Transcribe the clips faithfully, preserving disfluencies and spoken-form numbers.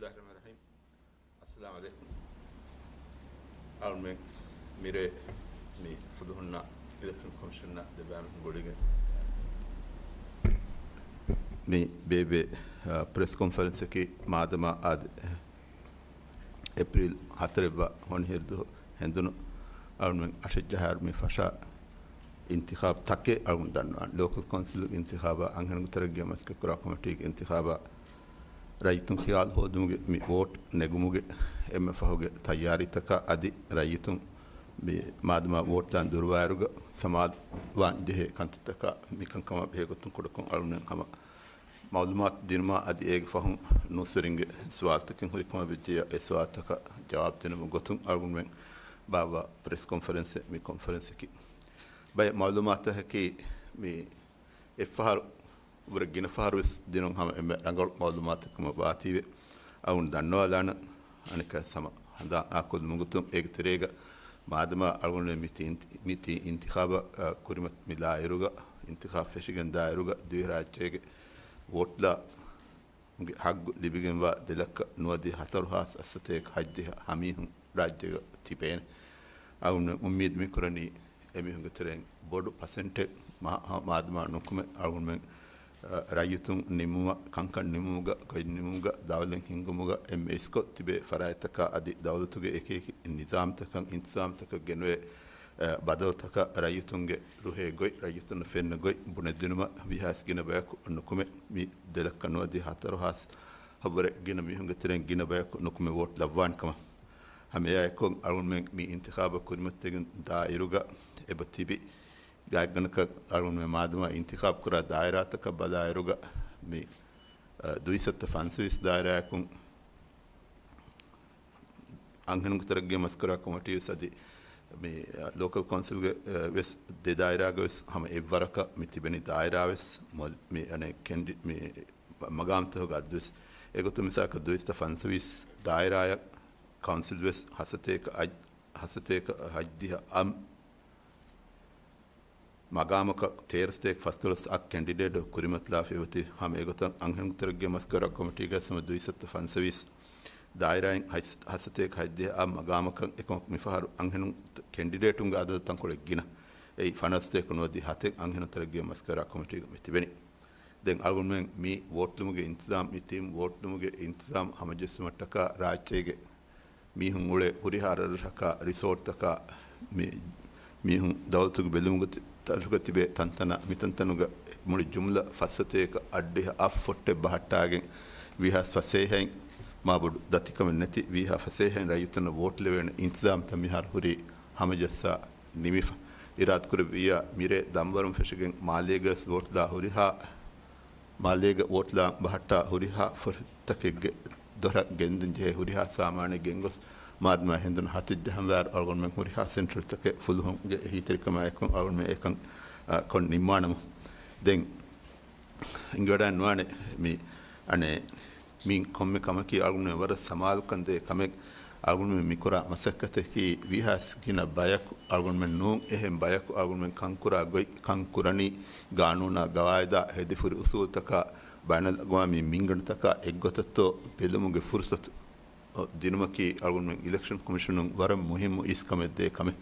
ބިސްމިއްލާހިއްރަޙްމާނިއްރަޙީމް. އައްސަލާމު ޢަލައިކުމް. އަޅުމެން މިރޭ މި ފުލުހުންނާ އިލެކްޝަން ކޮމިޝަންނާ ދެބައިމީހުން ގުޅިގެން މި ބޭބޭ، އަ، ޕްރެސް ކޮންފަރެންސަކީ މާދަމާ އާދެ، އެޕްރީލް ހަތަރެއްވާ ހޮނިހިރުދުހު ހެނދުނު އަޅުމެން އަށެއް ޖަހާއިރު މި ފަށާ އިންތިޚާބު ތަކެއް އަޅުގަނޑު ދަންނަވާނެ. ލޯކަލް ކައުންސިލް އިންތިޚާބާ، އަންހެނުންގެ ތަރައްގީ މަސައްކަތްކުރާ ކޮމިޓީގެ އިންތިޚާބާ، ރައްޔިތުން ޚިޔާލު ހޯދުމުގެ މި ވޯޓް ނެގުމުގެ އެންމެ ފަހުގެ ތައްޔާރީތަކާ އަދި ރައްޔިތުން މި މާދަމާ ވޯޓް ދާން ދުރުވާއިރުގަ ސަމާލުވާން ޖެހޭ ކަންތައްތަކާ މި ކަންކަމާ ބެހޭ ގޮތުން ކުޑަކޮށް އަޅުގަނޑުމެން ހަމަ މައުލޫމާތު ދިނުމާ އަދި އޭގެ ފަހުން ނޫސްވެރިންގެ ސުވާލުތަކެއް ހުރި ކަމަށް ވެއްޖެޔާ، އެ ސުވާލުތަކަށް ޖަވާބު ދިނުމުގެ ގޮތުން އަޅުގަނޑުމެން ބާއްވާ ޕްރެސް ކޮންފަރެންސެއް މި ކޮންފަރެންސަކީ. ބައެއް މައުލޫމާތުތަކަކީ މި އެއްފަހަރު ވުރެ ގިނަ ފަހަރު ވެސް ދިނުން ހަމަ އެންމެ ރަނގަޅު މައުލޫމާތެއް ކަމަށް ވާތީވެ އަޅުގަނޑު ދަންނަވާލާނަން. އަނެއްކާ ހަމަ ހަނދާން އާކޮށްލުމުގެ ގޮތުން އޭގެ ތެރޭގަ މާދަމާ އަޅުގަނޑު މި ތި އިންތި-، މި ތި އިންތިޚާބަށް، އަ، ކުރިމަތި މި ދާއިރުގަ، އިންތިޚާބު ފެށިގެން ދާއިރުގަ ދިވެހިރާއްޖޭގެ ވޯޓްލާ ގެ ހައްގު ލިބިގެންވާ ދެ ލައްކަ ނުވަދިހަ ހަތަރު ހާސް އަށްސަތޭކަ ހަތްދިހަ ހަމީހުން ރާއްޖޭގަ ތިބޭނެ. އަޅުގަނޑުމެން އުއްމީދު މިކުރަނީ އެމީހުންގެ ތެރެއިން ބޮޑު ޕަސެންޓެއް މާ-، މާދަމާ ނުކުމެ އަޅުގަނޑުމެން، އަ، ރައްޔިތުން ނިމުމަށް، ކަންކަން ނިމުމުގަ، ގޮތް ނިމުމުގަ، ދައުލަތް ހިންގުމުގަ އެންމެ އިސްކޮށް ތިބޭ ފަރާތްތަކާ އަދި ދައުލަތުގެ އެކިއެކި ނިޒާމްތަކަށް، އިންތިޒާމްތަކަށް ގެނުވޭ، އަ، ބަދަލުތަކަށް ރައްޔިތުންގެ ރުހޭ ގޮތް، ރައްޔިތުންނަށް ފެންނަ ގޮތް ބުނެދިނުމަށް ވީހާސް ގިނަ ބަޔަކު ނުކުމެ މި ދެ ލައްކަ ނުވަދިހަ ހަތަރު ހާސް ހަވަރެއް ގިނަ މީހުންގެ ތެރެއިން ގިނަ ބަޔަކު ނުކުމެ ވޯޓް ލައްވާނެ ކަމަށް. ހަމައެއާއެކު އަޅުގަނޑުމެން މި އިންތިޚާބަށް ކުރިމަތިވެގެން ދާއިރުގަ އެބަ ތިބި ގާތްގަނޑަކަށް އަޅުގަނޑުމެން މާދަމާ އިންތިޚާބު ކުރާ ދާއިރާތަކަށް ބަލާއިރުގަ މި، އަ، ދުއިސައްތަ ފަންސަވީސް ދާއިރާއަކުން އަންހެނުންގެ ތަރައްގީ މަސައްކަތްކުރާ ކޮމިޓީ ވެސް އަދި މި، އަ، ލޯކަލް ކައުންސިލްގެ، އަ، ވެސް ދެ ދާއިރާގަ ވެސް ހަމަ އެއްވަރަކަށް މި ތިބެނި ދާއިރާ ވެސް މޮލް-، މި އަނެއް ކެންޑި-، މި މަގާމްތަކުގެ އަދު ވެސް އެގޮތުން މިސާލަކަށް ދުއިސައްތަ ފަންސަވީސް ދާއިރާއަށް ކައުންސިލް ވެސް ހަސަތޭކަ އައް-، ހަސަތޭކަ ހަތްދިހަ އަށް މަގާމަކަށް ތޭރަ ސަތޭކަ ފަސްދޮޅަސް އަށް ކެންޑިޑޭޓު ކުރިމަތިލާފައި އޮތީ. ހަމަ އެގޮތަށް އަންހެނުންގެ ތަރައްގީ މަސައްކަތްކުރާ ކޮމިޓީގައި ހަމަ ދުއިސައްތަ ފަންސަވީސް ދާއިރާއިން ހަތް-، ހަސަތޭކަ ހަތްދިހަ އަށް މަގާމަކަށް އެކަމަކު މިފަހަރު އަންހެނުން ކެންޑިޑޭޓުންގެ އަދަދު ތަންކޮޅެއް ގިނަ. އެއީ ފަނަރަ ސަތޭކަ ނުވަދިހަ ހަތެއް އަންހެނުން ތަރައްގީ މަސައްކަތްކުރާ ކޮމިޓީގަ މި ތިބެނީ. ދެން އަޅުގަނޑުމެން މި ވޯޓްލުމުގެ އިންތިޒާމް، މި ތިން ވޯޓްލުމުގެ އިންތިޒާމް ހަމަޖެއްސުމަށްޓަކާ ރާއްޖޭގެ މީހުން އުޅޭ ހުރިހާ ރަށްރަށަކާ، ރިސޯޓްތަކާ، މި-، މީހުން ދައުލަތުގެ ބެލުމުގެ ތި-، ތަރުގަ ތިބޭ ތަންތަނަށް، މިތަންތަނުގަ މުޅި ޖުމްލަ ފަސް ސަތޭކަ އަށްޑިހަ އަށް ފޮއްޓެއް ބަހައްޓާގެން، ވީހާސް ފަސޭހައިން މާބޮޑު ދަތިކަމެއް ނެތި، ވީހާ ފަސޭހައިން ރައްޔިތުންނަށް ވޯޓް ލެވޭނެ އިންތިޒާމްތައް މިހާރު ހުރީ ހަމަޖައްސާ ނިމިފަ. އިރާދަކުރެއްވިއްޔާ މިރޭ ދަންވަރުން ފެށިގެން މާލޭގަވެސް ވޯޓްލާ ހުރިހާ، މާލޭގަ ވޯޓްލާ ބަހައްޓާ ހުރިހާ ފޮށިތަކެއްގެ ދޮރަށް ގެންދަން ޖެހޭ ހުރިހާ ސާމާނެއް ގެންގޮސް، މާދަމާ ހެނދުނު ހަތެއް ޖަހަންވާއިރު އަޅުގަނޑުމެން ހުރިހާ ސެންޓަރުތަކެއް ފުލުހުންގެ އެހީތެރިކަމާއެކު އަޅުގަނޑުމެން އެކަން، އަ، ކޮށް ނިންމާނަމު. ދެން އިނގިވަޑައިން ނުވާނެ މި، އަނެއް، މި ކޮންމެ ކަމަކީ އަޅުގަނޑުމެން ވަރަށް ސަމާލުކަން ދޭ ކަމެއް. އަޅުގަނޑުމެން މިކުރާ މަސައްކަތަކީ ވީހާސް ގިނަ ބަޔަކު އަޅުގަނޑުމެން ނޫން، އެހެން ބަޔަކު އަޅުގަނޑުމެން ކަންކުރާ ގޮތް، ކަން ކުރަނީ ގާނޫނާ ގަވާއިދާ ހެދިފުރި އުސޫލުތަކާ ބައިނަލްއަގްވާމީ މިންގަނޑުތަކާ އެއްގޮތަށްތޯ ބެލުމުގެ ފުރުސަތު ދިނުމަކީ އަޅުގަނޑުމެން އިލެކްޝަން ކޮމިޝަނުން ވަރަށް މުހިއްމު އިސްކަމެއް ދޭ ކަމެއް.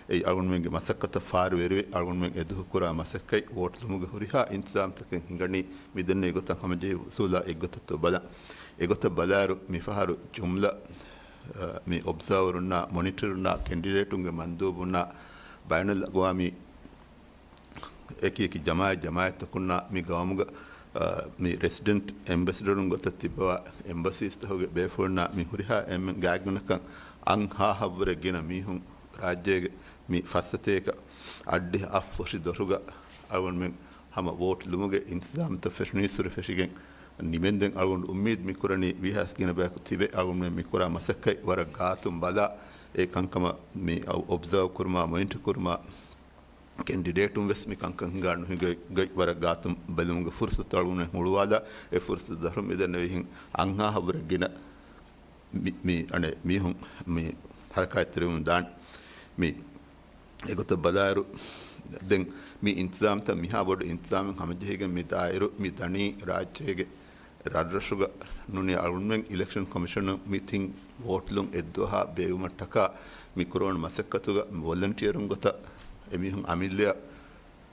އެއީ އަޅުގަނޑުމެންގެ މަސައްކަތަށް ފާރުވެރިވެ، އަޅުގަނޑުމެން އެދުހު ކުރާ މަސައްކަތް ވޯޓް ލުމުގެ ހުރިހާ އިންތިޒާމްތަކެއް ހިނގަނީ މިދެންނެވި ގޮތަށް ހަމަޖެހި އުސޫލާ އެއްގޮތަށްތޯ ބަލަން. އެގޮތަށް ބަލާއިރު މިފަހަރު ޖުމްލަ، އަ، މި އޮބްޒާވަރުންނާ، މޮނިޓަރުންނާ، ކެންޑިޑޭޓުންގެ މަންދޫބުންނާ، ބައިނަލްއަގްވާމީ އެކި އެކި ޖަމާއަތް ޖަމާއަތްތަކުންނާ މި ގައުމުގަ، އަ، މި ރެސިޑެންޓް އެމްބެސެޑަރުން ގޮތަށް ތިއްބަވާ އެމްބަސީސްތަކުގެ ބޭފުޅުންނާ މި ހުރިހާ އެންމެން ގާތްގަނޑަކަށް އަށް ހާހަށްވުރެ ގިނަ މީހުން ރާއްޖޭގެ މި ފަސްސަތޭކަ އަށްޑިހަ އަށް ފޮށި ދޮށުގަ އަޅުގަނޑުމެން ހަމަ ވޯޓް ލުމުގެ އިންތިޒާމްތައް ފެށުނީއްސުރެ ފެށިގެން ނިމެންދެން އަޅުގަނޑު އުއްމީދު މިކުރަނީ ވީހާސް ގިނަ ބަޔަކު ތިބެ އަޅުގަނޑުމެން މިކުރާ މަސައްކަތް ވަރަށް ގާތުން ބަލާ އެ ކަންކަމަށް މި އޮ-، އޮބްޒާވް ކުރުމާ މޮނިޓަ ކުރުމާ ކެންޑިޑޭޓުން ވެސް މި ކަންކަން ހިނގާ ނުހިނގައި ވަރަށް ގާތުން ބެލުމުގެ ފުރުސަތު އަޅުގަނޑުމެން ހުޅުވާލާ، އެ ފުރުސަތު ދަށުން މިދެންނެވިހިން އަށް ހާހަށްވުރެ ގިނަ މި، މި، އަނެއް، މީހުން މި ހަރަކާތްތެރިވަމުން ދާން. މި އެގޮތަށް ބަލާއިރު، ދެން މި އިންތިޒާމްތައް މިހާ ބޮޑު އިންތިޒާމެއް ހަމަޖެހިގެން މި ދާއިރު މި ދަނީ ރާއްޖޭގެ ރަށްރަށުގަ ނޫނީ އަޅުގަނޑުމެން އިލެކްޝަން ކޮމިޝަނުން މި ތިން ވޯޓްލުން އެއްދުވަހާ ބޭއްވުމަށްޓަކާ މި ކުރެވުނު މަސައްކަތުގަ ވޮލަންޓިއަރުން ގޮތަށް އެމީހުން އަމިއްލައަށް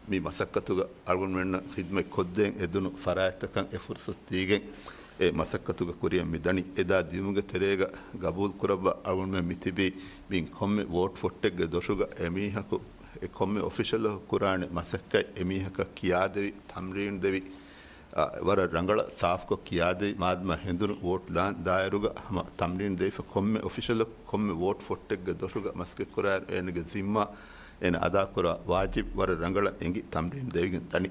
މި މަސައްކަތުގަ އަޅުގަނޑުމެންނަށް ޚިދްމަތް ކޮށްދޭން އެދުނު ފަރާތްތަކަށް އެ ފުރުސަތު ދީގެން އެ މަސައްކަތުގަ ކުރިއަށް މި ދަނީ. އެދާ ދިޔުމުގެ ތެރޭގަ ގަބޫލު ކުރައްވާ އަޅުގަނޑުމެން މި ތިބީ މި ކޮންމެ ވޯޓް ފޮއްޓެއްގެ ދޮށުގަ އެމީހަކު އެ ކޮންމެ އޮފިޝަލަކު ކުރާނެ މަސައްކަތް އެމީހަކަށް ކިޔާދެވި، ތަމްރީން ދެވި، އަ، ވަރަށް ރަނގަޅަށް ސާފްކޮށް ކިޔާދެވި، މާދަމާ ހެނދުނު ވޯޓް ލާން ދާއިރުގަ ހަމަ ތަމްރީން ދެވިފަ ކޮންމެ އޮފިޝަލަކު ކޮންމެ ވޯޓް ފޮއްޓެއްގެ ދޮށުގަ މަސައްކަތް ކުރާއިރު އޭނަގެ ޒިންމާ އޭނަ އަދާކުރާ ވާޖިބް ވަރަށް ރަނގަޅަށް އެނގި ތަމްރީން ދެވިގެން ދަނީ.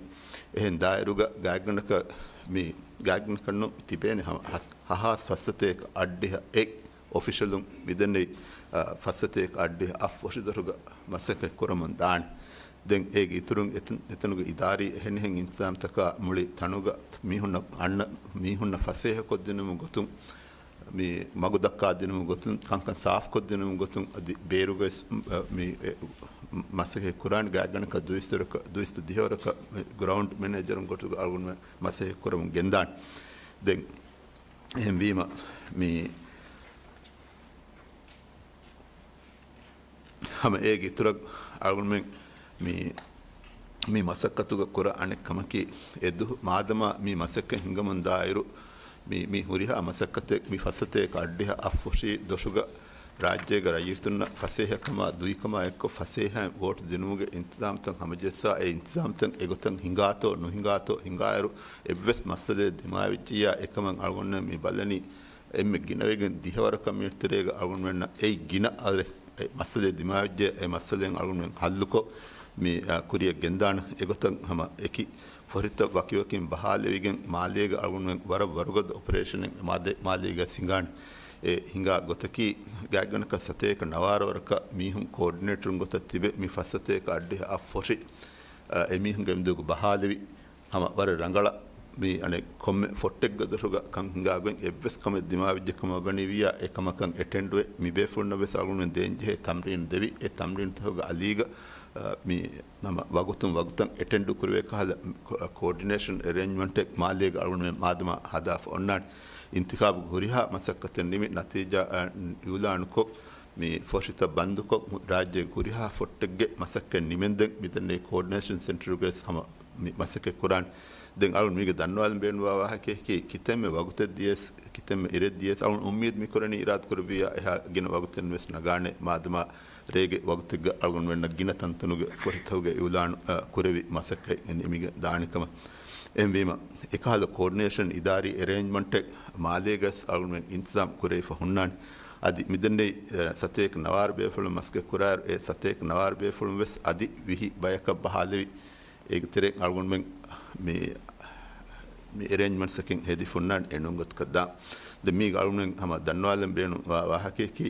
އެހެން ދާއިރުގަ ގާތްގަނޑަކަށް މި ގާތްގަނޑަކަށް ނޫން ތިބޭނެ ހަމަ ހަސް-، ހަހާސް ފައްސަތޭކަ އަށްޑިހަ އެއް އޮފިޝަލުން މިދެންނެވި، އަ، ފައްސަތޭކަ އަށްޑިހަ އަށް ފޮށި ދޮށުގަ މަސައްކަތް ކުރަމުން ދާނެ. ދެން އޭގެ އިތުރުން އެތަން-، އެތަނުގެ އިދާރީ އެހެނިހެން އިންތިޒާމްތަކާ މުޅި ތަނުގަ މީހުންނަށް އަންނަ މީހުންނަށް ފަސޭހަކޮށްދިނުމުގެ ގޮތުން، މި މަގު ދައްކާދިނުމުގެ ގޮތުން، ކަންކަން ސާފްކޮށްދިނުމުގެ ގޮތުން އަދި ބޭރުގައި މި އެ މަސައްކަތް ކުރާނެ ގާތްގަނޑަކަށް ދުއިސައްތަ ދިހަ ވަރަކަށް މި ގްރައުންޑް މެނޭޖަރުން ގޮތުގަ އަޅުގަނޑުމެން މަސައްކަތް ކުރަމުން ގެންދާނެ. ދެން އެހެންވީމަ މި ހަމަ އޭގެ އިތުރަށް އަޅުގަނޑުމެން މި، މި މަސައްކަތުގަ ކުރާ އަނެއް ކަމަކީ، އެ ދު-، މާދަމާ މި މަސައްކަތް ހިނގަމުން ދާއިރު، މި، މި ހުރިހާ މަސައްކަތެއް މި ފައްސަތޭކަ އަށްޑިހަ އަށް ފޮށި ދޮށުގަ ރާއްޖޭގެ ރައްޔިތުންނަށް ފަސޭހަކަމާ ދުއިކަމާ އެއްކޮށް ފަސޭހައިން ވޯޓް ދިނުމުގެ އިންތިޒާމްތައް ހަމަޖެއްސާ، އެ އިންތިޒާމްތައް އެގޮތަށް ހިނގާތޯ ނުހިނގާތޯ ހިނގާއިރު، އެއްވެސް މައްސަލައެއް ދިމާވެއްޖިއްޔާ އެކަމަށް އަޅުގަނޑުމެން މި ބަލަނީ، އެންމެ ގިނަވެގެން ދިހަވަރަކަށް މިއޮތްތެރޭގަ އަޅުގަނޑުމެންނަށް އެއީ ގިނަ އަދަދެއް އެ މައްސަލައެއް ދިމާވެއްޖެ، އެ މައްސަލައިން އަޅުގަނޑުމެން ހައްލުކޮށް، މި، އަ، ކުރިއަށް ގެންދާނެ. އެގޮތަށް ހަމަ އެކި ފޮށިތައް ވަކިވަކިން ބަހާލެވިގެން މާލޭގަ އަޅުގަނޑުމެން ވަރަށް ވަރުގަދަ އޮޕަރޭޝަނެއް މާލޭ-، މާލޭގަ ހިނގާނެ. އެ ހިނގާ ގޮތަކީ، ގާތްގަނޑަކަށް ސަތޭކަ ނަވާރަ ވަރަކަށް މީހުން ކޯޑިނޭޓަރުން ގޮތަށް ތިބެ، މި ފައްސަތޭކަ އަށްޑިހަ އަށް ފޮށި، އަ، އެމީހުންގެ މެދުގަ ބަހާލެވި، ހަމަ ވަރަށް ރަނގަޅަށް މި އަނެއް ކޮންމެ ފޮއްޓެއްގެ ދޮށުގަ ކަން ހިނގާގޮތް އެއްވެސް ކަމެއް ދިމާވެއްޖެ ކަމަށް ވަނީ ވިއްޔާ، އެ ކަމަކަށް އެޓެންޑުވެ، މި ބޭފުޅުންނަށް ވެސް އަޅުގަނޑުމެން ދޭންޖެހޭ ތަމްރީނު ދެވި، އެ ތަމްރީނުތަކުގެ އަލީގަ، އަ، މި ނަމަ ވަގުތުން ވަގުތަށް އެޓެންޑު ކުރެވޭ ކަހަލަ ކޯ-، ކޯޑިނޭޝަން އެރޭންޖްމަންޓެއް މާލޭގަ އަޅުގަނޑުމެން މާދަމާ ހަދާފަ އޮންނާނެ. އިންތިޚާބުގެ ހުރިހާ މަސައްކަތެއް ނިމި ނަތީޖާ، އަ، އިއުލާނުކޮށް، މި ފޮށިތައް ބަންދުކޮށް، ރާއްޖޭގެ ހުރިހާ ފޮއްޓެއްގެ މަސައްކަތް ނިމެންދެން މިދެންނެވި ކޯޑިނޭޝަން ސެންޓަރުގައި ހަމަ މި މަސައްކަތް ކުރާނެ. ދެން އަޅުން މީގެ ދަންނަވާލަން ބޭނުންވާ ވާހަކައަކީ، ކިތަންމެ ވަގުތެއް ދިޔަސް، ކިތަންމެ އިރެއް ދިޔަސް، އަޅުން އުއްމީދު މި ކުރަނީ އިރާދަ ކުރެއްވިއްޔާ އެހާ ގިނަ ވަގުތެއް ވެސް ނަގާނެ، މާދަމާ ރޭގެ ވަގުތެއްގަ އަޅުގަނޑުމެންނަށް ގިނަ ތަންތަނުގެ ފޮށިތަކުގެ އިއުލާނު، އަ، ކުރެވި މަސައްކަތް ނިމިގެން ދާނެ ކަމަށް. އެހެންވީމަ، އެކަހަލަ ކޯޑިނޭޝަން އިދާރީ އެރޭންޖްމަންޓެއް މާލޭގަސް އަޅުގަނޑުމެން އިންތިޒާމް ކުރެވިފަ ހުންނާނެ. އަދި މިދެންނެވި، އެ، ސަތޭކަ ނަވާރަ ބޭފުޅުން މަސައްކަތް ކުރާއިރު، އެ ސަތޭކަ ނަވާރަ ބޭފުޅުން ވެސް އަދި ވިހި ބަޔަކަށް ބަހާލެވި، އޭގެ ތެރެއިން އަޅުގަނޑުމެން މި، މި އެރޭންޖްމަންޓްސްއަކީ ހެދިފަ ހުންނާނެ އެނޫން ގޮތަކަށް ދާން. ދެން މީގަ އަޅުގަނޑުމެން ހަމަ ދަންނަވާލަން ބޭނުން ވާ ވާހަކައަކީ،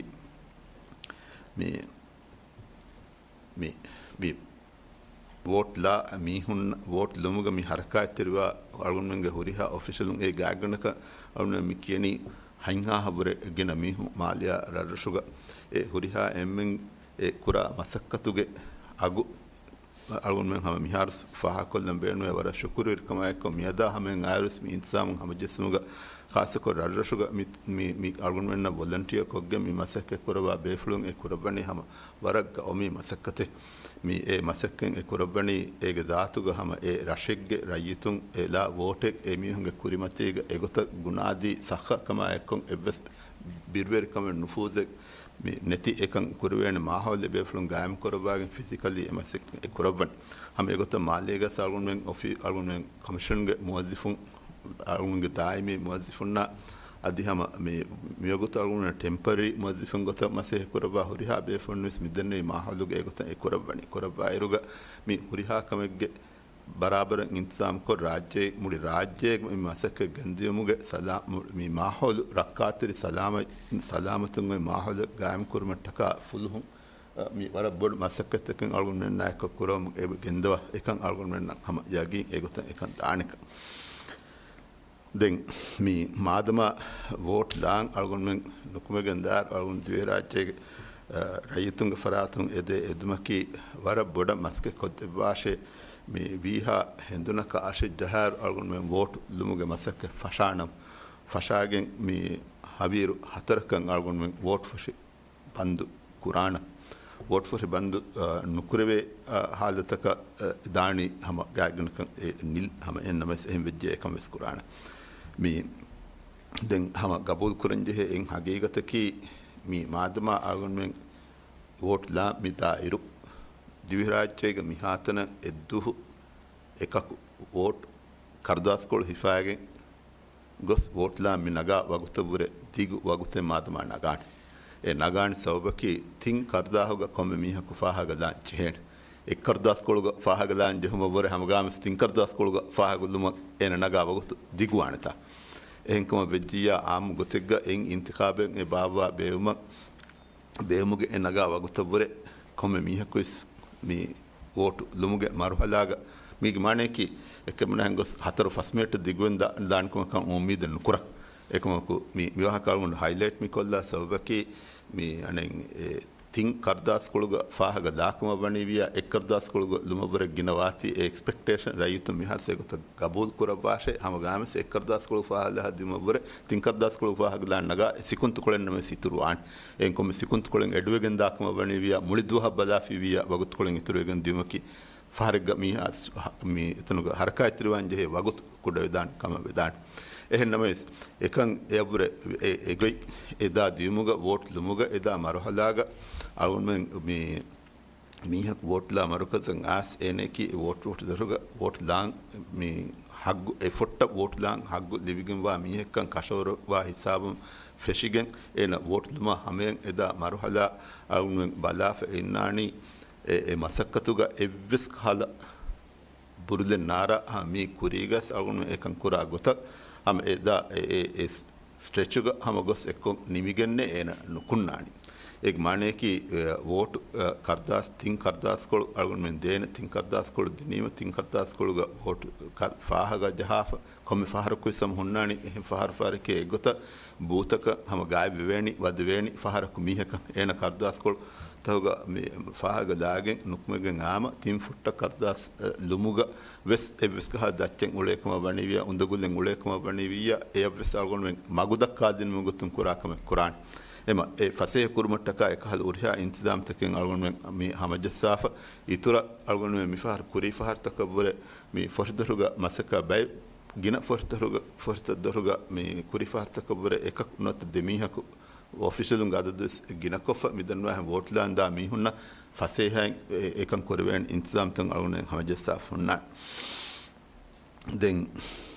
މި، މި، މި ވޯޓް ލާ މީހުން، ވޯޓް ލުމުގަ މި ހަރަކާތްތެރިވާ އަޅުގަނޑުމެންގެ ހުރިހާ އޮފިޝަލުން އެ ގާތްގަނޑަކަށް އަޅުގަނޑުމެން މި ކިޔަނީ ހަތްހާހަށް ވުރެ ގިނަ މީހުން މާލެއާ ރަށްރަށުގަ އެ ހުރިހާ އެންމެން އެ ކުރާ މަސައްކަތުގެ އަގު އަޅުގަނޑުމެން ހަމަ މިހާރު ފާހަގަކޮށްލަން ބޭނުންވޭ. ވަރަށް ޝުކުރުވެރިކަމާއެކު މިއަދާ ހަމައިން އާއިރުވެސް މި އިންތިޒާމުން ހަމަޖެއްސުމުގަ ޚާއްޞަކޮށް ރަށްރަށުގަ މި، މި، މި އަޅުގަނޑުމެންނަށް ވޮލަންޓިއާ ކޮށްގެން މި މަސައްކަތް ކުރައްވާ ބޭފުޅުން އެ ކުރައްވަނީ ހަމަ ވަރަށް ގައުމީ މަސައްކަތެއް. މި އެ މަސައްކަތް އެ ކުރައްވަނީ އޭގެ ޒާތުގަ ހަމަ އެ ރަށެއްގެ ރައްޔިތުން އެ ލާ ވޯޓެއް އެ މީހުންގެ ކުރިމަތީގަ އެގޮތަށް ގުނާދީ ސައްހަ ކަމާއެކު އެއްވެސް ބިރުވެރިކަމެއް ނުފޫޒެއް މި ނެތި އެކަން ކުރެވޭނެ މާހައުލެއް ބޭފުޅުން ގާއިމް ކުރައްވާގެން ފިޒިކަލީ އެ މަސައްކަތް އެ ކުރައްވަން. ހަމަ އެގޮތަށް މާލޭގަސް އަޅުގަނޑުމެން އޮފީ-، އަޅުގަނޑުމެން ކޮމިޝަންގެ މުވައްޒިފުން، އަޅުގަނޑުގެ ދާއިމީ މުވައްޒިފުންނާ އަދި ހަމަ މި، މިވަގުތު އަޅުގަނޑުމެން ޓެމްޕަރަރީ މުވައްޒިފުން ގޮތަށް މަސައްކަތް ކުރައްވާ ހުރިހާ ބޭފުޅުން ވެސް މިދެންނެވި މާހައުލުގަ އެގޮތަށް އެ ކުރައްވަނީ. ކުރައްވާއިރުގަ މި ހުރިހާ ކަމެއްގެ ބަރާބަރަށް އިންތިޒާމްކޮށް، ރާއްޖޭ، މުޅި ރާއްޖޭގެ މި މަސައްކަތް ގެންދިޔުމުގެ ސަލާ-، މު-، މި މާހައުލު ރައްކާތެރި ސަލާމަތް-، ސަލާމަތުން އޮތް މާހައުލެއް ގާއިމްކުރުމަށްޓަކާ ފުލުހުން، އަ، މި ވަރަށް ބޮޑު މަސައްކަތްތަކެއް އަޅުގަނޑުމެންނާއެކު ކުރަމުން އެ ގެންދަވާ އެކަން އަޅުގަނޑުމެންނަށް ހަމަ ޔަގީން އެގޮތަށް އެކަން ދާނެކަން. ދެން މި މާދަމާ ވޯޓް ލާން އަޅުގަނޑުމެން ނުކުމެގެން ދާއިރު އަޅުގަނޑު ދިވެހިރާއްޖޭގެ، އަ، ރައްޔިތުންގެ ފަރާތުން އެދޭ އެދުމަކީ ވަރަށް ބޮޑަށް މަސައްކަތް ކޮށްދެއްވާށޭ. މި ވީހާ ހެނދުނަކަށް އަށެއް ޖަހާއިރު އަޅުގަނޑުމެން ވޯޓު ލުމުގެ މަސައްކަތް ފަށާނަމަ، ފަށާގެން މި ހަވީރު ހަތަރަކަށް އަޅުގަނޑުމެން ވޯޓު ފޮށި ބަންދު ކުރާނަ. ވޯޓު ފޮށި ބަންދު، އަ، ނުކުރެވޭ، އަ، ހާލަތަކަށް، އަ، ދާނީ ހަމަ ގާތްގަނޑަކަށް އެ ނިލް ހަމަ އެހެން ނަމަވެސް އެހެން ވެއްޖެ އެކަން ވެސް ކުރާނަ. މި ދެން ހަމަ ގަބޫލު ކުރަން ޖެހޭ އެއް ހަގީގަތަކީ މި މާދަމާ އަޅުގަނޑުމެން ވޯޓު ލާ މި ދާއިރު، ދިވެހިރާއްޖޭގަ މިހާތަނަށް އެއްދުވަހު އެކަކު ވޯޓު ކަރުދާސްކޮޅު ހިފާގެން ގޮސް ވޯޓު ލާ މި ނަގާ ވަގުތަށްވުރެ ދިގު ވަގުތެއް މާދަމާ ނަގާނެ. އެ ނަގާނެ ސަބަބަކީ ތިން ކަރުދާހުގަ ކޮންމެ މީހަކު ފާހަގަލާން ޖެހޭނެ. އެއް ކަރުދާސްކޮޅުގަ ފާހަގަލާން ޖެހުމަށްވުރެ ހަމަގާމިސް ތިން ކަރުދާސްކޮޅުގަ ފާހަގަލުމަށް އޭނަ ނަގާ ވަގުތު ދިގުވާނެތާ. އެހެންކަމަށް ވެއްޖިއްޔާ އާއްމު ގޮތެއްގަ އެއް އިންތިޚާބެއް އެ ބާއްވާ ބޭއްވުމަށް ބޭއްވުމުގެ އެ ނަގާ ވަގުތަށްވުރެ ކޮންމެ މީހަކުވެސް މި ވޯޓު ލުމުގެ މަރުހަލާގަ މީގެ މާނަޔަކީ އެކަމަނާހެން ގޮސް ހަތަރު ފަސް މިނެޓް ދިގުވެން ދާ-، ދާނެކަމަކަށް އުއްމީދެއް ނުކުރަން. އެކަމަކު މި، މި ވާހަކަ އަޅުގަނޑު ހައިލައިޓް މި ކޮށްލާ ސަބަބަކީ މި އަނެއް އެ ތިން ކަރުދާސްކޮޅުގަ ފާހަގަ ލާކަމަށް ވަނީވިއްޔާ އެއް ކަރުދާސްކޮޅުގަ ލުމަށްވުރެ ގިނަ ވާތީ އެ އެކްސްޕެކްޓޭޝަން ރައްޔިތުން މިހާރު އެގޮތަށް ގަބޫލު ކުރައްވާށޭ. ހަމަގާމިސް އެއް ކަރުދާސްކޮޅު ފާހަގަ ދިއުމަށްވުރެ ތިން ކަރުދާސްކޮޅު ފާހަގަ ލާން ނަގާ އެ ސިކުންތުކޮޅެއް ނަމަވެސް އިތުރުވާނެ. އެހެންކަމުން ސިކުންތުކޮޅެއް އެޑުވެގެން ދާކަމަށް ވަނީވިއްޔާ މުޅި ދުވަހަށް ބަލާފިއްވިއްޔާ ވަގުތުކޮޅެއް އިތުރުވެގެން ދިއުމަކީ ފަހަރެއްގަ މީހާ މި އެތަނުގަ ހަރަކާތްތެރިވާން ޖެހޭ ވަގުތު ކުޑަވެދާނެ ކަމަށް ވެދާނެ. އެހެން ނަމަވެސް، އެކަން އެއަށްވުރެ އެ، އެގޮތް އެދާ ދިޔުމުގަ ވޯޓް ލުމުގަ އެދާ މަރުހަލާގަ އަޅުގަނޑުމެން މި މީހަކު ވޯޓް ލާ މަރުކަޒަށް އައިސް އޭނައަކީ ވޯޓް، ވޯޓް ދޮރުގަ ވޯޓް ލާން މި ހައްގު، އެ ފޮށްޓަށް ވޯޓް ލާން ހައްގު ލިބިގެންވާ މީހެއްކަން ކަށަވަރުވާ ހިސާބުން ފެށިގެން އޭނަ ވޯޓް ލުމާ ހަމަޔަށް އެދާ މަރުހަލާ އަޅުގަނޑުމެން ބަލާފަ އިންނާނީ. އެ، އެ މަސައްކަތުގަ އެއްވެސް ކަހަލަ ބުރުލެއް ނާރާ ހަމަ މީ ކުރީގަސް އަޅުގަނޑުމެން އެކަން ކުރާ ގޮތަށް ހަމަ އެދާ އެ، އެ، އެ ސްޓްރެޗުގަ ހަމަ ގޮސް އެއްކޮށް ނިމިގެންނޭ އޭނަ ނުކުންނާނީ. އޭގެ މާނަޔަކީ، އެ، ވޯޓު، އެ، ކަރުދާސް، ތިން ކަރުދާސްކޮޅު އަޅުގަނޑުމެން ދޭނެ، ތިން ކަރުދާސްކޮޅު ދިނީމަ، ތިން ކަރުދާސްކޮޅުގަ ވޯޓު ކަ-، ފާހަގަ ޖަހާފަ، ކޮންމެ ފަހަރަކުވެސް ހަމަ ހުންނާނީ، އެހެން ފަހަރު ފަހަރަކީ އެއްގޮތަށް ބޫތަކަށް ހަމަ ގާތްވެވޭނީ، ވަދެވޭނީ ފަހަރަކު މީހަކަށް. އޭނަ ކަރުދާސްކޮޅު ތަހުގަ މި ފާހަގަ ލާގެން ނުކުމެގެން އާމަ ތިން ފުއްޓަށް ކަރުދާސް، އެ، ލުމުގަ ވެސް އެއްވެސް ކަހަލަ ދައްޗެއް އުޅޭކަމަށް ވަނީވިއްޔާ، އުނދަގުލެއް އުޅޭކަމަށް ވަނީވިއްޔާ، އެއަށްވެސް އަޅުގަނޑުމެން މަގު ދައްކާދިނުމުގެ ގޮތުން ކުރާ ކަމެއް ކުރާނެ. އެމަ، އެ ފަސޭހަ ކުރުމަށްޓަކާ އެކަހަލަ ހުރިހާ އިންތިޒާމްތަކެއް އަޅުގަނޑުމެން މި ހަމަޖައްސާފަ، އިތުރަށް އަޅުގަނޑުމެން މިފަހަރު ކުރީ ފަހަރުތަކަށްވުރެ މި ފޮށިދޮރުގަ މަސައްކަތް ބައެއް ގިނަ ފޮށިދޮރުގަ، ފޮށިތައް ދޮރުގަ މި ކުރި ފަހަރުތަކަށްވުރެ އެކަކު ނުވަތަ ދެ މީހަކު އޮފިޝަލުންގެ އަދަދުވެސް ގިނަކޮށްފަ މިދަންވާހެން ވޯޓްލާން ދާ މީހުންނަށް ފަސޭހައިން އެ، އެކަން ކުރެވޭނެ އިންތިޒާމްތައް އަޅުގަނޑުމެން ހަމަޖައްސާފަ ހުންނާނެ. ދެން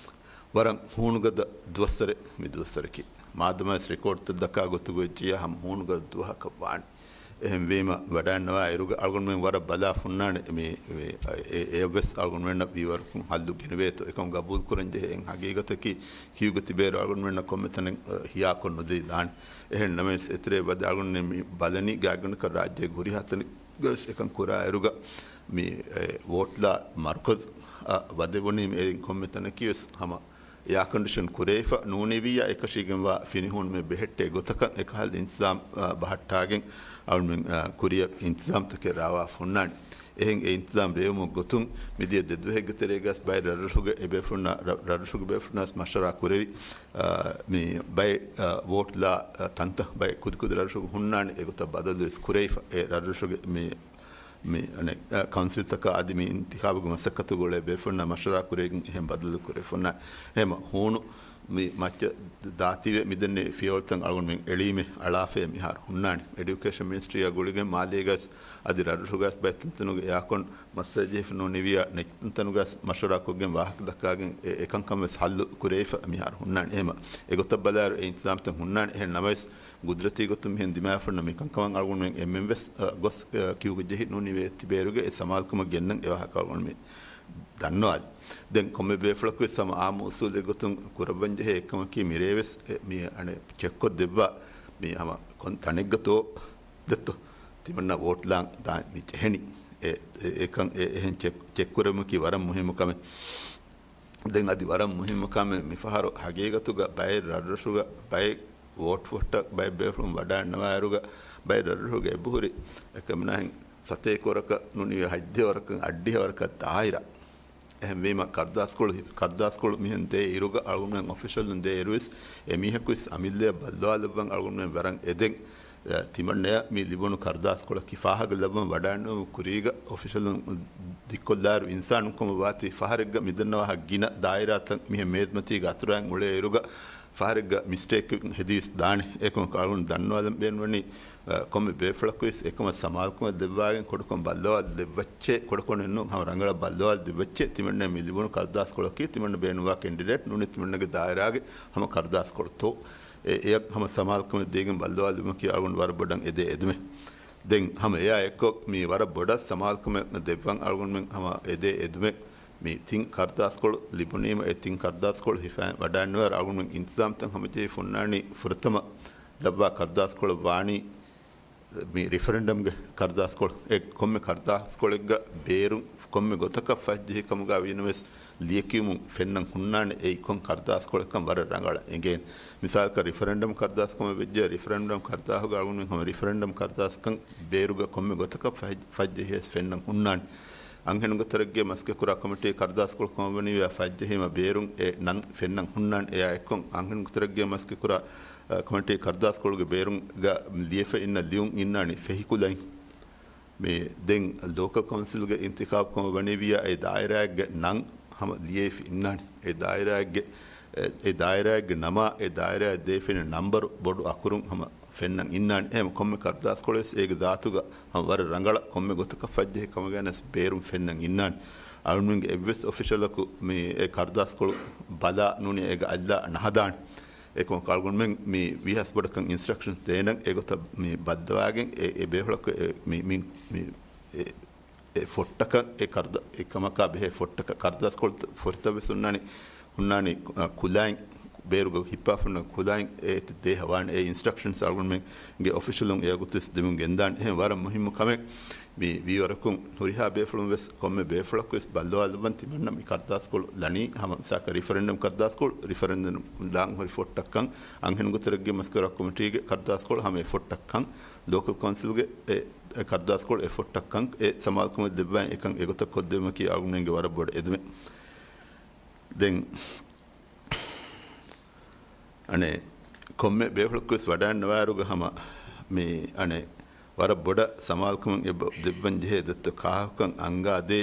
ވަރަށް ހޫނުގަދަ ދުވަސްވަރެއް މި ދުވަސްވަރަކީ. މާދަމާވެސް ރެކޯޑްތައް ދައްކާ ގޮތުގަ ވެއްޖިއްޔާ ހަމަ ހޫނުގަދަ ދުވަހަކަށް ވާނެ. އެހެންވީމަ، ވަޑައިންނަވާ އިރުގަ އަޅުގަނޑުމެން ވަރަށް ބަލާ ހުންނާނެ މި، މި، އެ، އެއަށްވެސް އަޅުގަނޑުމެންނަށް ވީވަރަކުން ހައްލު ގެނެވޭތޯ. އެކަމަކު ގަބޫލު ކުރަން ޖެހޭ އެއް ހަގީގަތަކީ، ކިޔުގަ ތިބޭއިރު އަޅުގަނޑުމެންނަށް ކޮންމެ ތަނެއް، އަ، ހިޔާކޮށް ނުދެވިދާނެ. އެހެން ނަމަވެސް، އެތެރޭ ވަދެ އަޅުގަނޑުމެން މި ބަލަނީ ގާތްގަނޑަކަށް ރާއްޖޭގެ ހުރިހާ ތަނެއްގަވެސް އެކަން ކުރާ އިރުގަ މި، އެ، ވޯޓްލާ މަރުކަޒު، އަ، ވަދެވުނީ އެއިން ކޮންމެ ތަނަކީވެސް ހަމަ އެއާކޮންޑިޝަން ކުރެވިފަ ނޫނިވިއްޔާ އެކަށީގެންވާ ފިނިހޫނުމެއް ބެހެއްޓޭ ގޮތަކަށް އެކަހަލަ އިންތިޒާމް، އަ، ބަހައްޓާގެން އަޅުމެން، އަ، ކުރިއަށް އިންތިޒާމްތަކެއް ރާވާފަ ހުންނާނެ. އެހެން އެ އިންތިޒާމް ރޭވުމުގެ ގޮތުން މިދިޔަ ދެ ދުވަހެއްގެ ތެރޭގަސް ބައެއް ރަށްރަށުގެ އެ ބޭފުޅުންނާ، ރަށްރަށުގެ ބޭފުޅުންނާސް މަޝްވަރާ ކުރެވި، އަ، މި ބައެއް، އަ، ވޯޓްލާ، އަ، ތަންތަން ބައެއް ކުދިކުދި ރަށްރަށުގެ ހުންނާނެ އެގޮތަށް ބަދަލުވެސް ކުރެވިފަ. އެ ރަށްރަށުގެ މި މި އަނެއް، އަ، ކައުންސިލްތަކާ އަދި މި އިންތިޚާބުގެ މަސައްކަތުގަ އުޅޭ ބޭފުޅުންނާ މަޝްވަރާ ކުރެވިގެން އެހެން ބަދަލު ކުރެވިފަ ހުންނާނެ. އެހެމަ ހޫނު މި މައްޗަށް ދާތީވެ މިދެންނެވި ފިޔަވަޅުތައް އަޅުގަނޑުމެން އެޅީމެ އަޅާފައޭ މިހާރު ހުންނާނެ. އެޑިއުކޭޝަން މިނިސްޓްރީއާ ގުޅިގެން މާލޭގަސް އަދި ރަށްރަށުގަސް ބައެއް ތަންތަނުގެ އެއާކޮން މައްސަލަ ޖެހިފަ ނޫނިވިއްޔާ ނެތް ތަންތަނުގަސް މަޝްވަރާކޮށްގެން ވާހަކަ ދައްކާގެން އެ، އެކަންކަން ވެސް ހައްލު ކުރެވިފަ މިހާރު ހުންނާނެ. އެހެމަ އެގޮތަށް ބަލާއިރު އެ އިންތިޒާމްތައް ހުންނާނެ. އެހެން ނަމަވެސް، ގުދުރަތީ ގޮތުން މިހެން ދިމާވެފަ ހުންނަ މިކަންކަމަށް އަޅުގަނޑުމެން އެންމެން ވެސް، އަ، ގޮސް، އަ، ކިޔުގަ ޖެހި ނޫނީވެ ތިބޭއިރުގަ އެ ސަމާލުކަމަށް ގެންނަން އެ ވާހަކަ އަޅުގަނޑު މި ދަންނަވާލި. ދެން ކޮންމެ ބޭފުޅަކު ވެސް ހަމަ އާއްމު އުސޫލެއް ގޮތުން ކުރައްވަން ޖެހޭ އެއްކަމަކީ މިރޭ ވެސް އެ، މި އަނެއް ޗެކްކޮށް ދެއްވާ މި ހަމަ ކޮން ތަނެއްގަތޯ ދެއްތޯ ތިމަންނަ ވޯޓް ލާން ދާން މި ޖެހެނީ. އެ، އެ، އެކަން އެ، އެހެން ޗެކް، ޗެކް ކުރެވުމަކީ ވަރަށް މުހިއްމު ކަމެއް. ދެން އަދި ވަރަށް މުހިއްމު ކަމެއް މިފަހަރު ހަގީގަތުގަ ބައެއް ރަށްރަށުގަ ބައެއް ވޯޓް ފޮށްޓަށް ބައެއް ބޭފުޅުން ވަޑައިންނަވާއިރުގަ ބައެއް ރަށްރަށުގަ އެބަހުރި އެކަމަނާހެން ސަތޭކަ ވަރަކަށް ނޫނީ ހަތްދިހަ ވަރަކަށް އަށްޑިހަ ވަރަކަށް ދާއިރާ އެހެންވީމަ، ކަރުދާސްކޮޅު، ކަރުދާސްކޮޅު މިހެން ދޭ އިރުގަ އަޅުގަނޑުމެން އޮފިޝަލުން ދޭ އިރުވެސް، އެ މީހަކުވެސް އަމިއްލަޔަށް ބައްލަވާލައްވަން އަޅުގަނޑުމެން ވަރަށް އެދެން. އެ، ތިމަންނަޔަށް މި ލިބުނު ކަރުދާސްކޮޅަކީ ފާހަގަ ލައްވަން ވަޑައިނުވުމުގެ ކުރީގަ އޮފިޝަލުން ދިއްކޮށްލާއިރު، އިންސާނުން ކަމަށް ވާތީ ފަހަރެއްގަ މިދަންނަވާހާ ގިނަ ދާއިރާތައް މިހެން މޭޒުމަތީގަ އަތުރާން އުޅޭ އިރުގަ، ފަހަރެއްގަ މިސްޓޭކް ހެދިވެސް ދާނެ. އެކަމަކު އަޅުގަނޑު ދަންނަވާލަން ބޭނުންވަނީ، އަ، ކޮންމެ ބޭފުޅަކުވެސް އެކަމަށް ސަމާލުކަމެއް ދެއްވާގެން ކުޑަކޮށް ބައްލަވާލަ ދެއްވައްޗޭ، ކުޑަކޮށް ނޫން، ހަމަ ރަނގަޅަށް ބައްލަވާލަ ދެއްވައްޗޭ، ތިމަންނަ މި ލިބުނު ކަރުދާސްކޮޅަކީ ތިމަންނަ ބޭނުންވާ ކެންޑިޑޭޓް ނޫނީ ތިމަންނަގެ ދާއިރާގެ ހަމަ ކަރުދާސްކޮޅުތޯ؟ އެ، އެޔަށް ހަމަ ސަމާލުކަމެއް ދީގެން ބައްލަވާލުމަކީ އަޅުގަނޑު ވަރަށް ބޮޑަށް އެދޭ އެދުމެއް. ދެން ހަމަ އެޔާ އެއްކޮށް މި ވަރަށް ބޮޑަށް ސަމާލުކަމެއް ދެއްވަން އަޅުގަނޑުމެން ހަމަ އެދޭ އެދުމެއް. މި ތިން ކަރުދާސްކޮޅު ލިބުނީމަ، އެ ތިން ކަރުދާސްކޮޅު ހިފައި ވަޑައިންނަވާއިރު އަޅުގަނޑުމެން އިންތިޒާމްތައް ހަމަޖެހިފަ ހުންނާނީ ފުރަތަމަ ލައްވާ ކަރުދާސްކޮޅަށް ވާނީ މި ރިފަރެންޑަމްގެ ކަރުދާސްކޮޅު. އެ ކޮންމެ ކަރުދާސްކޮޅެއްގަ ބޭރުން ކޮންމެ ގޮތަކަށް ފަހެއްޖެހި ކަމުގަ ވީނަމަވެސް، ލިޔެކިޔުމުން ފެންނަން ހުންނާނެ އެއީ ކޮން ކަރުދާސްކޮޅެއްކަން ވަރަށް ރަނގަޅަށް އެނގޭނެ. މިސާލަކަށް ރިފަރެންޑަމް ކަރުދާސްކަމަށް ވެއްޖެ، ރިފަރެންޑަމް ކަރުދާހުގަ އަޅުގަނޑުމެން ހަމަ ރިފަރެންޑަމް ކަރުދާސްކަން ބޭރުގަ ކޮންމެ ގޮތަކަށް ފަހެ-، ފަހެއްޖެހިޔަސް ފެންނަން ހުންނާނެ. އަންހެނުންގެ ތެރެއްގެ މަސްގެ ކުރާ ކޮމިޓީ ކަރުދާސްކޮޅު ކަމަށްވަނީވެ ފަހެއްޖެހީމަ ބޭރުން އެ ނަން ފެންނަން ހުންނާނެ. އެއާ އެއްކޮށް އަންހެނުންގެ ތެރެއްގެ މަސްގެ ކުރާ، އަ، ކޮމިޓީ ކަރުދާސްކޮޅުގެ ބޭރުންގަ ލިޔެފަ އިންނަ ލިޔުން އިންނާނީ ފެހި ކުލައިން. މި ދެން ލޯކަލް ކައުންސިލްގެ އިންތިޚާބު ކަމަށް ވަނީވިޔާ އެ ދާއިރާއެއްގެ ނަން ހަމަ ލިޔެފި އިންނާނެ. އެ ދާއިރާއެއްގެ، އެ، އެ ދާއިރާއެއްގެ ނަމާ އެ ދާއިރާއަށް ދޭފިނެ ނަންބަރު ބޮޑު އަކުރުން ހަމަ ފެންނަން އިންނާނެ. އެހެން ކޮންމެ ކަރުދާސްކޮޅެސް އޭގެ ދާތުގަ ހަމަ ވަރަށް ރަނގަޅަށް ކޮންމެ ގޮތަކަށް ފައްޖެހި ކަމަށް ގެނެސް ބޭރުން ފެންނަން އިންނާނެ. އަޅުމެންގެ އެއްވެސް އޮފިޝަލަކު މި އެ ކަރުދާސްކޮޅު ބަލާ ނޫނީ އޭގަ އައްލާ ނަހަދާނެ. އެކަމަކު އަޅުގަނޑުމެން މި ވީހާވެސް ބޮޑަކަށް އިންސްޓްރަކްޝަންސް ދޭނަން އެގޮތަށް މި ބައްދަވާގެން އެ، އެ ބޭފުޅަކު އެ، މި، މި، މި، އެ، އެ ފޮށްޓަކަށް އެ ކަރުދާ، އެ ކަމަކާ ބެހޭ ފޮށްޓަކަށް ކަރުދާސްކޮޅު ފޮށިތައް ވެސް ހުންނާނީ، ހުންނާނީ، އަ، ކުލައިން ބޭރުގަ ހިއްޕާފަ ހުންނަ ކުލައިން އޭތި ދޭހަވާނެ. އެ އިންސްޓްރަކްޝަންސް އަޅުގަނޑުމެންގެ އޮފިޝަލުން އެ ވަގުތު ވެސް ދެމުން ގެންދާނެ. އެހެން ވަރަށް މުހިއްމު ކަމެއް މި ވީވަރަކުން ހުރިހާ ބޭފުޅުން ވެސް ކޮންމެ ބޭފުޅަކު ވެސް ބައްލަވާލައްވަން ތިމަންނަ މި ކަރުދާސްކޮޅު ލަނީ ހަމަ މިސާކަށް ރިފަރެންޑަމް ކަރުދާސްކޮޅު، ރިފަރެންޑަމް ދާން ހުރި ފޮށްޓައްކަން، އަންހެނުންގެ ތެރެއްގެ މަސްކުރާ ކޮމިޓީގެ ކަރުދާސްކޮޅު ހަމަ އެ ފޮށްޓައްކަން، ލޯކަލް ކައުންސިލްގެ އެ، އެ ކަރުދާސްކޮޅު އެ ފޮށްޓައްކަން އެ ސަމާލުކަމެއް ދެއްވާ އެކަން އެގޮތަށް ކޮށްދެވުމަކީ އަޅުގަނޑުމެންގެ ވަރަށް ބޮޑު އެދުމެއް. ދެން އަނެއް ކޮންމެ ބޭފުޅަކުވެސް ވަޑައިންނަވާއިރުގަ ހަމަ މި އަނެއް ވަރަށް ބޮޑަށް ސަމާލުކަމެއް އެބަ ދެއްވަން ޖެހޭ ދެއްތޯ ކާކުކަން އަންގާދޭ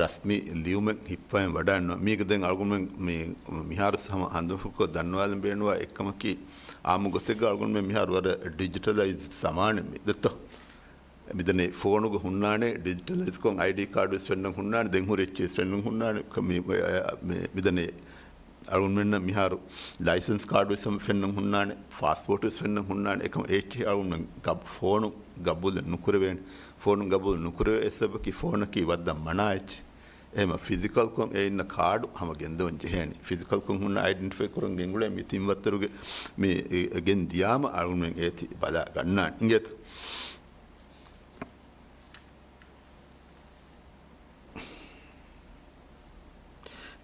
ރަސްމީ ލިޔުމެއް ހިއްޕައިން ވަޑައިންނަވާ. މީގަ ދެން އަޅުގަނޑުމެން މި މިހާރު ހަމަ ހަނދުމަފުކޮށް ދަންނަވާލަން ބޭނުންވާ އެއްކަމަކީ އާއްމު ގޮތެއްގަ އަޅުގަނޑުމެން މިހާރު ވަރަށް ޑިޖިޓަލައިޒް ޒަމާނެއް މި ދެއްތޯ. މިދަނީ ފޯނުގަ ހުންނާނެ، ޑިޖިޓަލައިޒްކޮށް އައިޑީ ކާޑުވެސް ފެންނަން ހުންނާނެ، ދެން ހުރި އެއްޗެއް ވެސް ފެންނަން ހުންނާނެ. ކަ-، މި-، މި-، މި-، މިދަނީ އަޅުގަނޑުމެންނަށް މިހާރު ލައިސަންސް ކާޑުވެސް ހަމަ ފެންނަން ހުންނާނެ، ފާސްޕޯޓްވެސް ފެންނަން ހުންނާނެ. އެކަމަ އެއްޗެއް އަޅުގަނޑުމެން ގަބް-، ފޯނު ގަބޫލެއް ނުކުރެވޭނެ. ފޯނު ގަބޫލު ނުކުރެވޭ އެއްސަބަކީ ފޯނަކީ ވައްދަން މަނާ އެއްޗެއް. އެހެމަ ފިޒިކަލްކޮށް އެ އިންނަ ކާޑު ހަމަ ގެންދަވަން ޖެހޭނެ. ފިޒިކަލްކޮށް ހުންނަ އައިޑެންޓިފައި ކުރަން ގެންގުޅޭ މި ތިން ވައްތަރުގެ މި އެ-، އެ ގެން ދިޔާމަ އަޅުގަނޑުމެން އޭތި ބަލާ ގަންނާނެ. އިނގޭތަ؟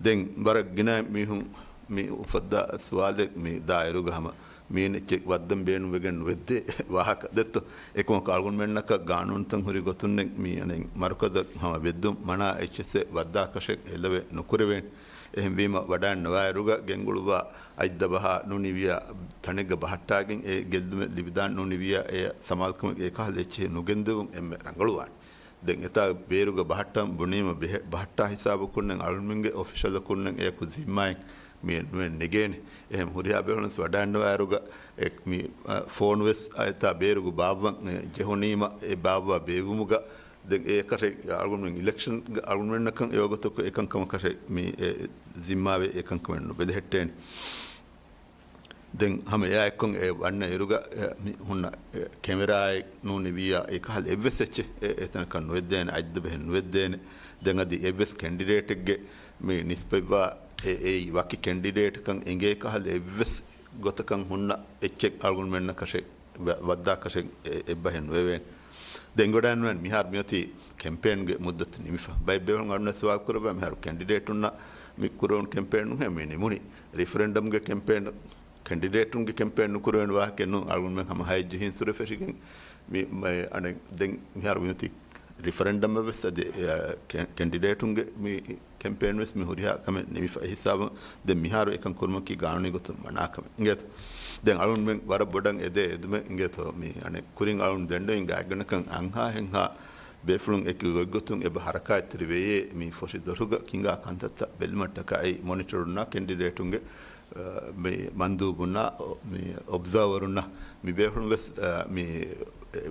ދެން ވަރަށް ގިނަ މީހުން މި އުފައްދާ ސުވާލެއް މި ދާއިރުގަ ހަމަ މީން އެއްޗެއް ވައްދަން ބޭނުންވެގެން ނުވެއްދޭ ވާހަކަ ދެއްތޯ. އެކަމަކު އަޅުގަނޑުމެންނަކަށް ގާނޫނުތައް ހުރި ގޮތުންނެއް މި އަނެއް މަރުކަޒަށް ހަމަ ވެއްދުން މަނާ އެއްޗެއްސެއް ވައްދާކަށެއް އެލަވެ ނުކުރެވޭނެ. އެހެންވީމަ ވަޑައިންނަވާއިރުގަ ގެންގުޅުއްވާ އަތްދަބަހާ ނޫނިވިޔާ ތަނެއްގަ ބަހައްޓާގެން އެ ގެއްލުމެއް ލިބިދާން ނޫނިވިޔާ އެ ސަމާލުކަމެއް އެކަހަލަ އެއްޗެހި ނުގެންދެވުން އެންމެ ރަނގަޅުވާނެ. ދެން އެތާ ބޭރުގަ ބަހައްޓަން ބުނީމަ ބެހެ-، ބަހައްޓާ ހިސާބަކުންނެއް އަޅުމެންގެ އޮފިޝަލަކުންނެއް އެޔަކު ޒިންމާއެއް މި ނުވެ ނެގޭނެ. އެހެން ހުރިހާ ބޭފުޅުން ވަޑައިންނަވާއިރުގަ އެ މި، އަ، ފޯނުވެސް އެތާ ބޭރުގަ ބާއްވަން ޖެހުނީމަ އެ ބާއްވާ ބޭއްވުމުގަ ދެން އެއަކަށެއް އަޅުގަނޑުމެން އިލެކްޝަންގަ އަޅުގަނޑުމެންނަކަށް އެވަގުތަކު އެކަންކަމަކަށެއް މި އެ ޒިންމާވެ އެކަންކަމެއް ނުބެލެހެއްޓޭނެ. ދެން ހަމަ އެއާ އެއްކޮށް އެ ވަންނަ އިރުގަ އެ މި ހުންނަ އެ ކެމެރާއެއް ނޫނިވިޔާ އެކަހަލަ އެއްވެސް އެއްޗެއް އެ އެތަނަކަށް ނުވެއްދޭނެ، އަތްދަބަހެއް ނުވެއްދޭނެ. ދެން އަދި އެއްވެސް ކެންޑިޑޭޓެއްގެ މި ނިސްބަތްވާ އެ އެއީ ވަކި ކެންޑިޑޭޓަކަށް އެނގޭ ކަހަލަ އެއްވެސް ގޮތަކަށް ހުންނަ އެއްޗެއް އަޅުގަނޑުމެންނަކަށެއް ވަ-، ވައްދާކަށެއް އެ-، އެއްބަހެއް ނުވެވޭނެ. ދެން އެނގިވަޑައިންނަވާނެ މިހާރު މިއޮތީ ކެމްޕޭންގެ މުއްދަތު ނިމިފަ. ބައެއް ބޭފުޅުން އަޅުގަނޑަށް ސުވާލު ކުރައްވާ މިހާރު ކެންޑިޑޭޓުންނަށް މި ކުރެވުނު ކެމްޕޭނުންހޭ މި ނިމުނީ. ރިފަރެންޑަމްގެ ކެމްޕޭން، ކެންޑިޑޭޓުންގެ ކެމްޕޭން ނުކުރެވޭނެ ވާހަކައެއް ނޫން. އަޅުގަނޑުމެން ހަމަ ހައެއް ޖެހިން ސުރެ ފެށިގެން މި، މަ-، އަނެއް ދެން މިހާރު މިއޮތީ ރިފަރެންޑަމަށް ވެސް އަދި، އެ، ކެ-، ކެންޑިޑޭޓުންގެ މި ކެމްޕޭން ވެސް މި ހުރިހާ ކަމެއް ނިމިފަ އެ ހިސާބުން ދެން މިހާރު އެކަން ކުރުމަކީ ގާނޫނީ ގޮތުން މަނާ ކަމެއް އިނގޭތަ؟ ދެން އަޅުންމެން ވަރަށް ބޮޑަށް އެދޭ އެދުމެއް އިނގޭތޯ މި އަނެއް ކުރިން އަޅުން ދެންނެވިން ގާތްގަނޑަކަށް އަންހާ ހެންހާ ބޭފުޅުން އެކި ގޮތްގޮތުން އެބަ ހަރަކާތްތެރި ވެޔޭ މި ފޮށި ދޮށުގަ ކިނގާ ކަންތައްތައް ބެލުމަށްޓަކާ އެއީ މޮނިޓަރުންނާ ކެންޑިޑޭޓުންގެ، އަ، މި މަންދޫބުންނާ، މި އޮބްޒާވަރުންނާ މި ބޭފުޅުން ވެސް، އަ، މި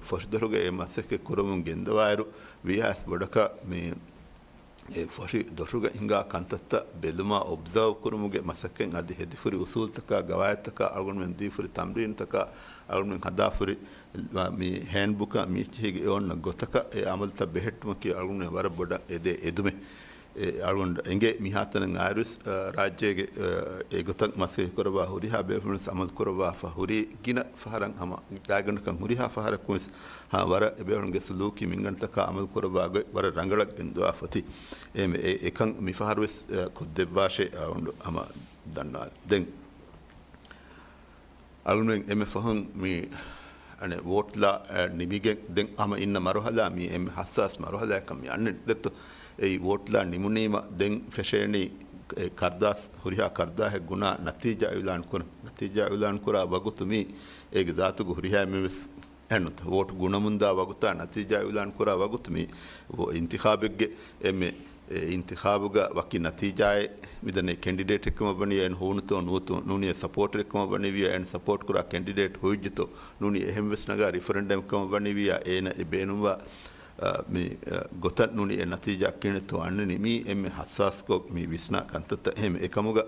ފޮށި ދޮށުގަ އެ މަސައްކަތް ކުރަމުން ގެންދަވާއިރު ވީހާވެސް ބޮޑަކަށް މި އެ ފޮށި ދޮށުގަ ހިނގާ ކަންތައްތައް ބެލުމާ އޮބްޒާވް ކުރުމުގެ މަސައްކަތް އަދި ހެދިފުރި އުސޫލްތަކާ ގަވާއިދުތަކާ އަޅުގަނޑުމެން ދީފުރި ތަމްރީންތަކާ އަޅުގަނޑުމެން ހަދާފުރި މި ހޭންޑްބުކާ މީޗިހިގެ އެ އޮންނަ ގޮތަކަށް އެ އަމަލުތައް ބެހެއްޓުމަކީ އަޅުގަނޑުމެން ވަރަށް ބޮޑަށް އެދޭ އެދުމެއް. އެ އަޅުގަނޑު އެނގޭ މިހާތަނަށް އާއިރުވެސް، އަ، ރާއްޖޭގެ، އަ، އެގޮތަށް މަސައްކަތް ކުރައްވާ ހުރިހާ ބޭފުޅުންވެސް އަމަލު ކުރައްވާފަ ހުރީ ގިނަ ފަހަރަށް ހަމަ ގާތްގަނޑަކަށް ހުރިހާ ފަހަރަކުންވެސް ހަ، ވަރަށް އެބޭފުޅުންގެ ސުލޫކީ މިންގަނޑުތަކާ އަމަލު ކުރައްވާ ގޮތް ވަރަށް ރަނގަޅަށް ގެންދަވާފަ އޮތީ. އެ، އެ، އެކަން މިފަހަރުވެސް، އަ، ކޮށްދެއްވާށޭ އަޅުގަނޑު ހަމަ ދަންނަވާލި. ދެން އަޅުގަނޑުމެން އެންމެ ފަހުން މި، އަނެއް، ވޯޓްލާ، އަ، ނިމިގެން ދެން ހަމަ އިންނަ މަރުހަލާ މި އެންމެ ހައްސާސް މަރުހަލާއަކަށް މި އަންނަނީ. ދެއްތޯ؟ އެއީ ވޯޓްލާ ނިމުނީމަ ދެން ފެށޭނީ، އެ، ކަރުދާސް، ހުރިހާ ކަރުދާހެއް ގުނާ ނަތީޖާ އިއުލާން ކުރަން. ނަތީޖާ އިއުލާން ކުރާ ވަގުތު މީ އޭގެ ޒާތުގެ ހުރިހާ އެންމެންވެސް އެހެންނުތަ؟ ވޯޓް ގުނަމުންދާ ވަގުތާ ނަތީޖާ އިއުލާން ކުރާ ވަގުތު މި ވޯ-، އިންތިޚާބެއްގެ އެންމެ، އެ، އިންތިޚާބުގަ ވަކި ނަތީޖާއެއް މިދަނީ ކެންޑިޑޭޓެއްކަމަށް ވަނީ އޭނަ ހޫނުތޯ ނުވަތޯ ނޫނީ ސަޕޯޓަރެއްކަމަށް ވަނީވިޔާ އޭނަ ސަޕޯޓް ކުރާ ކެންޑިޑޭޓް ހުވިއްޖެތޯ ނޫނީ އެހެންވެސް ނަގާ ރިފަރެންޑަމެއްކަމަށް ވަނީވިޔާ އޭނަ އެ ބޭނުންވާ، އަ، މި، އަ، ގޮތަށް ނޫނީ އެ ނަތީޖާ ކިހިނެއްތޯ އަންނަނީ މީ އެންމެ ހައްސާސްކޮށް މި ވިސްނާ ކަންތައްތައް. އެހެން އެކަމުގަ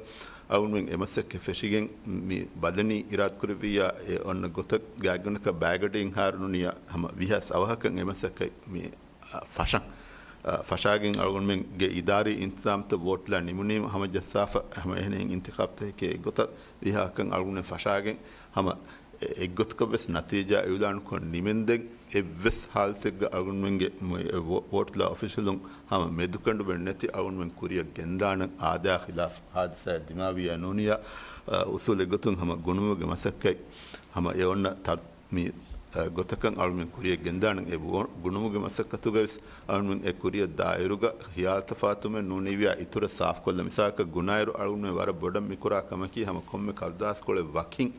އަޅުގަނޑުމެން އެ މަސައްކަތް ފެށިގެން މި ބަލަނީ އިރާދަކުރެއްވިއްޔާ އެ އޮންނަ ގޮތަށް ގާތްގަނޑަކަށް ބައިގަޑިއިން ހާރުނުނިޔާ ހަމަ ވީހާވެސް އަވަހަކަށް އެ މަސައްކަތް މި، އަ، ފަށަން، އަ، ފަށާގެން އަޅުގަނޑުމެންގެ އިދާރީ އިންތިޒާމްތައް ވޯޓްލާ ނިމުނީމަ ހަމަޖައްސާފަ ހަމަ އެހެނިހެން އިންތިޚާބްތަކެކޭ އެއްގޮތަށް ވީހާވަހަކަށް އަޅުގަނޑުމެން ފަށާގެން ހަމަ އެ-، އެއްގޮތަކަށް ވެސް ނަތީޖާ އިއުލާންކޮށް ނިމެންދެން އެއްވެސް ހާލަތެއްގަ އަޅުގަނޑުމެންގެ މު-، އެ ވޯ-، ވޯޓްލާ އޮފިޝަލުން ހަމަ މެދުކަނޑުމެއް ނެތި އަޅުގަނޑުމެން ކުރިއަށް ގެންދާނަން އާދަޔާ ޚިލާފް ހާދިސާއެއް ދިމާވިޔާ ނޫނިޔާ، އަ، އުސޫލެއްގޮތުން ހަމަ ގުނުމުގެ މަސައްކަތް ހަމަ އެ އޮންނަ ތަރް-، މި، އަ، ގޮތަކަށް އަޅުގަނޑުމެން ކުރިއަށް ގެންދާނަން. އެ ވޯ-، ގުނުމުގެ މަސައްކަތުގަވެސް އަޅުގަނޑުމެން އެ ކުރިއަށް ދާއިރުގަ ހިޔާލުތަފާތުމެއް ނޫނިވިޔާ އިތުރަށް ސާފްކޮށްލަން. މިސާލަކަށް ގުނާއިރު އަޅުގަނޑުމެން ވަރަށް ބޮޑަށް މިކުރާ ކަމަކީ ހަމަ ކޮންމެ ކަރުދާސްކޮޅެއް ވަކިން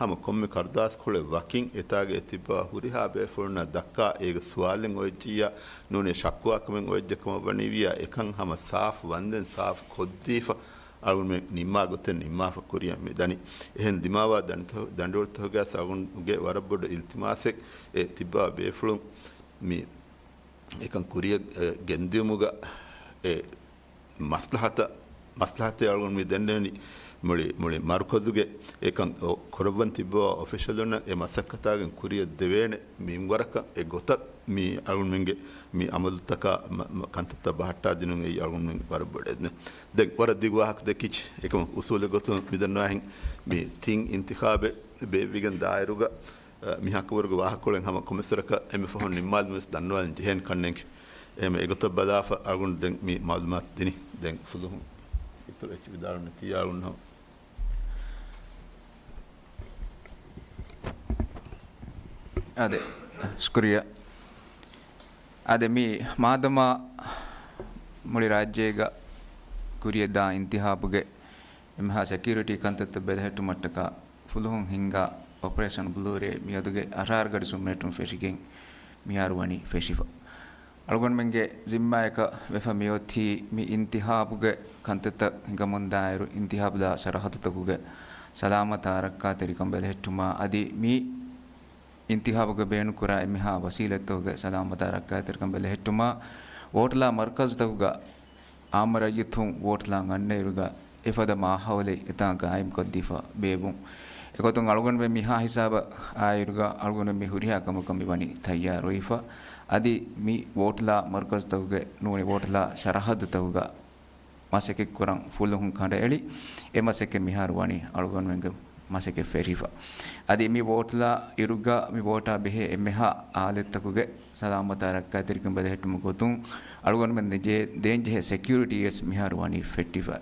ހަމަ ކޮންމެ ކަރުދާސްކޮޅެއް ވަކިން އެތާގަ އެތިއްބާ ހުރިހާ ބޭފުޅުންނަށް ދައްކާ އޭގެ ސުވާލެއް އޮވެއްޖިއްޔާ ނޫނީ ޝައްކުވާ ކަމެއް އޮވެއްޖެ ކަމަށް ވަނީވިޔާ އެކަން ހަމަ ސާފް ވަންދެން ސާފް ކޮށްދީފަ އަޅުގަނޑުމެން ނިންމާ ގޮތެއް ނިންމާފަ ކުރިއަށް މި ދަނީ. އެހެން ދިމާވާ ދަނޑިތަ-، ދަނޑިވަޅުތަކުގައި އަޅުގަނޑުގެ ވަރަށް ބޮޑު އިލްތިމާސެއް އެ ތިއްބާ ބޭފުޅުން މި އެކަން ކުރިއަށް، އެ، ގެންދިޔުމުގަ އެ މަސްލަހަތަށް، މަސްލަހަތެއް އަޅުގަނޑު މި ދެންނެވެނީ މުޅި، މުޅި މަރުކަޒުގެ އެކަން އޮ-، ކުރައްވަން ތިއްބަވާ އޮފިޝަލުންނަށް އެ މަސައްކަތާގެން ކުރިއަށް ދެވޭނެ މިންވަރަކަށް އެ ގޮތަށް މި އަޅުގަނޑުމެންގެ މި އަމަލުތަކާ މަ-، މަ-، ކަންތައްތައް ބަހައްޓާދިނުން އެއީ އަޅުގަނޑުމެން ވަރަށް ބޮޑެއް ދެން. ދެން ވަރަށް ދިގު ވާހަކަ ދެއްކިއްޖެ. އެކަމަކު އުސޫލެއް ގޮތުން މިދަންނަވާހެން މި ތިން އިންތިޚާބެއް ބޭއްވިގެން ދާއިރުގަ އަ، މިހާކަވަރުގެ ވާހަކަކޮޅެއް ހަމަ ކޮމެސްރަކަށް އެންމެ ފަހުން ނިންމާލުމުވެސް ދަންނަވާލަން ޖެހޭނެ ކަންނޭނގެ. އެހެން އެގޮތަށް ބަލާފަ އަޅުގަނޑު ދެން މި މައުލޫމާތު ދިނީ. ދެން ފުލުހުން އިތުރަށް އެއްޗެއް ވިދާޅުވަން ނެތި އަޅުގަނޑު ހަމަ. އާދެ، ޝުކުރިއްޔާ. އާދެ، މި މާދަމާ މުޅި ރާއްޖޭގަ ކުރިއަށް ދާ އިންތިހާބުގެ އެންމެހާ ސެކިއުރިޓީ ކަންތައްތައް ބެލެހެއްޓުމަށްޓަކާ ފުލުހުން ހިންގާ އޮޕަރޭޝަން ބްލޫ ރޭ މިއަދުގެ އަށާރަ ގަޑި ސުންމިނެޓުން ފެށިގެން މިހާރު ވަނީ ފެށިފަ. އަޅުގަނޑުމެންގެ ޒިންމާއަކަށް ވެފަ މިއޮތީ މި އިންތިހާބުގެ ކަންތައްތައް ހިނގަމުންދާއިރު އިންތިހާބުދާ ސަރަހައްދުތަކުގެ ސަލާމަތާ ރައްކާތެރިކަން ބެލެހެއްޓުމާ އަދި މި އިންތިހާބުގަ ބޭނުންކުރާ އެންމެހާ ވަސީލަތްތަކުގެ ސަލާމަތާ ރައްކާތެރިކަން ބެލެހެއްޓުމާ، ވޯޓްލާ މަރުކަޒުތަކުގަ އާއްމު ރައްޔިތުން ވޯޓްލާން އަންނައިރުގަ އެފަދަ މާހައުލެއް އެތާ ގާއިމްކޮށްދީފަ ބޭއްވުން. އެގޮތުން އަޅުގަނޑުމެން މިހާ ހިސާބަށް އާއިރުގަ އަޅުގަނޑު މި ހުރިހާ ކަމަކަށް މި ވަނީ ތައްޔާރުވެފަ. އަދި މި ވޯޓްލާ މަރުކަޒުތަކުގެ ނޫނީ ވޯޓްލާ ސަރަހައްދުތަކުގަ މަސައްކަތްކުރަން ފުލުހުން ކަނޑައެޅި، އެ މަސައްކަތް މިހާރު ވަނީ އަޅުގަނޑުމެންގެ މަސައްކަތް ފެށިފަ. އަދި މި ވޯޓްލާ އިރުގަ މި ވޯޓާ ބެހޭ އެންމެހާ އާލަތްތަކުގެ ސަލާމަތާ ރައްކާތެރިކަން ބެލެހެއްޓުމުގެ ގޮތުން އަޅުގަނޑުމެން ދޭންޖެހޭ ސެކިއުރިޓީ ވެސް މިހާރު ވަނީ ފެއްޓިފަ.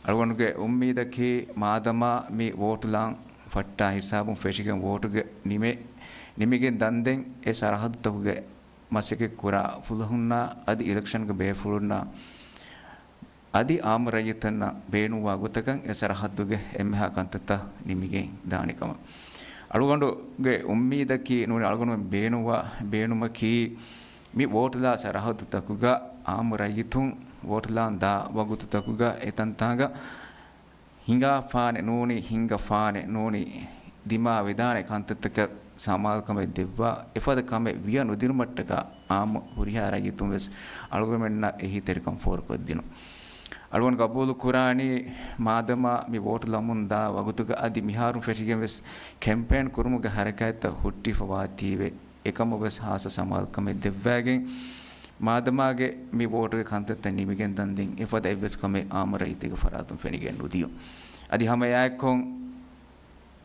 އަޅުގަނޑުގެ އުއްމީދަކީ މާދަމާ މި ވޯޓްލާން ފައްޓާ ހިސާބުން ފެށިގެން ވޯޓުގެ ނިމެ-، ނިމިގެން ދަންދެން އެ ސަރަހައްދުތަކުގެ މަސައްކަތް ކުރާ ފުލުހުންނާ އަދި އިލެކްޝަންގެ ބޭފުޅުންނާ އަދި އާއްމު ރައްޔިތުންނަށް ބޭނުންވާ ގޮތަކަށް އެ ސަރަހައްދުގެ އެންމެހާ ކަންތައްތައް ނިމިގެން ދާނެ ކަމަށް. އަޅުގަނޑުގެ އުއްމީދަކީ ނޫނީ އަޅުގަނޑުމެން ބޭނުންވާ ބޭނުމަކީ މި ވޯޓުލާ ސަރަހައްދުތަކުގަ އާއްމު ރައްޔިތުން ވޯޓުލާން ދާ ވަގުތުތަކުގަ އެތަންތާނގަ ހިނގާފާނެ ނޫނީ، ހިނގަފާނެ ނޫނީ، ދިމާވެދާނެ ކަންތައްތަކަށް ސަމާލުކަމެއް ދެއްވާ، އެފަދަ ކަމެއް ވިޔަ ނުދިނުމަށްޓަކާ އާއްމު ހުރިހާ ރައްޔިތުން ވެސް އަޅުގަނޑުމެންނަށް އެހީތެރިކަން ފޯރުކޮށްދިނުން. އަޅުގަނޑު ގަބޫލު ކުރާނީ، މާދަމާ މި ވޯޓު ލަމުން ދާ ވަގުތުގަ އަދި މިހާރުން ފެށިގެން ވެސް ކެމްޕޭން ކުރުމުގެ ހަރަކާތްތައް ހުއްޓިފަ ވާތީވެ، އެކަމަށް ވެސް ހާއްސަ ސަމާލުކަމެއް ދެއްވައިގެން، މާދަމާގެ މި ވޯޓުގެ ކަންތައްތައް ނިމިގެން ދަންދެން އެފަދަ އެއްވެސް ކަމެއް އާއްމު ރައްޔިތުގެ ފަރާތުން ފެނިގެން ނުދިޔުން. އަދި ހަމައެއާއެކު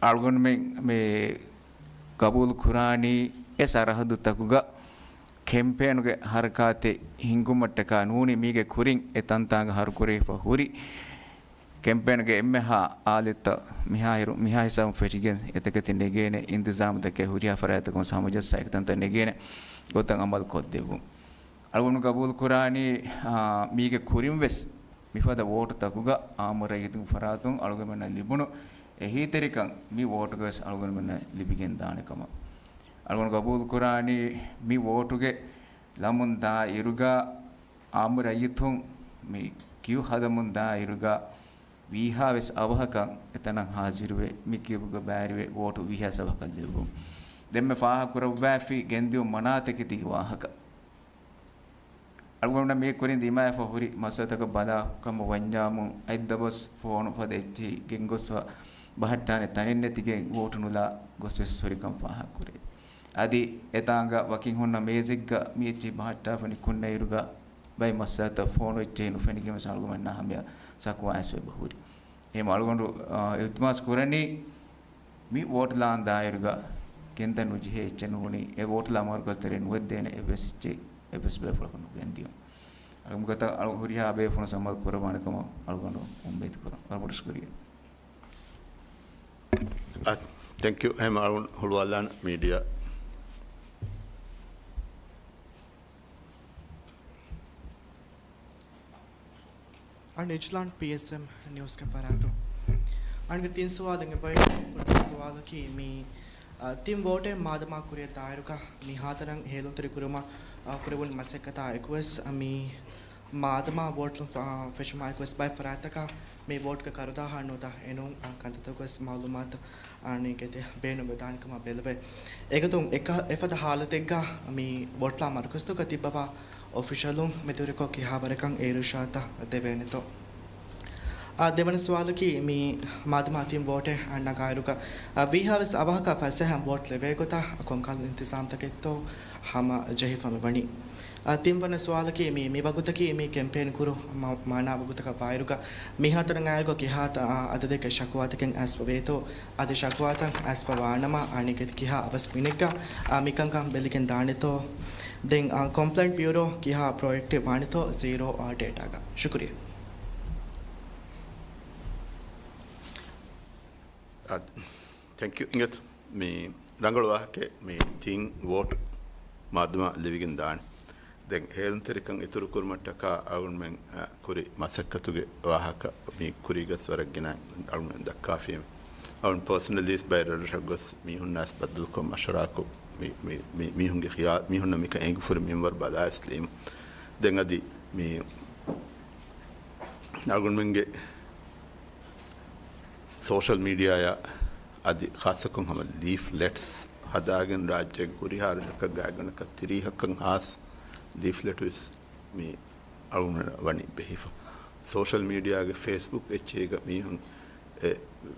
އަޅުގަނޑުމެން މި ގަބޫލު ކުރާނީ އެ ސަރަހައްދުތަކުގަ ކެމްޕޭނުގެ ހަރަކާތެއް ހިންގުމަށްޓަކާ ނޫނީ މީގެ ކުރިން އެ ތަންތާނގަ ހަރުކުރެވިފަ ހުރި ކެމްޕޭނުގެ އެންމެހާ އާލިއްތައް މިހާ ހިރު-، މިހާ ހިސާބުން ފެށިގެން އެތަކެތި ނެގޭނެ އިންތިޒާމުތަކެއް ހުރިހާ ފަރާތްތަކުން ހަމަޖައްސާ އެކިތަންތައް ނެގޭނެ ގޮތަށް އަމަލު ކޮށްދެއްވުން. އަޅުގަނޑު ގަބޫލު ކުރާނީ، އާ، މީގެ ކުރިން ވެސް މިފަދަ ވޯޓުތަކުގަ އާއްމު ރައްޔިތުންގެ ފަރާތުން އަޅުގަނޑުމެންނަށް ލިބުނު އެހީތެރިކަން މި ވޯޓުގަ ވެސް އަޅުގަނޑުމެންނަށް ލިބިގެން ދާނެ ކަމަށް. އަޅުގަނޑު ގަބޫލު ކުރާނީ މި ވޯޓުގެ ލަމުން ދާ އިރުގަ އާއްމު ރައްޔިތުން މި ކިޔު ހަދަމުން ދާ އިރުގަ ވީހާ ވެސް އަވަހަކަށް އެތަނަށް ހާޒިރުވެ، މި ކިޔުމުގަ ބައިވެރިވެ ވޯޓު ވީހާ ވެސް އަވަހަކަށް ލިބުން. ދެންމެ ފާހަގަކުރައްވާފި ގެންދިއުން މަނާތަކެތީގެ ވާހަކަ. އަޅުގަނޑު މި ކުރިން ދިމާވެފަ ހުރި މައްސަލަތަކަށް ބަލާ ކަމަށް ވަންޏާމު، އަތްދަބަސް ފޯނު ފަދަ އެއްޗެހި ގެންގޮސްފަ ބަހައްޓާނެ ތަނެއް ނެތިގެން ވޯޓު ނުލާ ގޮސް ވެސް ހުރިކަން ފާހަގަކުރޭ. އަދި އެތާނގަ ވަކިން ހުންނަ މޭޒެއްގަ މި އެއްޗެހި ބަހައްޓާފަ ނިކުންނަ އިރުގަ ބައެއް މައްސަލަތައް ފޯނު އެއްޗެހި ނުފެނިގެން ވެސް އަޅުގަނޑުމެންނާ ހަމަޔަށް ޝަކުވާ އައިސް ވެބަ ހުރި. އެހެން އަޅުގަނޑު، އާ، އިލްތިމާސް ކުރަނީ މި ވޯޓުލާން ދާއިރުގަ ގެންދަން ނުޖެހޭ އެއްޗެއް ނޫނީ، އެ ވޯޓުލާ މަރުކަޒު ތެރޭ ނުވެއްދޭނެ އެއްވެސް އެއްޗެއް އެއްވެސް ބޭފުޅަކު ނުގެންދިޔުން. އަޅުގަނޑު ހުރިހާ ބޭފުޅުން ސަމާލު ކުރައްވާނެ ކަމަށް އަޅުގަނޑު އުއްމީދު ކުރަން. ވަރަށް ބޮޑަށް ޝުކުރިއްޔާ. އަ، ތެންކް ޔޫ. ހަމަ އަޅުން ހުޅުވާލާން މީޑިއާ. އަން އިޖްލާން ޕީއެސްއެމް ނިއުސްގެ ފަރާތުން. އަންގެ ތިން ސުވާލެއް އެބައި ފުރަތަމަ ސުވާލަކީ މި، އަ، ތިން ވޯޓެއް މާދަމާ ކުރިއަށް ދާއިރުގަ މި ހާތަރަން ހޭލުންތެރި ކުރުމަށް، އަ، ކުރެވުނު މަސައްކަތާ އެކުވެސް މި މާދަމާ ވޯޓް ފަ-، ފެށުމާއެކުވެސް ބައެއް ފަރާތްތަކަށް މި ވޯޓްގެ ކަރުދާހާ ނުދާ އެނޫން ކަންތައްތަކުވެސް މައުލޫމާތު އަނީ ގެތެ ބޭނުން ވެދާނެ ކަމަށް ބެލެވޭ. އެގޮތުން އެކަ-، އެފަދަ ހާލަތެއްގަ މި ވޯޓްލާ މަރުކަޒުތަކަށް ތިއްބަވާ އޮފިޝަލުން މެދުވެރިކޮށް ކިހާވަރަކަށް އޭރު އިޝާރާތްތައް ދެވޭނެތޯ؟ އާ، ދެވަނަ ސުވާލަކީ މި މާދަމާ ތިން ވޯޓެއް ނަގާއިރުގަ، އާ، ވީހާވެސް އަވަހަކަށް ފަސޭހަ ވޯޓް ލެވޭ ގޮތަށް ކޮންކަހަލަ އިންތިޒާމްތަކެއްތޯ ހަމަ ޖެހިފަ މިވަނީ. އާ، ތިންވަނަ ސުވާލަކީ މި، މި ވަގުތަކީ މި ކެމްޕޭން ކުރު މަ-، މާނާ ވަގުތަކަށް ވާއިރުގަ މިހާތަނަށް އައިރުގަ ކިހާ ތަ-، އާ، އަދަދެއްގެ ޝަކުވާތަކެއް އައިސްފަ ވޭތޯ؟ އަދި ޝަކުވާތައް އައިސްފަ ވާނަމަ އަނެއްކެތި ކިހާ އަވަސް މިނެއްގަ، އާ، މިކަންކަން ބެލިގެން ދާނެތޯ؟ ދެން، އާ، ކޮމްޕްލެންޓް ބިއުރޯ ކިހާ ޕްރޮޖެކްޓެއް ވާނެތޯ ޒީރޯ، އާ، ޑޭޓާގަ؟ ޝުކުރިއްޔާ. އާ، ތެންކް ޔޫ. އިނގޭތޯ. މި ރަނގަޅު ވާހަކައެއް، މި ތިން ވޯޓް މާދަމާ ލިބިގެން ދާނެ. ދެން ހޭލުންތެރިކަން އިތުރު ކުރުމަށްޓަކާ އަޅުގަނޑުމެން، އަ، ކުރި މަސައްކަތުގެ ވާހަކަ މި ކުރީގަސް ވަރަށް ގިނަ އަޅުގަނޑުމެން ދައްކާފީމެ. އަޅުގަނޑު ޕާސަނަލީސް ބައެއް ރަށްރަށަށް ގޮސް މީހުންނާސް ބައްދަލުކޮށް މަޝްވަރާކޮށް މި، މި، މި، މީހުންގެ ޚިޔާ-، މީހުންނަށް މިކަން އެނގިފަ ހުރި މިންވަރު ބަލާ އިސްލީމް. ދެން އަދި މި އަޅުގަނޑުމެންގެ ސޯޝަލް މީޑިއާއާ އަދި ޚާއްޞަކޮށް ހަމަ ލީފްލެޓްސް ހަދާގެން ރާއްޖޭގެ ހުރިހާ ރަށަކަށް ގާތްގަނޑަކަށް ތިރީހަކަށް ހާސް ލީފްލެޓް ވެސް މި އަޅުގަނޑަށް ވަނީ ބެހިފަ. ސޯޝަލް މީޑިއާގެ ފޭސްބުކް އެއްޗެހިގަ މީހުން އެ،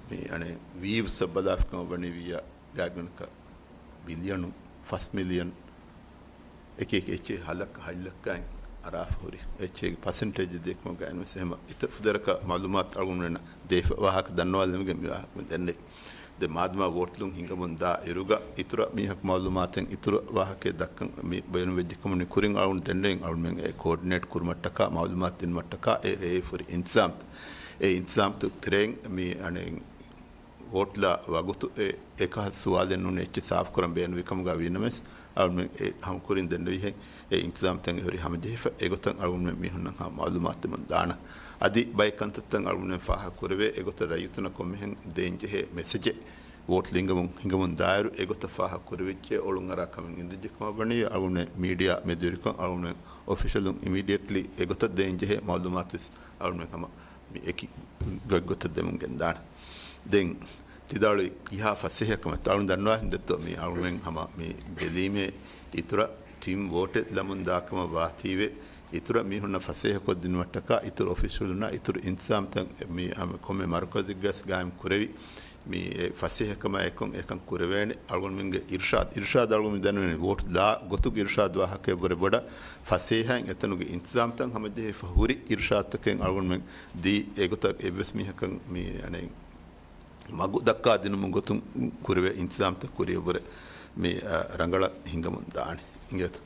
މި އަނެއް ވީވްސް އަށް ބަލާފިކަމަށް ވަނީ ވިއްޔާ ގާތްގަނޑަކަށް މިލިޔަނު، ފަސް މިލިޔަން އެކި އެކި އެއްޗެހި ހަލަކް ހަތް ލައްކައިން އަރާފަ ހުރި އެއްޗެހިގެ ޕަސެންޓޭޖް ދެއްކުމަށް ގާތްނުވެސް އެހެމަ އިތުރު ފުދޭވަރަކަށް މައުލޫމާތު އަޅުގަނޑުމެންނަށް ދޭފަ ވާހަކަ ދަންނަވާލަމިގެން މި ވާހަކަ ދެންނެވި. ދެ މާދަމާ ވޯޓްލުން ހިނގަމުން ދާ އިރުގަ އިތުރަށް މީހަކު މައުލޫމާތެއް އިތުރަށް ވާހަކައެއް ދައްކަން މި ބޭނުންވެއްޖެ ކަމުން ކުރިން އަޅުގަނޑު ދެންނެވިން އަޅުމެން އެ ކޯޑިނޭޓް ކުރުމަށްޓަކާ މައުލޫމާތު ދިނުމަށްޓަކާ އެ ރޭވި ހުރި އިންތިޒާމްތައް. އެ އިންތިޒާމްތައް ތެރެއިން މި އަނެއް ވޯޓްލާ ވަގުތު އެ އެކަހަލަ ސުވާލެއް ނޫނީ އެއްޗެއް ސާފުކުރަން ބޭނުންވި ކަމުގަ ވީނަމަވެސް، އަޅުގަނޑުމެން އެ ހަމަ ކުރިން ދެންނެވިހެން އެ އިންތިޒާމްތައް އެހުރީ ހަމަޖެހިފަ އެގޮތަށް އަޅުގަނޑުމެން މީހުންނަށް ހަމަ މައުލޫމާތު ދެމުން ދާނަން. އަދި ބައެއް ކަންތައްތައް އަޅުގަނޑުމެން ފާހަގަ ކުރެވޭ އެގޮތަށް ރައްޔިތުންނަށް ކޮންމެހެން ދޭންޖެހޭ މެސެޖެއް ވޯޓް ލިނގަމުން ހިނގަމުން ދާއިރު އެގޮތަށް ފާހަގަ ކުރެވިއްޖެ އޮޅުން އަރާ ކަމެއް އިނދެއްޖެ ކަމަށް ވަނީ އަޅުގަނޑުމެން މީޑިއާ މެދުވެރިކޮށް އަޅުގަނޑުމެން އޮފިޝަލުން އިމީޑިއެޓްލީ އެގޮތަށް ދޭންޖެހޭ މައުލޫމާތު ވެސް އަޅުގަނޑުމެން ހަމަ މި އެކި ގޮތްގޮތަށް ދެމުން ގެންދާނެ. ދެން ތިދާޅުވި ކިހާ ފަސޭހަކަމެއް އަޅުން ދަންނަވާ ހިނދެއްތޯ މި އަޅުމެން ހަމަ މި ބެލީމޭ އިތުރަށް ޓީމް ވޯޓެއް ލަމުން ދާކަމަށް ވާތީވެ އިތުރަށް މީހުންނަށް ފަސޭހަކޮށްދިނުމަށްޓަކާ އިތުރު އޮފިޝަލުންނާ އިތުރު އިންތިޒާމްތައް މި ހަމަ ކޮންމެ މަރުކަޒެއްގަސް ގާއިމް ކުރެވި މި އެ ފަސޭހަކަމާ އެކޮން އެކަން ކުރެވޭނެ. އަޅުގަނޑުމެންގެ އިރުޝާދު، އިރުޝާދު އަޅުގަނޑު ދަންނަވަނީ ވޯޓް ލާ ގޮތުގެ އިރުޝާދު ވާހަކައެއްވުރެ ބޮޑަށް ފަސޭހައިން އެތަނުގެ އިންތިޒާމްތައް ހަމަޖެހިފަ ހުރި އިރުޝާދުތަކެއް އަޅުގަނޑުމެން ދީ އެގޮތަށް އެއްވެސް މީހަކަށް މި އަނެއް މަގު ދައްކާ ދިނުމުގެ ގޮތުން ކުރެވޭ އިންތިޒާމްތައް ކުރިއަށްވުރެ މި، އަ، ރަނގަޅަށް ހިނގަމުން ދާނެ. އިނގޭތަ؟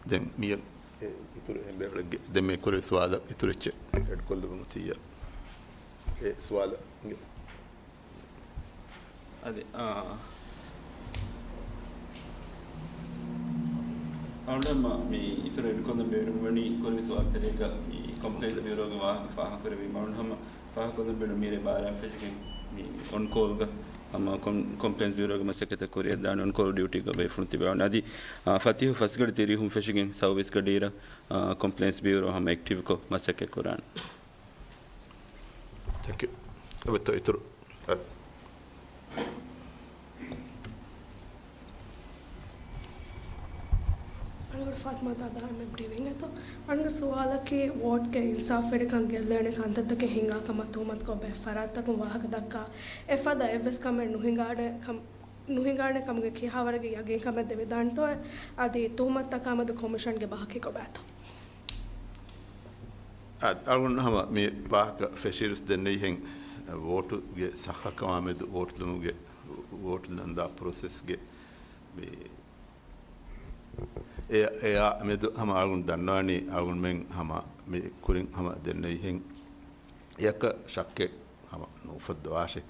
ދެން މިއަށް އެ އިތުރު އެނބޭފުޅެއްގެ ދެން މި ކުރެވި ސުވާލަށް އިތުރު އެއްޗެއް އެޑް ކޮށްލުމުން އޮތިއްޔާ. އެ ސުވާލަށް އިނގޭތަ؟ އަދި، އާ، އަޅުގަނޑު މި އިތުރު އެޑްކޮށްލަން ބޭނުންވަނީ ކުރިން ސުވާލުތެރޭގަ މި ކޮމްޕްލައިންސް ބިއުރޯގެ ވާހަކަ ފާހަގަކުރެވީމަ އަޅުގަނޑު ހަމަ ފާހަގަކޮށްލަން ބޭނުން މިރޭ ބާރައިން ފެށިގެން މި އޮން ކޯލްގަ ހަމަ ކޮމް-، ކޮމްޕްލައިންސް ބިއުރޯގެ މަސައްކަތަށް ކުރިއަށްދާނެ އޮން ކޯލް ޑިއުޓީގަ ބޭފުޅުން ތިބެވާނެ. އަދި، އާ، ފަތިހު ފަސްގަޑި ތިރީހުން ފެށިގެން ސައުވީސް ގަޑިއިރަށް، އާ، ކޮމްޕްލައިންސް ބިއުރޯ ހަމަ އެކްޓިވްކޮށް މަސައްކަތް ކުރާނެ. ތެންކް ޔޫ. އެބަތޯ އިތުރު. އަ. އަޅުގަނޑު ފާތިމާ ދާދާ އެމްއެމްޑީ ވިން އެތޯ. އަޅުގަނޑު ސުވާލަކީ ވޯޓްގެ އިންސާފްވެރިކަން ގެއްލޭނެ ކަންތައްތަކެއް ހިނގާ ކަމަށް ތުހުމަތުކޮށް ބައެއް ފަރާތްތަކުން ވާހަކަ ދައްކާ އެފަދަ އެއްވެސް ކަމެއް ނުހިނގާނެ ކަމަށް ނުހިނގާނެ ކަމުގެ ކިހާވަރެއްގެ ޔަގީންކަމެއް ދެވިދާނެތޯއެ؟ އަދި ތުހުމަތުތަކާމެދު ކޮމިޝަންގެ ބަހަކީ ކޮބާތޯ؟ އަ-، އަޅުގަނޑު ހަމަ މި ވާހަކަ ފެށިއިރުސް ދެންނެވިހެން، ވޯޓުގެ ސައްހަކަމާމެދު ވޯޓުލުމުގެ، ވޯޓު ލަންދާ ޕްރޮސެސްގެ މި އެ-، އެއާ މެދު ހަމަ އަޅުގަނޑު ދަންނަވަނީ އަޅުގަނޑުމެން ހަމަ މި ކުރިން ހަމަ ދެންނެވިހެން އެއަކަށް ޝައްކެއް ހަމަ ނުއުފައްދަވާށޭ.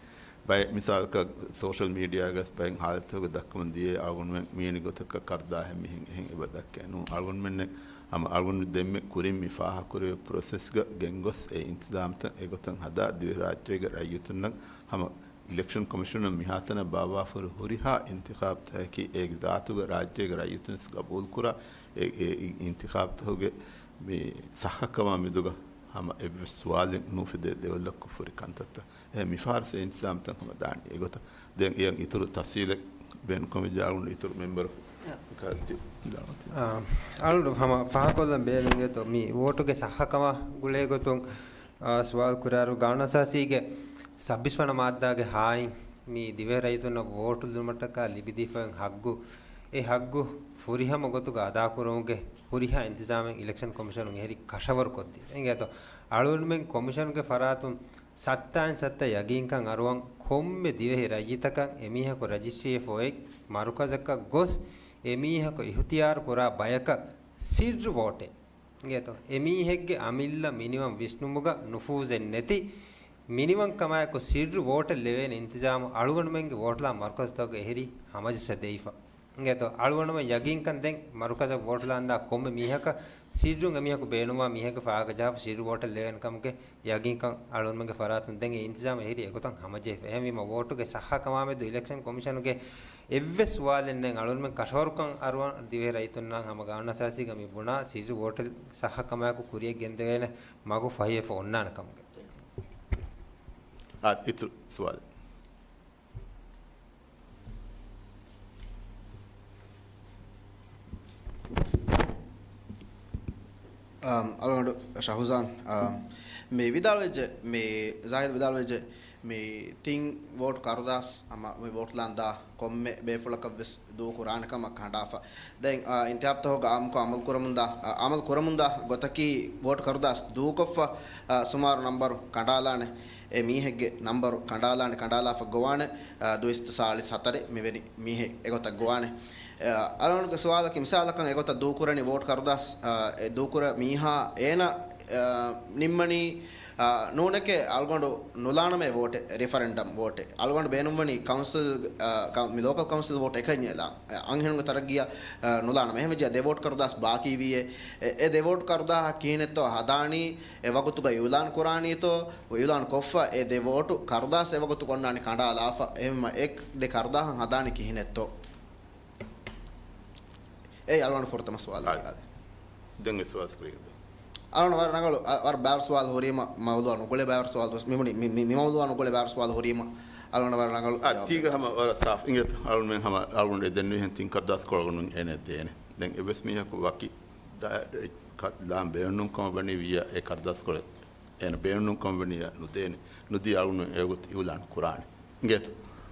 ބައެއް މިސާލަކަށް ސޯޝަލް މީޑިއާގަސް ބައެއް ހާލަތުގަ ދައްކަމުން ދިޔައީ އަޅުގަނޑުމެން މިވެނި ގޮތަކަށް ކަރުދާހެއް މިހެން އެހެން އެބަ ދައްކައެއް ނޫން. އަޅުގަނޑުމެންނެއް ހަމަ އަޅުގަނޑު ދެންމެ ކުރިން މި ފާހަގަކުރެވޭ ޕްރޮސެސްގަ ގެންގޮސް އެ އިންތިޒާމްތައް އެގޮތަށް ހަދާ ދިވެހިރާއްޖޭގެ ރައްޔިތުންނަށް ހަމަ އިލެކްޝަން ކޮމިޝަނުން މިހާތަނަށް ބާއްވާފަހުރި ހުރިހާ އިންތިޚާބުތަކަކީ އޭގެ ޒާތުގަ ރާއްޖޭގެ ރައްޔިތުންވެސް ގަބޫލުކުރާ އެ، އެ އިންތިޚާބުތަކުގެ މި ސައްހަކަމާ މެދުގަ ހަމަ އެއްވެސް ސުވާލެއް ނުއުފެދޭ ލެވެލްއަކު ފުރި ކަންތައްތައް. އެ މިފަހަރު އިންތިޒާމްތައް ހަމަ ދާނީ އެގޮތަށް. ދެން އެއަށް އިތުރު ތަފްސީލެއް ބޭނުންކަމަށް އަޅުގަނޑު އިތުރު މެމްބަރު ކާލް ޖި. އާ، އަޅުގަނޑު ހަމަ ފާހަގަކޮށްލަން ބޭނުންވޭތޯ މި ވޯޓުގެ ސައްހަކަމާ ގުޅޭގޮތުން، އާ، ސުވާލު ކުރާއިރު ގާނޫނުއަސާސީގެ ސައްބީސް ވަނަ މާއްދާގެ ހާއިން މި ދިވެހި ރައްޔިތުންނަށް ވޯޓު ލިބުމަށްޓަކާ ލިބިދީފައި ހައްގު، އެ ހައްގު ފުރިހަމަ ގޮތުގަ އަދާކުރުމުގެ ހުރިހާ އިންތިޒާމެއް އިލެކްޝަން ކޮމިޝަނުން އެހެރީ ކަށަވަރުކޮށްދި. އިނގޭތޯ، އަޅުގަނޑުމެން ކޮމިޝަނުގެ ފަރާތުން ސައްތާއިން ސައްތަ ޔަގީންކަން އަރުވަން ކޮންމެ ދިވެހި ރައްޔިތަކަށް އެމީހަކު ރަޖިސްޓްރީއެއް އޮތް މަރުކަޒަކަށް ގޮސް އެމީހަކު އިހުތިޔާރު ކުރާ ބަޔަކަށް ސިއްރު ވޯޓެއް އިނގޭތޯ، އެމީހެއްގެ އަމިއްލަ މިނިވަން ވިސްނުމުގަ ނުފޫޒެއް ނެތި، މިނިވަން ކަމާއެކު ސިއްރު ވޯޓެއް ލެވޭނެ އިންތިޒާމު އަޅުގަނޑުމެންގެ ވޯޓުލާ މަރުކަޒުތަކުގަ އެހެރީ ހަމަޖައްސަދެވިފަ. އިނގޭތޯ، އަޅުގަނޑުމެން ޔަގީންކަން ދެން މަރުކަޒަށް ވޯޓުލާންދާ ކޮންމެ މީހަކަށް ސިއްރުން އެމީހަކު ބޭނުންވާ މީހެއްގެ ފާހަގަ ޖަހާފަ ސިއްރު ވޯޓެއް ލެވޭނެ ކަމުގެ ޔަގީންކަން އަޅުގަނޑުމެންގެ ފަރާތުން ދެން އެ އިންތިޒާމް އެހެރީ އެގޮތަށް ހަމަޖެހިފަ. އެހެންވީމަ ވޯޓުގެ ސައްހަކަމާމެދު އިލެކްޝަން ކޮމިޝަނުގެ އެއްވެސް ސުވާލެއް ނެތް. އަޅުގަނޑުމެން ކަށަވަރުކަން އަރުވަން ދިވެހި ރައްޔިތުންނާ ހަމަ ގާނޫނުއަސާސީގަ މި ބުނާ ސިއްރު ވޯޓެއް ސައްހަކަމާއެކު ކުރިޔަށް ގެންދެވޭނެ މަގު ފަހިވެފަ އޮންނާނެ ކަމުގެ. އާ، އިތުރު ސުވާލެއް. އަމް، އަޅުގަނޑު ޝަހުޒާން، އަމް، މި ވިދާޅުވެއްޖެ، މި ޒާހިދު ވިދާޅުވެއްޖެ، މި ތިން ވޯޓް ކަރުދާސް ހަމަ މި ވޯޓްލާން ދާ ކޮންމެ ބޭފުޅަކަށް ވެސް ދޫކުރާނެ ކަމަށް ކަނޑާފަ. ދެން، އާ، އިންތިހާބްތަކުގަ އާއްމުކޮށް އަމަލު ކުރަމުންދާ، އާ، އަމަލު ކުރަމުންދާ ގޮތަކީ ވޯޓް ކަރުދާސް ދޫކޮށްފަ، އާ، ސުމާރު ނަންބަރު ކަނޑާލާނެ. އެ މީހެއްގެ ނަންބަރު ކަނޑާލާނެ، ކަނޑާލާފަ ގޮވާނެ، އާ، ދުއިސައްތަ ސާޅީސް ހަތަރެއް މިވެނި މީހެއް އެގޮތަށް ގޮވާނެ. އާ، އަޅުގަނޑުގެ ސުވާލަކީ މިސާލަކަށް އެގޮތަށް ދޫކުރަނީ ވޯޓް ކަރުދާސް، އާ، އެ ދޫކުރާ މީހާ އޭނަ، އާ، ނިންމަނީ، އާ، ނޫނެކޭ އަޅުގަނޑު ނުލާނަމޭ ވޯޓެއް، ރިފަރެންޑަމް ވޯޓެއް. އަޅުގަނޑު ބޭނުންވަނީ ކައުންސިލް، އާ، ކަ-، މި ލޯކަލް ކައުންސިލް ވޯޓް އެކަންޏެއް ލާން. އަންހެނުންގެ ތަރައްގީއަށް، އާ، ނުލާނަމޭ. އެހެންވެއްޖެއްޔާ ދެ ވޯޓް ކަރުދާސް ބާކީވީއޭ. އެ، އެ ދެ ވޯޓް ކަރުދާހަށް ކިހިނެއްތޯ ހަދާނީ، އެ ވަގުތުގަ އިއުލާން ކުރާނީތޯ، އިއުލާން ކޮށްފަ އެ ދެ ވޯޓު ކަރުދާސް އެ ވަގުތު ކޮންނާނީ ކަނޑާލާފަ. އެހެންވީމަ އެ ދެ ކަރުދާހަށް ހަދާނީ ކިހިނެއްތޯ؟ އެއީ އަޅުގަނޑު ފުރަތަމަ ސުވާލަކީ. އާ. އާދެ. ދެން އެ ސުވާލު ސްކްރީން ދޭ. އަޅުގަނޑު ވަރަށް ރަނގަޅު، އަ، ވަރަށް ބާރު ސުވާލު ހުރީމަ، މައުލޫއާ ނުގުޅޭ ބާރު ސުވާލު ދުވަސް، މި، މި، މި، މި މައުލޫއާ ނުގުޅޭ ބާރު ސުވާލު ހުރީމަ، އަޅުގަނޑު ވަރަށް ރަނގަޅު އާ، ޖަވާބެއް. ތީގަ ހަމަ ވަރަށް ސާފު އިނގޭތަ؟ އަޅުގަނޑުމެން ހަމަ އަޅުގަނޑު ދެންނެވިހެން ތިން ކަރުދާސްކޮޅު އަޅުގަނޑު އޭނަ ދޭނެ. ދެން އެއްވެސް މީހަކު ވަކި ދާ-، އެ ކަ-، ލާން ބޭނުންކަމަށް ވަނީ ވިއްޔާ އެ ކަރުދާސްކޮޅެއް އޭނަ ބޭނުންކަމަށް ވަނީ ނުދޭނެ. ނުދީ އަޅުގަނޑު އެގޮތަށް އިއުލާން ކުރާނެ. އިނގޭތަ؟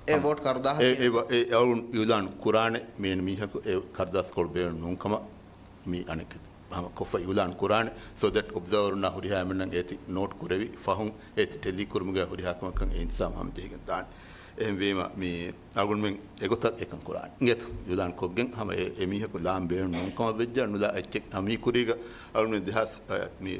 އެ ވޯޓް ކަރުދާހަށް އެ، އެ، އެ އަޅުގަނޑު އިއުލާން ކުރާނެ މި މީހަކު އެ ކަރުދާސްކޮޅު ބޭނުން ނޫންކަމަށް މި އަނެއްކެތި ހަމަ ކޮށްފަ އިއުލާން ކުރާނެ. So that އޮބްޒާވަރުންނާ ހުރިހާ އެންމެންނަށް އޭތި ނޯޓް ކުރެވި ފަހުން އޭތި ޓެލީ ކުރުމުގެ ހުރިހާ ކަމަކަށް އެ އިންތިޒާމް ހަމަޖެހިގެން ދާނެ. އެހެންވީމަ މި އަޅުގަނޑުމެން އެގޮތަށް އެކަން ކުރާނެ. އިނގޭތަ؟ އިއުލާން ކޮށްގެން ހަމަ އެ، އެ މީހަކު ލާން ބޭނުން ނޫންކަމަށް ވެއްޖެ ނުލާ އެއްޗެއް ހަމަ މީ ކުރީގަ އަޅުގަނޑުމެން ދެހާސް، އަ، މި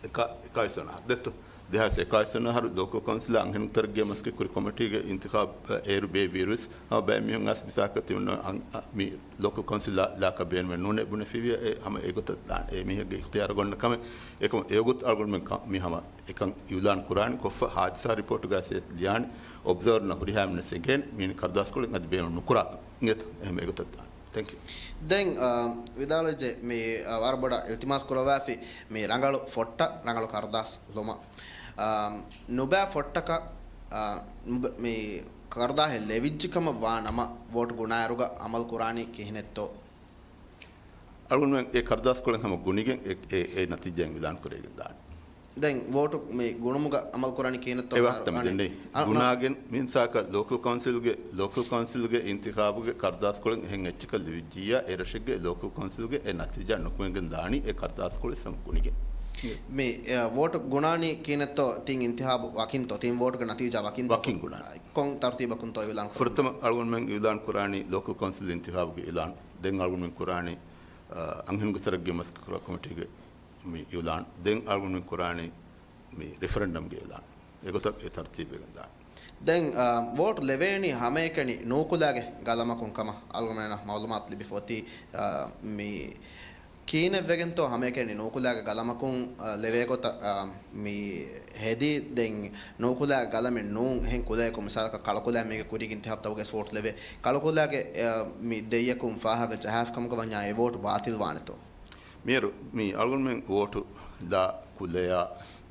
އެކާ-، އެކާވީސް ވަނަ އަހަރު ދެއްތޯ؟ ދެހާސް އެކާވީސް ވަނަ އަހަރު ލޯކަލް ކައުންސިލާ އަންހެނުން ތަރައްގީ މަސައްކަތް ކުރި ކޮމިޓީގެ އިންތިޚާބު އޭރު ބޭއްވިއިރުވެސް ހަމަ ބައެއް މީހުން އަސް މިސާކަށް ތިމަންނަ އަން-، އަ، މި ލޯކަލް ކައުންސިލް ލާ-، ލާކަށް ބޭނުމެއް ނޫނޭ ބުނެފިވިޔަ އެ ހަމަ އެގޮތަށް ދާން. އެ މީހެއްގެ އިޚްތިޔާރު ގޮންނަ ކަމެއް. އެކަމަ އެގޮތަށް އަޅުގަނޑުމެން ކަ-، މި ހަމަ އެކަން އިއުލާން ކުރާނީ ކޮށްފަ ހާދިސާ ރިޕޯޓުގައި ލިޔާނީ އޮބްޒާވަރުންނަށް ހުރިހާ މިނެސް އެނގޭން މީން ކަރުދާސްކޮޅެއް އަދި ބޭނުން ނުކުރާކަށް. އިނގޭތަ؟ އެހެން އެގޮތަށް ދާން. ތެންކް ޔޫ. ދެން، އާ، ވިދާޅުވެއްޖެ މި، އާ، ވަރަށް ބޮޑަށް އިލްތިމާސް ކުރައްވާފި މި ރަނގަޅު ފޮއްޓަށް ރަނގަޅު ކަރުދާސް ލުމަށް. އާ، ނުބައި ފޮއްޓަކަށް، އާ، ނުބަ-، މި ކަރުދާހެއް ލެވިއްޖި ކަމަށް ވާ ނަމަ ވޯޓް ގުނާއިރުގަ އަމަލު ކުރާނީ ކިހިނެއްތޯ؟ އަޅުގަނޑުމެން އެ ކަރުދާސްކޮޅެއް ހަމަ ގުނިގެން އެ، އެ، އެ ނަތީޖާއިން އިއުލާން ކުރެވިގެން ދާނެ. ދެން ވޯޓު މި ގުނުމުގަ އަމަލު ކުރާނީ ކިހިނެއްތޯ؟ އެ ވާހަކަ ދެންނެވި. އަ، ގުނާގެން މި މިސާކަށް ލޯކަލް ކައުންސިލްގެ، ލޯކަލް ކައުންސިލްގެ އިންތިޚާބުގެ ކަރުދާސްކޮޅެއް އެހެން އެއްޗަކަށް ލިބިއްޖިއްޔާ އެ ރަށެއްގެ ލޯކަލް ކައުންސިލްގެ އެ ނަތީޖާ ނުކުމެގެން ދާނީ އެ ކަރުދާސްކޮޅެއް ހަމަ ގުނިގެން. މި، އެ، ވޯޓު ގުނާނީ ކިހިނެއްތޯ؟ ތިން އިންތިޚާބު ވަކިންތޯ؟ ތިން ވޯޓުގެ ނަތީޖާ ވަކިންތޯ؟ ވަކިން ގުނާނީ. ކޮން ތަރުތީބަކުންތޯ އިއުލާން ކުރަނީ؟ ފުރަތަމަ އަޅުގަނޑުމެން އިއުލާން ކުރާނީ ލޯކަލް ކައުންސިލް އިންތިޚާބުގެ އިއުލާން. ދެން އަޅުގަނޑުމެން ކުރާނީ، އަ، އަންހެނުންގެ ތަރައްގީ މަސައްކަތް ކުރާ ކޮމިޓީގެ މި އިއުލާން. ދެން އަޅުގަނޑުމެން ކުރާނީ މި ރިފަރެންޑަމްގެ އިއުލާން. އެގޮތަށް އެ ތަރުތީބުވެގެން ދާނެ. ދެން، އާ، ވޯޓް ލެވޭނީ ހަމައެކަނި ނޫކުލާގެ ގަލަމަކުން ކަމަށް އަޅުގަނޑުމެންނަށް މައުލޫމާތު ލިބިފަ އޮތީ، އާ، މި ކިހިނެއްވެގެންތޯ ހަމައެކަނި ނޫކުލާގެ ގަލަމަކުން، އާ، ލެވޭ ގޮތަށް، އާ، މި ހެދީ. ދެން ނޫކުލާ ގަލަމެއް ނޫން. އެހެން ކުލަޔަކު މިސާލަކަށް ކަޅުކުލައިން މީގެ ކުރީގެ އިންތިޚާބުތަކުގައި ވޯޓް ލެވޭ. ކަޅުކުލާގެ، އާ، މި ދެއްޔަކުން ފާހަގަ ޖަހާފި ކަމަކަށް ވަންޏާ އެ ވޯޓް ބާތިލް ވާނެތޯ؟ މިއަދު މި އަޅުގަނޑުމެން ވޯޓު ލާ ކުލަޔާ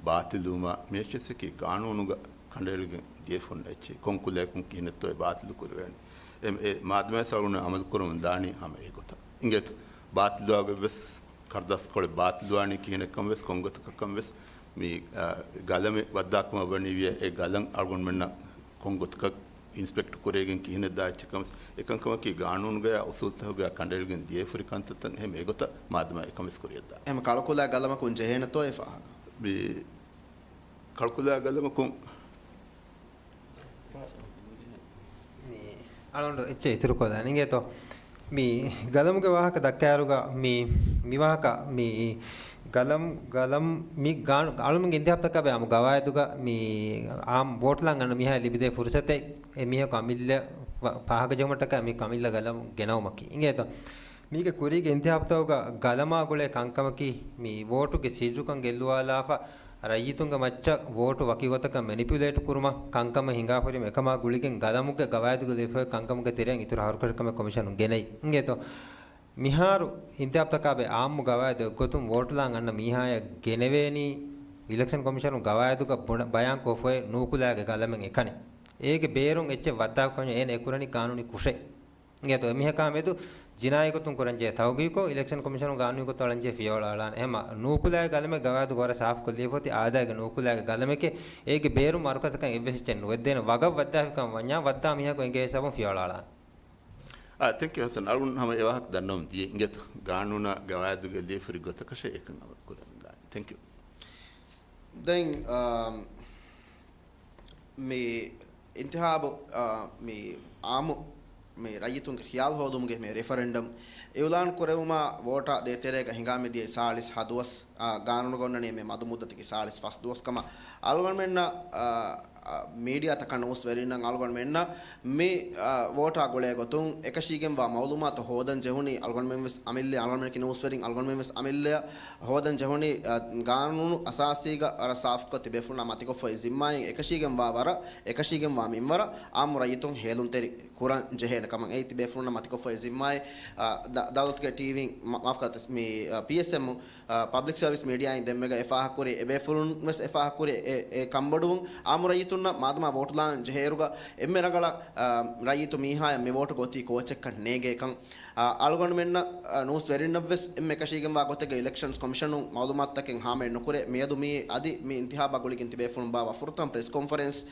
ބާތިލްވުމާ މި އެއްޗެއްސަކީ ގާނޫނުގަ ކަނޑައެޅިގެން ދިޔަފަ އޮންނަ އެއްޗެއް. ކޮން ކުލަޔަކުން ކިހިނެއްތޯ އެ ބާތިލު ކުރެވޭނެ. އެ، އެ މާދަމާ އަޅުގަނޑު އަމަލު ކުރަމުން ދާނީ ހަމަ އެ ގޮތަށް. އިނގޭތަ؟ ބާތިލްވާގޮތް ވެސް ކަރުދާސްކޮޅެއް ބާތިލްވާނީ ކިހިނެއްކަން ވެސް ކޮންގޮތަކަށްކަން ވެސް މި، އާ، ގަލަމެއް ވައްދާކަމަށް ވަނީ ވިޔަ އެ ގަލަން އަޅުގަނޑުމެންނަށް ކޮންގޮތަކަށް އިންސްޕެކްޓް ކުރެވިގެން ކިހިނެއް ދާ އެއްޗެއްކަން ވެސް އެކަންކަމަކީ ގާނޫނުގަޔާ އުސޫލުތަކުގަ ކަނޑައެޅިގެން ދިޔަފަ ހުރި ކަންތައްތައް. އެހެން އެގޮތަށް މާދަމާ އެކަން ވެސް ކުރިއަށްދާ. އެހެން ކަޅުކުލާ ގަލަމަކުން ޖެހޭނެތޯ އެ ފާހަގަ؟ މި ކަޅުކުލާ ގަލަމަކުން މި އަޅުގަނޑު އެއްޗެއް އިތުރުކޮށްލާނެ އިނގޭތޯ. މި ގަލަމުގެ ވާހަކަ ދައްކާއިރުގަ މި، މި ވާހަކަ މި ގަލަމް، ގަލަމް މި ގާނު-، އަޅުމެންގެ އިންތިޚާބުތަކާބެ އާއްމު ގަވާއިދުގަ މި އާއްމު ވޯޓްލާން އަންނަ މީހާ ލިބިދޭ ފުރުސަތެއް އެ މީހަކު އަމިއްލަ ފަ-، ފާހަގަޖެހުމަށްޓަކާ މީހަކު އަމިއްލަ ގަލަމު ގެނައުމަކީ. އިނގޭތޯ؟ މީގެ ކުރީގެ އިންތިޚާބުތަކުގަ ގަލަމާ ގުޅޭ ކަންކަމަކީ މި ވޯޓުގެ ސިއްރުކަން ގެއްލުވާލާފަ، ރައްޔިތުންގެ މައްޗަށް ވޯޓު ވަކި ގޮތަކަށް މެނިޕިއުލޭޓް ކުރުމަށް ކަންކަމެއް ހިނގާފަ ހުރީމަ އެކަމާ ގުޅިގެން ގަލަމުގެ ގަވާއިދުގަ ލިޔެފައި ކަންކަމުގެ ތެރެއިން އިތުރު ހަރުކަށިކަމެއް ކޮމިޝަނުން ގެނައީ. އިނގޭތޯ؟ މިހާރު އިންތިޚާބުތަކާބެ އާއްމު ގަވާއިދު އެއްގޮތުން ވޯޓުލާން އަންނަ މީހާޔަށް ގެނެވޭނީ އިލެކްޝަން ކޮމިޝަނުން ގަވާއިދުގަ ބުނަ-، ބަޔާންކޮށްފައި ނޫކުލާގެ ގަލަމެއް އެކަނި. އޭގެ ބޭރުން އެއްޗެއް ވައްދާކަން އޭނަ އެކުރަނީ ޤާނޫނީ ކުށެއް. އިނގޭތޯ އެމީހަކާ މެދު ޖިނާއީ ގޮތުން ކުރަންޖެހޭ ތަހުގީގު އިލެކްޝަން ކޮމިޝަނުން ގާނޫނީ ގޮތުން އަޅަންޖެހޭ ފިޔަވަޅު އަޅާނެ. އެހެންމަ ނޫކުލާގެ ގަލަމެއް ގަވާއިދުގަ ވަރަށް ސާފުކޮށްލިޔެފަ އޮތީ އާދައިގެ ނޫކުލާގެ ގަލަމެކޭ. އޭގެ ބޭރުން މަރުކަޒަކަށް އެއްވެސް އެއްޗެއް ނުވެއްދޭނެ. ވަގަށް ވައްދާފިކަން ވަންޏާ ވައްދާ މީހަކު އެނގޭ ހިސާބުން ފިޔަވަޅު އަޅާނެ. އާ، ތެންކް ޔޫ ހަސަން. އަޅުގަނޑު ހަމަ އެ ވާހަކަ ދަންނަވަމުން ދިޔަ އިނގޭތޯ؟ ގާނޫނާ ގަވާއިދުގަ ލިޔެފަ ހުރި ގޮތަކަށޭ އެކަން އަމަލު ކުރަމުން ދާނީ. ތެންކް ޔޫ. ދެން، އާ، މި އިންތިޚާބު، އާ، މި އާއްމު މި ރައްޔިތުންގެ ޚިޔާލު ހޯދުމުގެ މި ރެފަރެންޑަމް އިއުލާން ކުރެވުމާ ވޯޓާ ދޭތެރޭގަ ހިނގާ މިދިޔަ ސާޅީސް ހަ ދުވަސް، އާ، ގާނޫނުގަ އޮންނަނީ މި މަދު މުއްދަތަކީ ސާޅީސް ފަސް ދުވަސް ކަމަށް އަޅުގަނޑުމެންނަށް، އާ، އާ، މީޑިއާތަކަށް ނޫސްވެރިންނަށް އަޅުގަނޑުމެންނަށް މި، އާ، ވޯޓާ ގުޅޭ ގޮތުން އެކަށީގެންވާ މައުލޫމާތު ހޯދަން ޖެހުނީ އަޅުގަނޑުމެން ވެސް އަމިއްލަ އަޅުގަނޑުމެންނަކީ ނޫސްވެރިން އަޅުގަނޑުމެން ވެސް އަމިއްލަ ހޯދަން ޖެހުނީ، އާ، ގާނޫނު އަސާސީގަ ވަރަށް ސާފުކޮށް ތިބޭފުޅުންނާ މަތިކޮށްފައި ޒިންމާއިން އެކަށީގެންވާ ވަރަށް، އެކަށީގެންވާ މިންވަރަށް އާއްމު ރައްޔިތުން ހޭލުންތެރި ކުރަން ޖެހޭނެ ކަމަށް އެއީ ތިބޭފުޅުންނަށް މަތިކޮށްފައި ޒިންމާއެއް، އާ، ދަ-، ދައުލަތުގެ ޓީވީން މަ-، މާފްކަރަން، މި، އާ، ޕީއެސްއެމް، އާ، ޕަބްލިކް ސަރވިސް މީޑިއާއިން ދެންމެގަ އެ ފާހަގަކުރި އެބޭފުޅުން ވެސް އެ ފާހަގަކުރި އެ، އެ ކަންބޮޑުވުން އާއްމު ރައްޔިތުންނަށް މާދަމާ ވޯޓުލާން ޖެހޭއިރުގަ އެންމެ ރަނގަޅަށް، އާ، ރައްޔިތު މީހާޔަށް މި ވޯޓުގަ އޮތީ ކޯޗެއްކަން ނޭނގޭކަން، އާ، އަޅުގަނޑުމެންނަށް، އާ، ނޫސްވެރިންނަށްވެސް އެންމެ އެކަށީގެންވާ ގޮތެއްގަ އިލެކްޝަންސް ކޮމިޝަނުން މައުލޫމާތުތަކެއް ހާމައެއް ނުކުރޭ. މިއަދު މި އަދި މި އިންތިހާބާ ގުޅިގެން ތިބޭފުޅުން ބާއްވާ ފުރަތަމަ ޕްރެސް ކޮންފަރެންސް،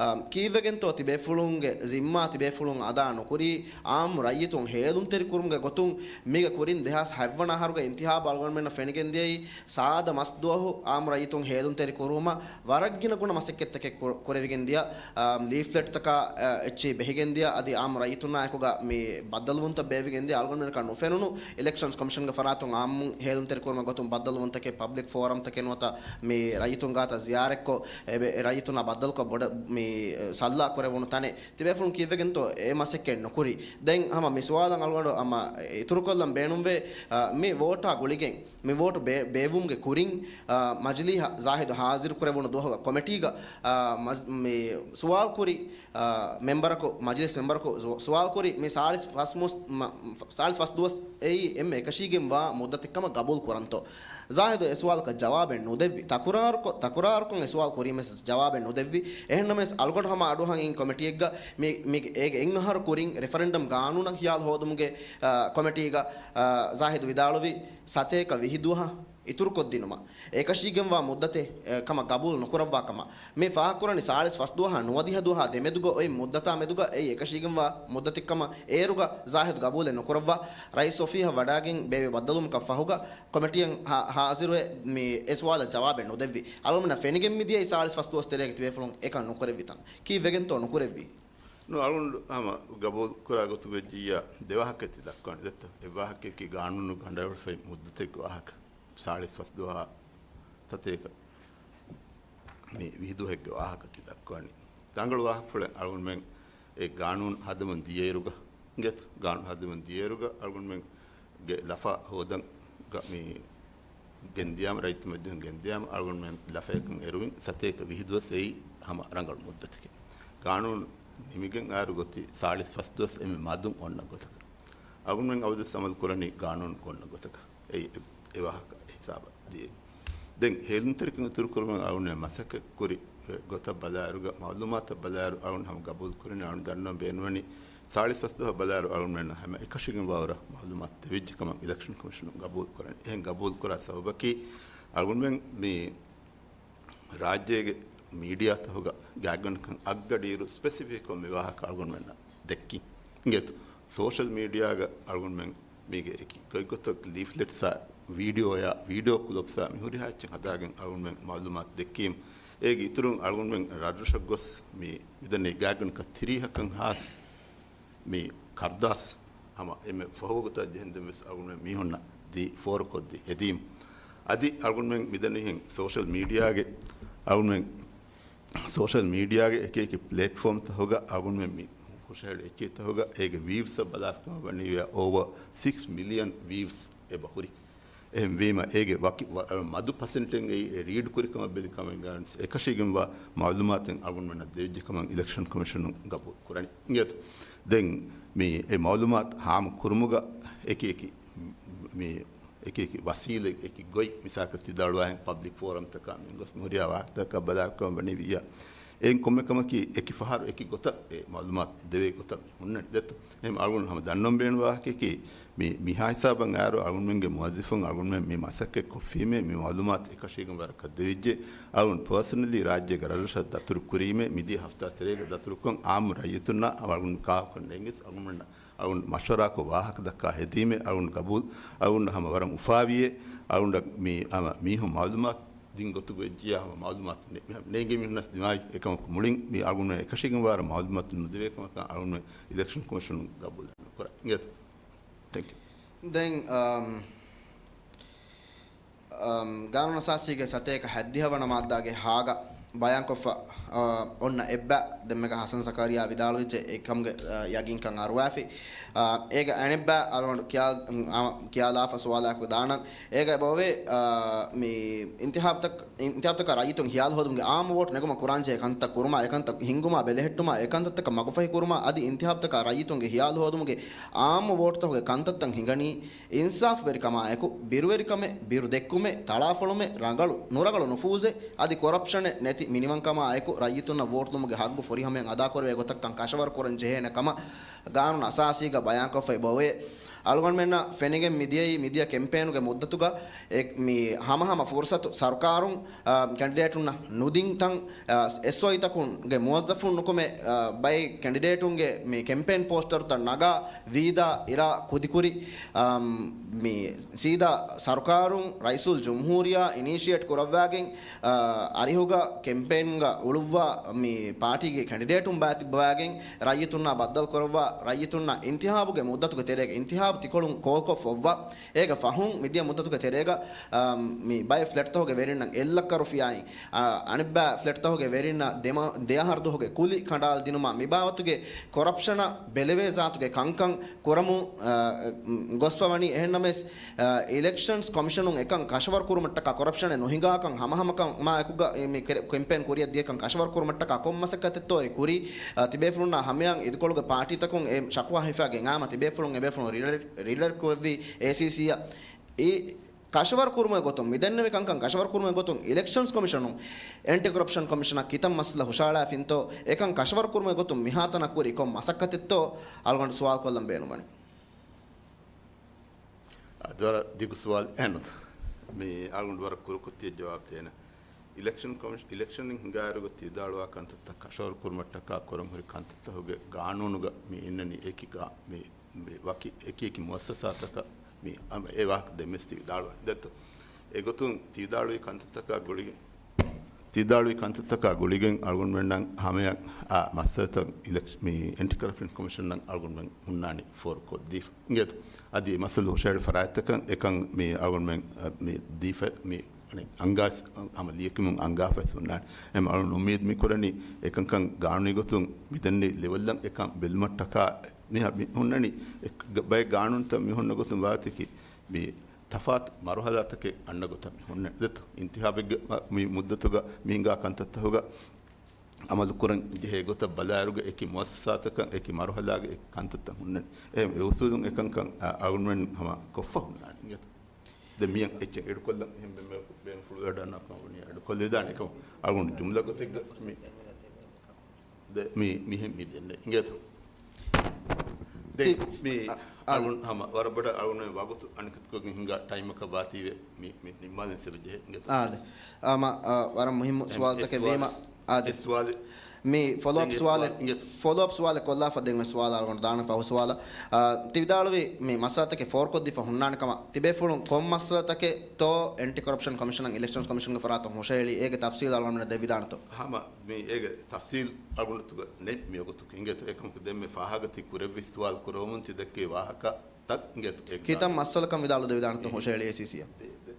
އާ، ކީއްވެގެންތޯ ތިބޭފުޅުންގެ ޒިންމާ ތިބޭފުޅުން އަދާ ނުކުރީ، އާއްމު ރައްޔިތުން ހޭލުންތެރި ކުރުމުގެ ގޮތުން މީގަ ކުރިން ދެހާސް ހަތްވަނަ އަހަރުގެ އިންތިހާބު އަޅުގަނޑުމެންނަށް ފެނިގެން ދިޔައީ ސާދަ މަސް ދުވަހު އާއްމު ރައްޔިތުން ހޭލުންތެރި ކުރުމަށް ވަރަށް ގިނަ ގުނަ މަސައްކަތްތަކެއް ކު-، ކުރެވިގެން ދިޔަ، އާ، ލީފްލެޓްތަކާ، އާ، އެއްޗެހި ބެހިގެން ދިޔަ، އަދި އާއްމު ރައްޔިތުންނާ އެކުގަ މި ބައްދަލުވުންތައް ބޭއްވިގެން ދިޔަ، އަޅުގަނޑުމެންނަކަށް ނުފެނުނު އިލެކްޝަންސް ކޮމިޝަންގެ ފަރާތުން އާއްމުން ހޭލުންތެރި ކުރުމުގެ ގޮތުން ބައްދަލުވުންތަކެއް، ޕަބްލިކް ފޯރަމްތަކެއް ނުވަތަ މި ރައްޔިތުން ގާތަށް ޒިޔާރަތްކޮށް، އެ ބެ-، އެ ރައްޔިތުންނާ ބައްދަލުކޮށް ބޮޑަށް މި، އެ، ސައްލާ ކުރެވުނު ތަނެއް. ތިބޭފުޅުން ކީއްވެގެންތޯ އެ މަސައްކަތް ނުކުރީ؟ ދެން ހަމަ މި ސުވާލަށް އަޅުގަނޑު ހަމަ އިތުރުކޮށްލަން ބޭނުންވޭ، އާ، މި ވޯޓާ ގުޅިގެން މި ވޯޓު ބޭ-، ބޭއްވުމުގެ ކުރިން، އާ، މަޖިލީހަށް ޒާހިދު ހާޒިރު ކުރެވުނު ދުވަހުގަ ކޮމިޓީގަ، އާ، މަޖް-، މި ސުވާލު ކުރި، އާ، މެމްބަރަކު، މަޖިލިސް މެމްބަރަކު ސު-، ސުވާލު ކުރި މި ސާޅީސް ފަސް މުސް-، މަ-، ސާޅީސް ފަސް ދުވަސް އެއީ އެންމެ އެކަށީގެންވާ މުއްދަތެއް ކަމަށް ގަބޫލު ކުރަންތޯ؟ ޒާހިދު އެ ސުވާލަކަށް ޖަވާބެއް ނުދެއްވި. ތަކުރާރުކޮށް، ތަކުރާރުކޮށް އެ ސުވާލު ކުރީމެސް ޖަވާބެއް ނުދެއްވި. އެހެންނަމަވެސް އަޅުގަނޑު ހަމަ އަޑުއަހަން އިން ކޮމިޓީއެއްގަ މި، މި އޭގެ އެއް އަހަރު ކުރިން ރެފަރެންޑަމް ގާނޫނަށް ޚިޔާލު ހޯދުމުގެ، އާ، ކޮމިޓީގަ، އާ، ޒާހިދު ވިދާޅުވި ސަތޭކަ ވިހި ދުވަހަށް އިތުރުކޮށްދިނުމަށް އެކަށީގެންވާ މުއްދަތެއް، އެ، ކަމަށް ގަބޫލު ނުކުރައްވާ ކަމަށް. މި ފާހަގަކުރަނީ ސާޅީސް ފަސް ދުވަހާ ނުވަދިހަ ދުވަހާ ދެމެދުގަ އޮތް މުއްދަތާ މެދުގަ އެއީ އެކަށީގެންވާ މުއްދަތެއް ކަމަށް އޭރުގަ ޒާހިދު ގަބޫލެއް ނުކުރައްވާ. ރައީސް އޮފީހަށް ވަޑާގެން ބޭއްވި ބައްދަލުވުމަކަށް ފަހުގަ ކޮމިޓީއަށް ހާ-، ހާޒިރުވެ މި އެ ސުވާލަށް ޖަވާބެއް ނުދެއްވި. އަޅުގަނޑަށް ފެނިގެން މިދިޔައީ ސާޅީސް ފަސް ދުވަސް ތެރޭގަ ތިބޭފުޅުން އެކަން ނުކުރެއްވިތަން. ކީއްވެގެންތޯ ނުކުރެއްވީ؟ ނު، އަޅުގަނޑު ހަމަ ގަބޫލު ކުރާ ގޮތުގަ ޖިއްޔާ ދެ ވާހަކައެއް ތި ދައްކަވަނީ. ދެއްތޯ؟ އެއް ވާހަކައަކީ ގާނޫނު ގަނޑައަޅުފައި މުއްދަތެއްގެ ވާހަކަ. ސާޅީސް ފަސް ދުވަހާ ސަތޭކަ މި ވިހި ދުވަހެއްގެ ވާހަކަ ތި ދައްކަވަނީ. ރަނގަޅު ވާހަކަފުޅެއް އަޅުގަނޑުމެން އެ ގާނޫނު ހަދަމުން ދިޔައިރުގަ، ގެތު ގާނޫނު ހަދަމުން ދިޔައިރުގަ އަޅުގަނޑުމެންގެ ލަފާ ހޯދަން ގަ-، މި ގެންދިޔާމަ، ރައްޔިތު މަޖިލީހުން ގެންދިޔާމަ އަޅުގަނޑުމެން ލަފަޔަކުން އެރުވިން ސަތޭކަ ވިހި ދުވަސް އެއީ ހަމަ ރަނގަޅު މުއްދަތެކޭ. ގާނޫނު ނިމިގެން އާރު ގޮތީ ސާޅީސް ފަސް ދުވަސް އެންމެ މަދުން އޮންނަ ގޮތަކަށް. އަޅުގަނޑުމެން އަބަދުވެސް އަމަލު ކުރަނީ ގާނޫނު އޮންނަ ގޮތަކަށް. އެއީ އެ، އެ ވާހަކަ ހިސާބަށް ދިޔައީ. ދެން ހޭލުންތެރިކަން އިތުރު ކުރުމަށް އަޅުގަނޑުމެން މަސައްކަތް ކުރި ގޮތަށް ބަލާއިރުގަ، މައުލޫމާތަށް ބަލާއިރު އަޅުގަނޑު ހަމަ ގަބޫލު ކުރަނީ، އަޅުގަނޑު ދަންނަވަން ބޭނުންވަނީ ސާޅީސް ފަސް ދުވަހަށް ބަލާއިރު އަޅުގަނޑުމެންނަށް ހަމަ އެކަށީގެންވާވަރަށް މައުލޫމާތު ދެވިއްޖެ ކަމަށް އިލެކްޝަން ކޮމިޝަނުން ގަބޫލު ކުރަނީ. އެހެން ގަބޫލު ކުރާ ސަބަބަކީ އަޅުގަނޑުމެން މި ރާއްޖޭގެ މީޑިއާތަކުގަ ގާތްގަނޑަކަށް އަށްގަޑިއިރު ސްޕެސިފިކްކޮށް މި ވާހަކަ އަޅުގަނޑުމެންނަށް ދެއްކިން. އިނގޭތޯ؟ ސޯޝަލް މީޑިއާގަ އަޅުގަނޑުމެން މީގެ އެކި ގޮތްގޮތަށް ލީފްލެޓްސާ، ވީޑިއޯއާ، ވީޑިއޯ ކުލިޕްސާ މި ހުރިހާ އެއްޗެއް ހަދާގެން އަޅުގަނޑުމެން މައުލޫމާތު ދެއްކީމު، އޭގެ އިތުރުން އަޅުގަނޑުމެން ރަށްރަށަށް ގޮސް މި މިދަނީ ގާތްގަނޑަކަށް ތިރީހަކަށް ހާސް މި ކަރުދާސް ހަމަ އެންމެ ފަހު ވަގުތަށް ޖެހެންދެން ވެސް އަޅުގަނޑުމެން މީހުންނަށް ދީ ފޯރުކޮށްދީ ހެދީމު. އަދި އަޅުގަނޑުމެން މިދަނީހެން ސޯޝަލް މީޑިއާގެ، އަޅުގަނޑުމެން ސޯޝަލް މީޑިއާގެ އެކި އެކި ޕްލެޓްފޯމްތަކުގަ އަޅުގަނޑުމެން މި ހުށަހެޅި އެއްޗެއްތަކުގަ އޭގެ ވީވްސްއަށް ބަލާފަ ކަމަށް ވަނީވެ އޯވަ ސިކްސް މިލިއަން ވީވްސް އެބަ ހުރި. އެހެންވީމަ، އޭގެ ވަކި ވަ-، މަދު ޕަސެންޓެއް އެއީ އެ ރީޑް ކުރި ކަމަށް ބެލި ކަމެއްގަ އެކަށީގެންވާ މައުލޫމާތެއް އަޅުގަނޑުމެންނަށް ދެވިއްޖެ ކަމަށް އިލެކްޝަން ކޮމިޝަނުން ގަބޫލު ކުރަނީ. އިނގޭތޯ؟ ދެން މި އެ މައުލޫމާތު ހާމަ ކުރުމުގަ އެކި އެކި މި އެކި އެކި ވަސީލަތް، އެކި ގޮތް، މިސާލަކަށް ތި ދަޅުވާހެން ޕަބްލިކް ފޯރަމްތަކާ މި ގޮސް މި ހުރިހާ ވާހަކަތަކަށް ބަލާކަމަށް ވަނީ ވިއްޔާ. އެއިން ކޮންމެ ކަމަކީ އެކި ފަހަރު އެކި ގޮތަށް އެ މައުލޫމާތު ދެވޭ ގޮތަށް މި ހުންނަނީ ދެއްތޯ؟ އެހެން އަޅުގަނޑު ހަމަ ދަންނަވަން ބޭނުން ވާހަކައަކީ މި، މިހާ ހިސާބަށް އައިރު އަޅުގަނޑުމެންގެ މުވައްޒަފުން އަޅުގަނޑުމެން މި މަސައްކަތް ކޮށްފީމޭ މި މައުލޫމާތު އެކަށީގެން ވަރަކަށް ދެވިއްޖެ. އަޅުގަނޑު ޕާސަނަލީ ރާއްޖޭގެ ރަށްރަށަށް ދަތުރު ކުރީމޭ މިދިޔަ ހަފްތާ ތެރޭގަ ދަތުރުކޮށް އާއްމު ރައްޔިތުންނާ އަޅުގަނޑު ކާކުކަން ނެނގެސް އަޅުގަނޑު މަޝްވަރާކޮށް ވާހަކަ ދައްކާ ހެދީމޭ އަޅުގަނޑު ގަބޫލް، އަޅުގަނޑު ހަމަ ވަރަށް އުފާވިޔޭ، އަޅުގަނޑަށް މި ހަމަ މީހުން މައުލޫމާތު ދިން ގޮތުގަ އެއްޗިއްޔާ ހަމަ މައުލޫމާތު ނެ-، މި-، ނޭނގެ މީހުންނަސް ދިމާވި އެކަމަކު މުޅިން މި އަޅުގަނޑުމެން އެކަށީގެންވާރަށް މައުލޫމާތު ނުދެވޭ ކަމަކަށް އަޅުގަނޑުމެން އިލެކްޝަން ކޮމިޝަނުން ގަބޫލު ނުކުރާ. އިނގޭތަ؟ ތެންކް ޔޫ. ދެން، އަމް، އަމް، ގާނޫނު އަސާސީގެ ސަތޭކަ ހަތްދިހަ ވަނަ މާއްދާގެ ހާގަ ބަޔާންކޮށްފަ، އަ، އޮންނަ އެއްބަ ދެންމެގަ ހަސަން ޒަކަރިޔާ ވިދާޅުވިއްޖެ އެކަމުގެ، އަ، ޔަގީންކަން އަރުވާފި. އާ، އޭގެ އަނެއްބަ އަޅުގަނޑު ކިޔާ-، އާ، ކިޔާލާފަ ސުވާލާއެކު ދާނަން. އޭގަ އެބައޮވޭ، އާ، މި އިންތިހާބުތަކަށް، އިންތިހާބުތަކަށް ރައްޔިތުން ހިޔާލު ހޯދުމުގެ އާއްމު ވޯޓް ނެގުމަށް ކުރާންޖެހޭ ކަންތައް ކުރުމާ، އެކަންތައް ހިންގުމާ، ބެލެހެއްޓުމާ، އެކަންތައްތަކަށް މަގުފަހި ކުރުމާ، އަދި އިންތިހާބުތަކަށް ރައްޔިތުންގެ ހިޔާލު ހޯދުމުގެ އާއްމު ވޯޓްތަކުގެ ކަންތައްތައް ހިނގަނީ، އިންސާފުވެރިކަމާއެކު، ބިރުވެރިކަމެއް، ބިރު ދެއްކުމެއް، ތަޅާފޮޅުމެއް، ރަނގަޅު، ނުރަނގަޅު ނުފޫޒެއް، އަދި ކޮރަޕްޝަނެއް ނެތި މިނިވަންކަމާއެކު، ރައްޔިތުންނަށް ވޯޓް ދުންމުގެ ހައްގު ފުރިހަމައިން އަދާކުރެވޭ ގޮތަށްކަން ކަށަވަރު ކުރަން ޖެހޭނެ ކަމަށް ގާނޫނު އަސާސީގަ ބަޔާންކޮށްފައި ބޮވޭ. އަޅުގަނޑުމެންނަށް ފެނިގެން މިދިޔައީ މިދިޔަ ކެމްޕޭނުގެ މުއްދަތުގަ އެ، މި ހަމަހަމަ ފުރުސަތު ސަރުކާރުން، އާ، ކެންޑިޑޭޓުންނަށް ނުދިން ތަން، އާ، އެސްއޯއީތަކުންގެ މުވައްޒަފުން ނުކުމެ، އާ، ބައެއް ކެންޑިޑޭޓުންގެ މި ކެމްޕޭން ޕޯސްޓަރުތައް ނަގާ ވީދާ އިރާ ކުދިކުރި، އާ، މި ސީދާ ސަރުކާރުން ރައީސުލް ޖުމްހޫރިއްޔާ އިނީޝިއޭޓް ކުރައްވާގެން، އަރިހުގަ ކެމްޕޭންގަ އުޅުއްވާ މި ޕާޓީގެ ކެންޑިޑޭޓުން ބާތިއްބަވާގެން ރައްޔިތުންނާ ބައްދަލުކުރައްވާ، ރައްޔިތުންނާ އިންތިހާބުގެ މުއްދަތުގެ ތެރޭގަ އިންތިހާބު ތިކޮޅުން ކޯލްކޮށްފަ އޮއްވާ. އޭގަ ފަހުން މިދިޔަ މުއްދަތުގެ ތެރޭގަ، އަ، މި ބައެއް ފްލެޓްތަކުގެ ވެރިންނަށް އެއްލައްކަ ރުފިޔާއިން، އަ، އަނެއްބައި ފްލެޓްތަކުގެ ވެރިންނަށް ދެމަ-، ދެއަހަރު ދުވަހުގެ ކުލި ކަނޑާލަދިނުމާ މިބާވަތުގެ ކޮރަޕްޝަނަށް ބެލެވޭ ޒާތުގެ ކަންކަން ކުރަމުން، އަ، ގޮސްފަ ވަނީ. އެހެންނަމަވެސް، އ، އިލެކްޝަންސް ކޮމިޝަނުން އެކަން ކަށަވަރު ކުރުމަށްޓަކާ ކޮރަޕްޝަނެއް ނުހިނގާކަން ހަމަހަމަކަމާއެކުގަ މި ކެ-، ކެމްޕޭން ކުރިއަށް ދިޔަކަން ކަށަވަރު ކުރުމަށްޓަކާ ކޮން މަސައްކަތެއްތޯ އެ ކުރީ، އ، ތިބޭފުޅުންނާ ހަމަޔަށް އިދިކޮޅުގެ ޕާޓީތަކުން އެ ޝަކުވާ ހިފާގެން އާމަ ތިބޭފުޅުން އެބޭފުޅުން ރިޑަރ-، ރިޑަރެކްޓް ކުރެއްވީ އޭސީސީއަށް. އެ ކަށަވަރު ކުރުމުގެ ގޮތުން، މިދެންނެވި ކަންކަން ކަށަވަރު ކުރުމުގެ ގޮތުން އިލެކްޝަންސް ކޮމިޝަނުން އެންޓި ކޮރަޕްޝަން ކޮމިޝަނަށް ކިތައް މައްސަލަ ހުށަހަޅާފިންތޯ، އެކަން ކަށަވަރު ކުރުމުގެ ގޮތުން މިހާތަނަށް ކުރީ ކޮން މަސައްކަތެއްތޯ އަޅުގަނޑު ސުވާލު ކޮށްލަން ބޭނުންވަނީ. އަދި ވަރަށް ދިގު ސުވާލެއް ނުތަ. މި އަޅުގަނޑު ވަރަށް ކުރުކޮށް ތިޔަ ޖަވާބު ދޭނަ. އިލެކްޝަން ކޮމިޝ-، އިލެކްޝަން ހިނގާއިރުގަ ތިދާޅުވާ ކަންތައްތައް ކަށަވަރު ކުރުމަށްޓަކާ ކުރަން ހުރި ކަންތައްތަކުގެ ގާނޫނުގަ މި އިންނަނީ އެކި ގާ-، މި، މި ވަކި އެކި އެކި މުއައްސަސާތަކަށް މި އަ-، އެ ވާހަކަ ދެންވެސް ތި ވިދާޅުވަން ދެއްތޯ. އެގޮތުން ތި ވިދާޅުވި ކަންތައްތަކާ ގުޅިގެން، ތި ވިދާޅުވި ކަންތައްތަކާ ގުޅިގެން އަޅުގަނޑުމެންނަށް ހަމަޔަށް އާ މައްސަލަތައް އިލެކްޝ-، މި އެންޓި ކަރަޕްޝަން ކޮމިޝަންނަށް އަޅުގަނޑުމެން ހުންނާނީ ފޯރުކޮށްދީފަ. އިނގޭތޯ؟ އަދި މައްސަލަ ހުށަހެޅި ފަރާތްތަކަށް އެކަން މި އަޅުގަނޑުމެން، އަ، މި ދީފަ، މި އަންގާސް ހަމަ ލިޔެކިމުން އަންގާފައި ހުންނާނެ. އެމް އަޅުން އުއްމީދު މި ކުރަނީ އެކަންކަން ގާނޫނީ ގޮތުން މިދެންނެވި ލެވެލްއަށް އެކަން ބެލުމަށްޓަކާ މި ހަ-، މި ހުންނަނީ އެ-، ގ-، ބައެއް ގާނޫނުތައް މި ހުންނަ ގޮތުން ވާތަކީ މި ތަފާތު މަރުހަލާތަކެއް އަންނަ ގޮތަށް މި ހުންނަނީ. ދެއްތޯ؟ އިންތިހާބެއްގެ މަ-، މި މުއްދަތުގަ މި ހިނގާ ކަންތައްތަކުގަ އަމަލުކުރަން ޖެހޭ ގޮތަށް ބަލާއިރުގަ އެކި މުއައްސަސާތަކަށް އެކި މަރުހަލާގެ އެކި ކަންތައްތައް ހުންނަނީ. އެހެން އެ އުސޫލުން އެކަންކަން އަ-، އަޅުގަނޑުމެން ހަމަ ކޮށްފަ ހުންނާނެ އިނގޭތޯ. ދެން މިޔަށް އެއްޗެއް އެޑުކޮށްލަން އެހެން ބެންމެ-، ބޭނުންފުޅުވެ އަޑު އަންނާކަށް ވަނީ އެޑުކޮށްލެވިދާނެ އެކަމަށް އަޅުގަނޑު ޖުމްލަ ގޮތެއްގަ މި، ދެ-، މި، މިހެން މި ދެންނެވި އިނގޭތޯ. ދެން ތި-، މި އަ-، އަ-، އަޅުގަނޑު ހަމަ ވަރަށް ބޮޑަށް އަޅުގަނޑު ވަގުތު އަނެކަތިކޮށްގެން ހިނގާ ޓައިމަކަށް ވާތީވެ މި، މި ނިންމާލަން ސެބަ ޖެހޭ އިނގޭތޯ. އާ، ދެ. އާ، މަ-، އާ، ވަރަށް މުހިއްމު އެ-، ސުވާލުތަކެއް އެ ސުވާލު-، ވީމަ. އާ، ދެ. އެ ސުވާލު-، މި ފޮލޯއަޕް ދެން އެ ސުވާލެއް، ސުވާލު އިނގޭތޯ. ފޮލޯއަޕް ސުވާލެއް ކޮށްލާފަ ދެން އެ ސުވާލު އަޅުގަނޑު ދާނަން ފަހު ސުވާލަށް. އާ، ތި ވިދާޅުވި މި މައްސަލަތަކެއް ފޯރުކޮށްދީފަ ހުންނާނެ ކަމަށް ތިބޭފުޅުން ކޮން މައްސަލަތަކެއްތޯ އެންޓި ކޮރަޕްޝަން ކޮމިޝަނަށް އިލެކްޝަންސް ކޮމިޝަންގެ ފަރާތުން ހުށަހެޅީ އޭގެ ތަފްސީލް އަޅުގަނޑުމެންނަށް ދެވިދާނެތޯ؟ ހަމަ މި އޭގެ ތަފްސީލް އަޅުގަނޑުތުގަ ނެތް މިވަގުތު އިނގޭތޯ. އެކަމަކު ދެންމެ ފާހަގަތި ކުރެއްވި ސުވާލު ކުރެވެމުން ތި ދެއްކޭ ވާހަކަ ތައް އިނގޭތޯ. އޭގެ ކިތައް ތާ-، މައްސަލަކަން ވިދާޅު ދެވިދާނެތޯ ހުށަހެޅި އޭސީސީއަށް؟ ދެ-، ދެ-،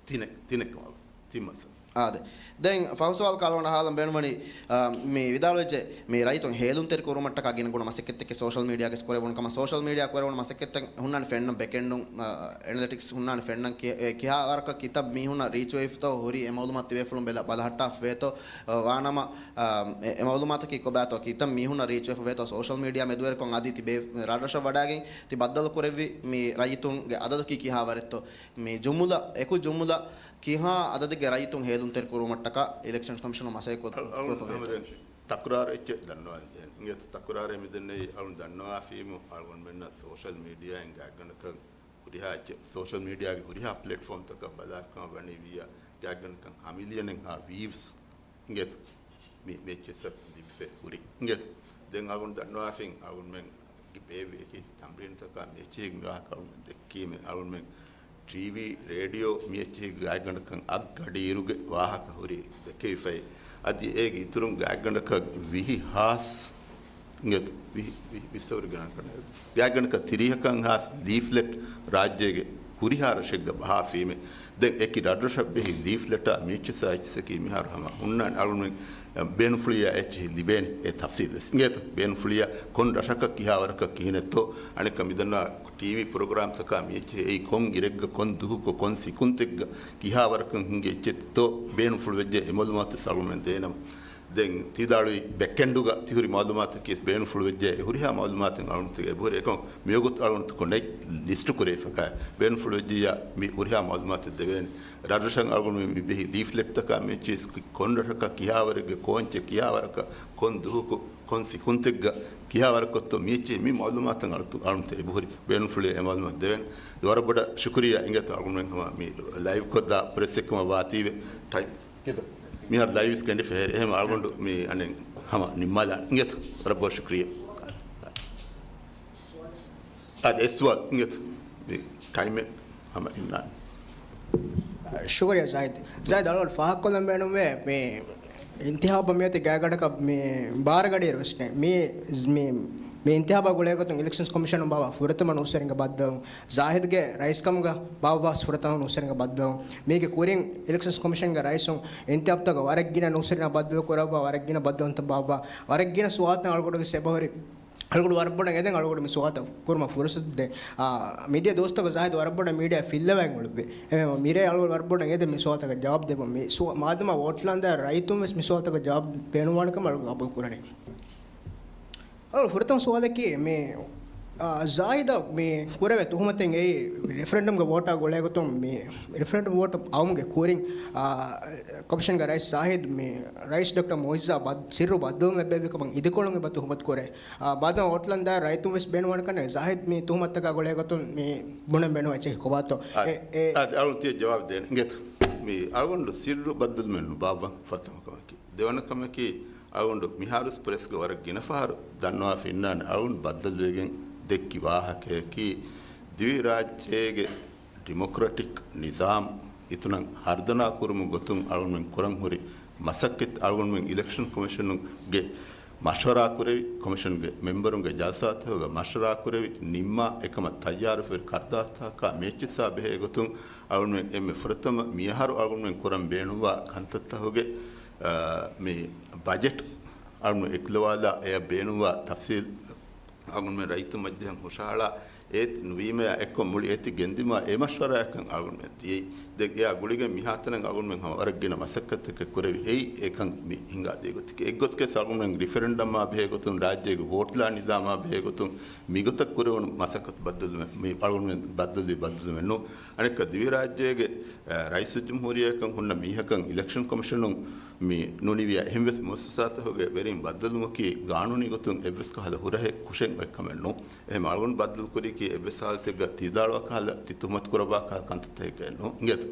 ތިނެއް، ތިނެއް ކަމަށް ތިން މައްސަލަ. އާދެ. ދެން ފަހު ސުވާލަކަށް އަޅުގަނޑަށް ހާލަން ބޭނުންވަނީ، އާ، މި ވިދާޅުވެއްޖެ މި ރައްޔިތުން ހޭލުންތެރި ކުރުމަށްޓަކާ ގިނަގުނަ މަސައްކަތްތަކެއް ސޯޝަލް މީޑިއާގެ ކުރެވުނު ކަމަށް. ސޯޝަލް މީޑިއާ ކުރެވުނު މަސައްކަތްތައް ހުންނާނެ ފެންނަން ބެކެންޑުން، އާ، އެނަލިޓިކްސް ހުންނާނެ ފެންނަން ކި-، އެ، ކިހާ ވަރަކަށް ކިތައް މީހުންނަށް ރީޗް ވެފިތޯ ހުރީ އެ މައުލޫމާތު ތިބޭފުޅުން ބެލަ-، ބަލަހައްޓާފަ ވޭތޯ، އާ، ވާނަމަ، އާ، އެ، އެ މައުލޫމާތަކީ ކޮބާތޯ ކިތައް މީހުންނަށް ރީޗް ވެފަ ވޭތޯ ސޯޝަލް މީޑިއާ މެދުވެރިކޮށް އަދި ތިބޭ ރަށްރަށަށް ވަޑާގެން ތި ބައްދަލު ކުރެއްވި މި ރައްޔިތުންގެ އަދަދަކީ ކިހާ ވަރެއްތޯ؟ މި ޖުމުލަ، އެކު ޖުމުލަ ކިހާ އަދަދެއްގެ ރައްޔިތުން ހޭލުންތެރި ކުރުމަށްޓަކާ އިލެކްޝަންސް ކޮމިޝަނުން މަސައްކަތް ކޮށް-، އަޅު-، އަޅު-، ކޮށްފަ ވޭތޯ؟ ހަމަ ދެން ތަކުރާރު އެއްޗެއް ދަންނަވާން ޖެހޭނެ. އިނގޭތަ ތަކުރާރެއް މިދެންނެވި އަޅުން ދަންނަވާފީމު އަޅުގަނޑުމެންނަށް ސޯޝަލް މީޑިއާއިން ގާތްގަނޑަކަށް ހުރިހާ އެއްޗެއް، ސޯޝަލް މީޑިއާގެ ހުރިހާ ޕްލެޓްފޯމްތަކަށް ބަލާކަށް ވަނީ ވިއްޔާ ގާތްގަނޑަކަށް ހަ މިލިއަނެއްހާ ވީވްސް އިނގޭތަ މި މެޗެއްސަށް ލިބިފަ ހުރި އިނގޭތަ. ދެން އަޅުގަނޑު ދަންނަވާފިން އަޅުގަނޑުމެން ބޭއްވި އެކި ތަމްރީނުތަކާ މެޗެއް މި ވާހަކަ އަޅުގަނޑު ދެއްކީމެ އަޅުގަނޑުމެން ޓީވީ، ރޭޑިއޯ މި އެއްޗެހި ގާތްގަނޑަކަށް އަށް ގަޑިއިރުގެ ވާހަކަ ހުރީ ދެކެވިފައި. އަދި އޭގެ އިތުރުން ގާތްގަނޑަކަށް ވިހި ހާސް، އިނގޭތޯ، ވިހި، ވިހި، ވިއްސަވަރު ގާތްގަނޑަކަށް ގާތްގަނޑަކަށް ތިރީހަކަށް ހާސް ލީފްލެޓް ރާއްޖޭގެ ހުރިހާ ރަށެއްގަ ބަހާފީމޭ. ދެން އެކި ރަށްރަށަށް ބެހި ލީފްލެޓާ މި އެޗްއެސްއާ އެޗްއެސްއަކީ މިހާރު ހަމަ ހުންނާނެ. އަޅުގަނޑުމެން ބޭނުންފުޅިއާ އެއްޗެހި ލިބޭނެ އެ ތަފްސީލް ވެސް. އިނގޭތޯ، ބޭނުންފުޅިއާ ކޮން ރަށަކަށް ކިހާވަރަކަށް ކިހިނެއްތޯ، އަނެއްކާ މިދަންނަވާ ޓީވީ ޕްރޮގްރާމްތަކާ މި އެއްޗެހި އެއީ ކޮން އިރެއްގަ ކޮން ދުހުކޮށް ކޮން ސިކުންތެއްގަ ކިހާވަރަކަށް ހިނގި އެއްޗެއްތޯ ބޭނުންފުޅުވެއްޖެ އެ މައުލޫމާތު ވެސް އަޅުގަނޑުމެން ދޭނަމު. ދެން ތި ދާޅުވި ބެކްއެންޑުގަ ތިހުރި މައުލޫމާތަކީ ވެސް ބޭނުންފުޅުވެއްޖެ އެ ހުރިހާ މައުލޫމާތެއް އަޅުގަނޑުމެން އެބަހުރި އެކަމަކު މިވަގުތު އަޅުގަނޑު ކޮންޑެކް ލިސްޓު ކުރެވިފަކާ ބޭނުންފުޅުވެއްޖިއްޔާ މި ހުރިހާ މައުލޫމާތެއް ދެވޭނެ. ރަށްރަށަށް އަޅުގަނޑު މި ބެހި ލީފްލެޓްތަކާ މި އެއްޗެހި ކޮން ރަށަކަށް ކިހާވަރެއްގެ ކޯންޗެއް ކިހާވަރަކަށް ކޮން ދުހުކު ކޮން ސިކުންތެއްގަ ކިހާވަރަކަށްތޯ މި އެއްޗެހި މި މައުލޫމާތު އަޅުތު އަޅުންތެ އެބަހުރި ބޭނުންފުޅި އެ މައުލޫމާތު ދެވޭނެ. ވަރަށް ބޮޑަށް ޝުކުރިއްޔާ އިނގޭތޯ އަޅުގަނޑުމެން ހަމަ މި ލައިވް ކޮށްދާ ޕްރެސް އެއްކަމަށް ވާތީވެ ޓައިމް މިހާރު ލައިވްސް ގެންޑިފަ ހޭރި. އެހެން އަޅުގަނޑު މި އަނެއް ހަމަ ނިންމާލާން އިނގޭތޯ. ވަރަށް ބޮޑަށް ޝުކުރިއްޔާ. އާދެ، އެއް ސުވާލު އިނގޭތޯ. މި ޓައިމެއް ހަމަ އިންނާނެ. ޝުކުރިއްޔާ ޒާހިދް. ޒާހިދް އަޅުގަނޑު ފާހަގަކޮށްލަން ބޭނުންވޭ މި އިންތިހާބަށް މިއޮތީ ގާތްގަނޑަކަށް މި ބާރަ ގަޑިއިރު ވެސް ނެތް. މި، މި، މި އިންތިހާބާ ގުޅޭގޮތުން އިލެކްޝަންސް ކޮމިޝަނުން ބާއްވާ ފުރަތަމަ ނޫސްވެރިންގެ ބައްދަލުވުން، ޒާހިދުގެ ރައީސްކަމުގަ ބާއްވާ ފުރަތަމަ ނޫސްވެރިންގެ ބައްދަލުވުން. މީގެ ކުރިން އިލެކްޝަންސް ކޮމިޝަންގެ ރައީސުން އިންތިހާބުތަކަށް ވަރަށް ގިނަ ނޫސްވެރިންނާ ބައްދަލު ކުރައްވާ، ވަރަށް ގިނަ ބައްދަލުވުންތައް ބާއްވާ، ވަރަށް ގިނަ ސުވާލުތައް އަޅުގަނޑުގެ އެބަހުރި. އަޅުގަނޑު ވަރަށް ބޮޑަށް އެދެން އަޅުގަނޑު މި ސުވާލުތައް ކުރުމަށް ފުރުސަތު ދޭ. އާ، މީޑިއާ ދުވަސްތަކު ޒާހިދު ވަރަށް ބޮޑަށް މީޑިއާ ފިއްލަވައި އުޅުއްވި. އެ، މިރޭ އަޅުގަނޑު ވަރަށް ބޮޑަށް އެދެން މި ސުވާލުތަކަށް ޖަވާބު ދެއްވަން. މި ސުވާ-، މާދަމާ ވޯޓް ލަންދާ ރައްޔިތުން ވެސް މި ސުވާލުތަކަށް ޖަވާބު ބޭނުންވާނެ ކަމަށް އަޅުގަނޑު ގަބޫލު ކުރަނީ. އަޅުގަނޑު ފުރަތަމަ ސުވާލަކީ މި، އާ، ޒާހިދަށް މި ކުރެވޭ ތުހުމަތެއް އެއީ ރެފަރެންޑަމްގެ ވޯޓާ ގުޅޭގޮތުން މި ރެފަރެންޑަމް ވޯޓު އައުމުގެ ކުރިން، އާ، ކޮމިޝަންގެ ރައީސް ޒާހިދު މި ރައީސް ޑޮކްޓަރ މުއިއްޒާ ބައް-، ސިއްރު ބައްދަލުވުމެއް ބޭއްވި ކަމަށް އިދިކޮޅުން އެބަ ތުހުމަތު ކުރޭ. އާ، މާދަމާ ވޯޓް ލަންދާ ރައްޔިތުން ވެސް ބޭނުންވާނެ ކަންނޭނގެ ޒާހިދު މި ތުހުމަތަކާ ގުޅޭގޮތުން މި ބުނަން ބޭނުން އެއްޗެހި ކޮބާތޯ؟ އާ، އެ، އެ، އާ، އަޅުން ތިޔަ ޖަވާބު ދޭން އިނގޭތޯ. މި އަޅުގަނޑު ސިއްރު ބައްދަލުމެއް ނުބާއްވަން ފުރަތަމަ ކަމަކީ. ދެވަނަ ކަމަކީ، އަޅުގަނޑު މިހާރު ޕްރެސްގަ ވަރަށް ގިނަ ފަހަރު ދަންނަވާފަ އިންނާނެ، އަޅުގަނޑު ބައްދަލުވެގެން ދެއްކި ވާހަކަޔަކީ، ދިވެހިރާއްޖޭގެ ޑިމޮކްރެޓިކް ނިޒާމް އިތުރަށް ހަރުދަނާ ކުރުމުގެ ގޮތުން އަޅުގަނޑުމެން ކުރަން ހުރި މަސައްކަތް، އަޅުގަނޑުމެން އިލެކްޝަން ކޮމިޝަނުގެ މަޝްވަރާ ކުރެވި، ކޮމިޝަންގެ މެމްބަރުންގެ ޖަލްސާތަކުގަ މަޝްވަރާ ކުރެވި، ނިންމާ އެކަމަށް ތައްޔާރުވެރި ކަރުދާސްތަކާ މޭޗިއްސާ ބެހޭ ގޮތުން އަޅުގަނޑުމެން އެންމެ ފުރަތަމަ މިއަހަރު އަޅުގަނޑުމެން ކުރަން ބޭނުންވާ ކަންތައްތަކުގެ، އާ، މި ބަޖެޓް އަޅުގަނޑު އެކުލަވާލާ އެއަށް ބޭނުންވާ ތަފްސީލް އަޅުގަނޑުމެން ރައްޔިތުން މަޖިލީހަށް ހުށަހަޅާ އޭތި ނުވީމަޔާ އެއްކޮށް މުޅި އޭތި ގެންދިމާ އެ މަޝްވަރާއަކަށް އަޅުގަނޑުމެން ދިޔައީ. ދެން އެއާ ގުޅިގެން މިހާތަނަށް އަޅުގަނޑުމެން ހަމަ ވަރަށް ގިނަ މަސައްކަތްތަކެއް ކުރެވި. އެއީ އެކަން މި ހިނގާދޭ ގޮތަކީ. އެއްގޮތަކަށް އަޅުގަނޑުމެން ރިފަރެންޑަމާ ބެހޭ ގޮތުން، ރާއްޖޭގެ ވޯޓްލާ ނިޒާމާ ބެހޭ ގޮތުން މިގޮތަށް ކުރެވުނު މަސައްކަތު ބައްދަލުވެ-، މި އަޅުގަނޑުމެން ބައްދަލުވި ބައްދަލުވެން ނޫން. އަނެއްކާ ދިވެހިރާއްޖޭގެ، އަ، ރައީސުލްޖުމްހޫރިއްޔާއަކަށް ހުންނަ މީހަކަށް އިލެކްޝަން ކޮމިޝަނުން މި ނުނިވިޔާ އެހެންވެސް މުއައްސަސާތަކުގެ ވެރިން ބައްދަލުވުމަކީ ގާނޫނީ ގޮތުން އެއްވެސް ކަހަލަ ހުރަހެއް ކުށެއް އޮތް ކަމެއް ނޫން. އެހެން އަޅުގަނޑު ބައްދަލުކުރީކީ އެއްވެސް ހާލަތެއްގަ ތި ދާޅުވާ ކަހަލަ، ތި ތުހުމަތު ކުރައްވާ ކަހަލަ ކަންތައްތަކެއް ނޫން. އިނގޭތަ؟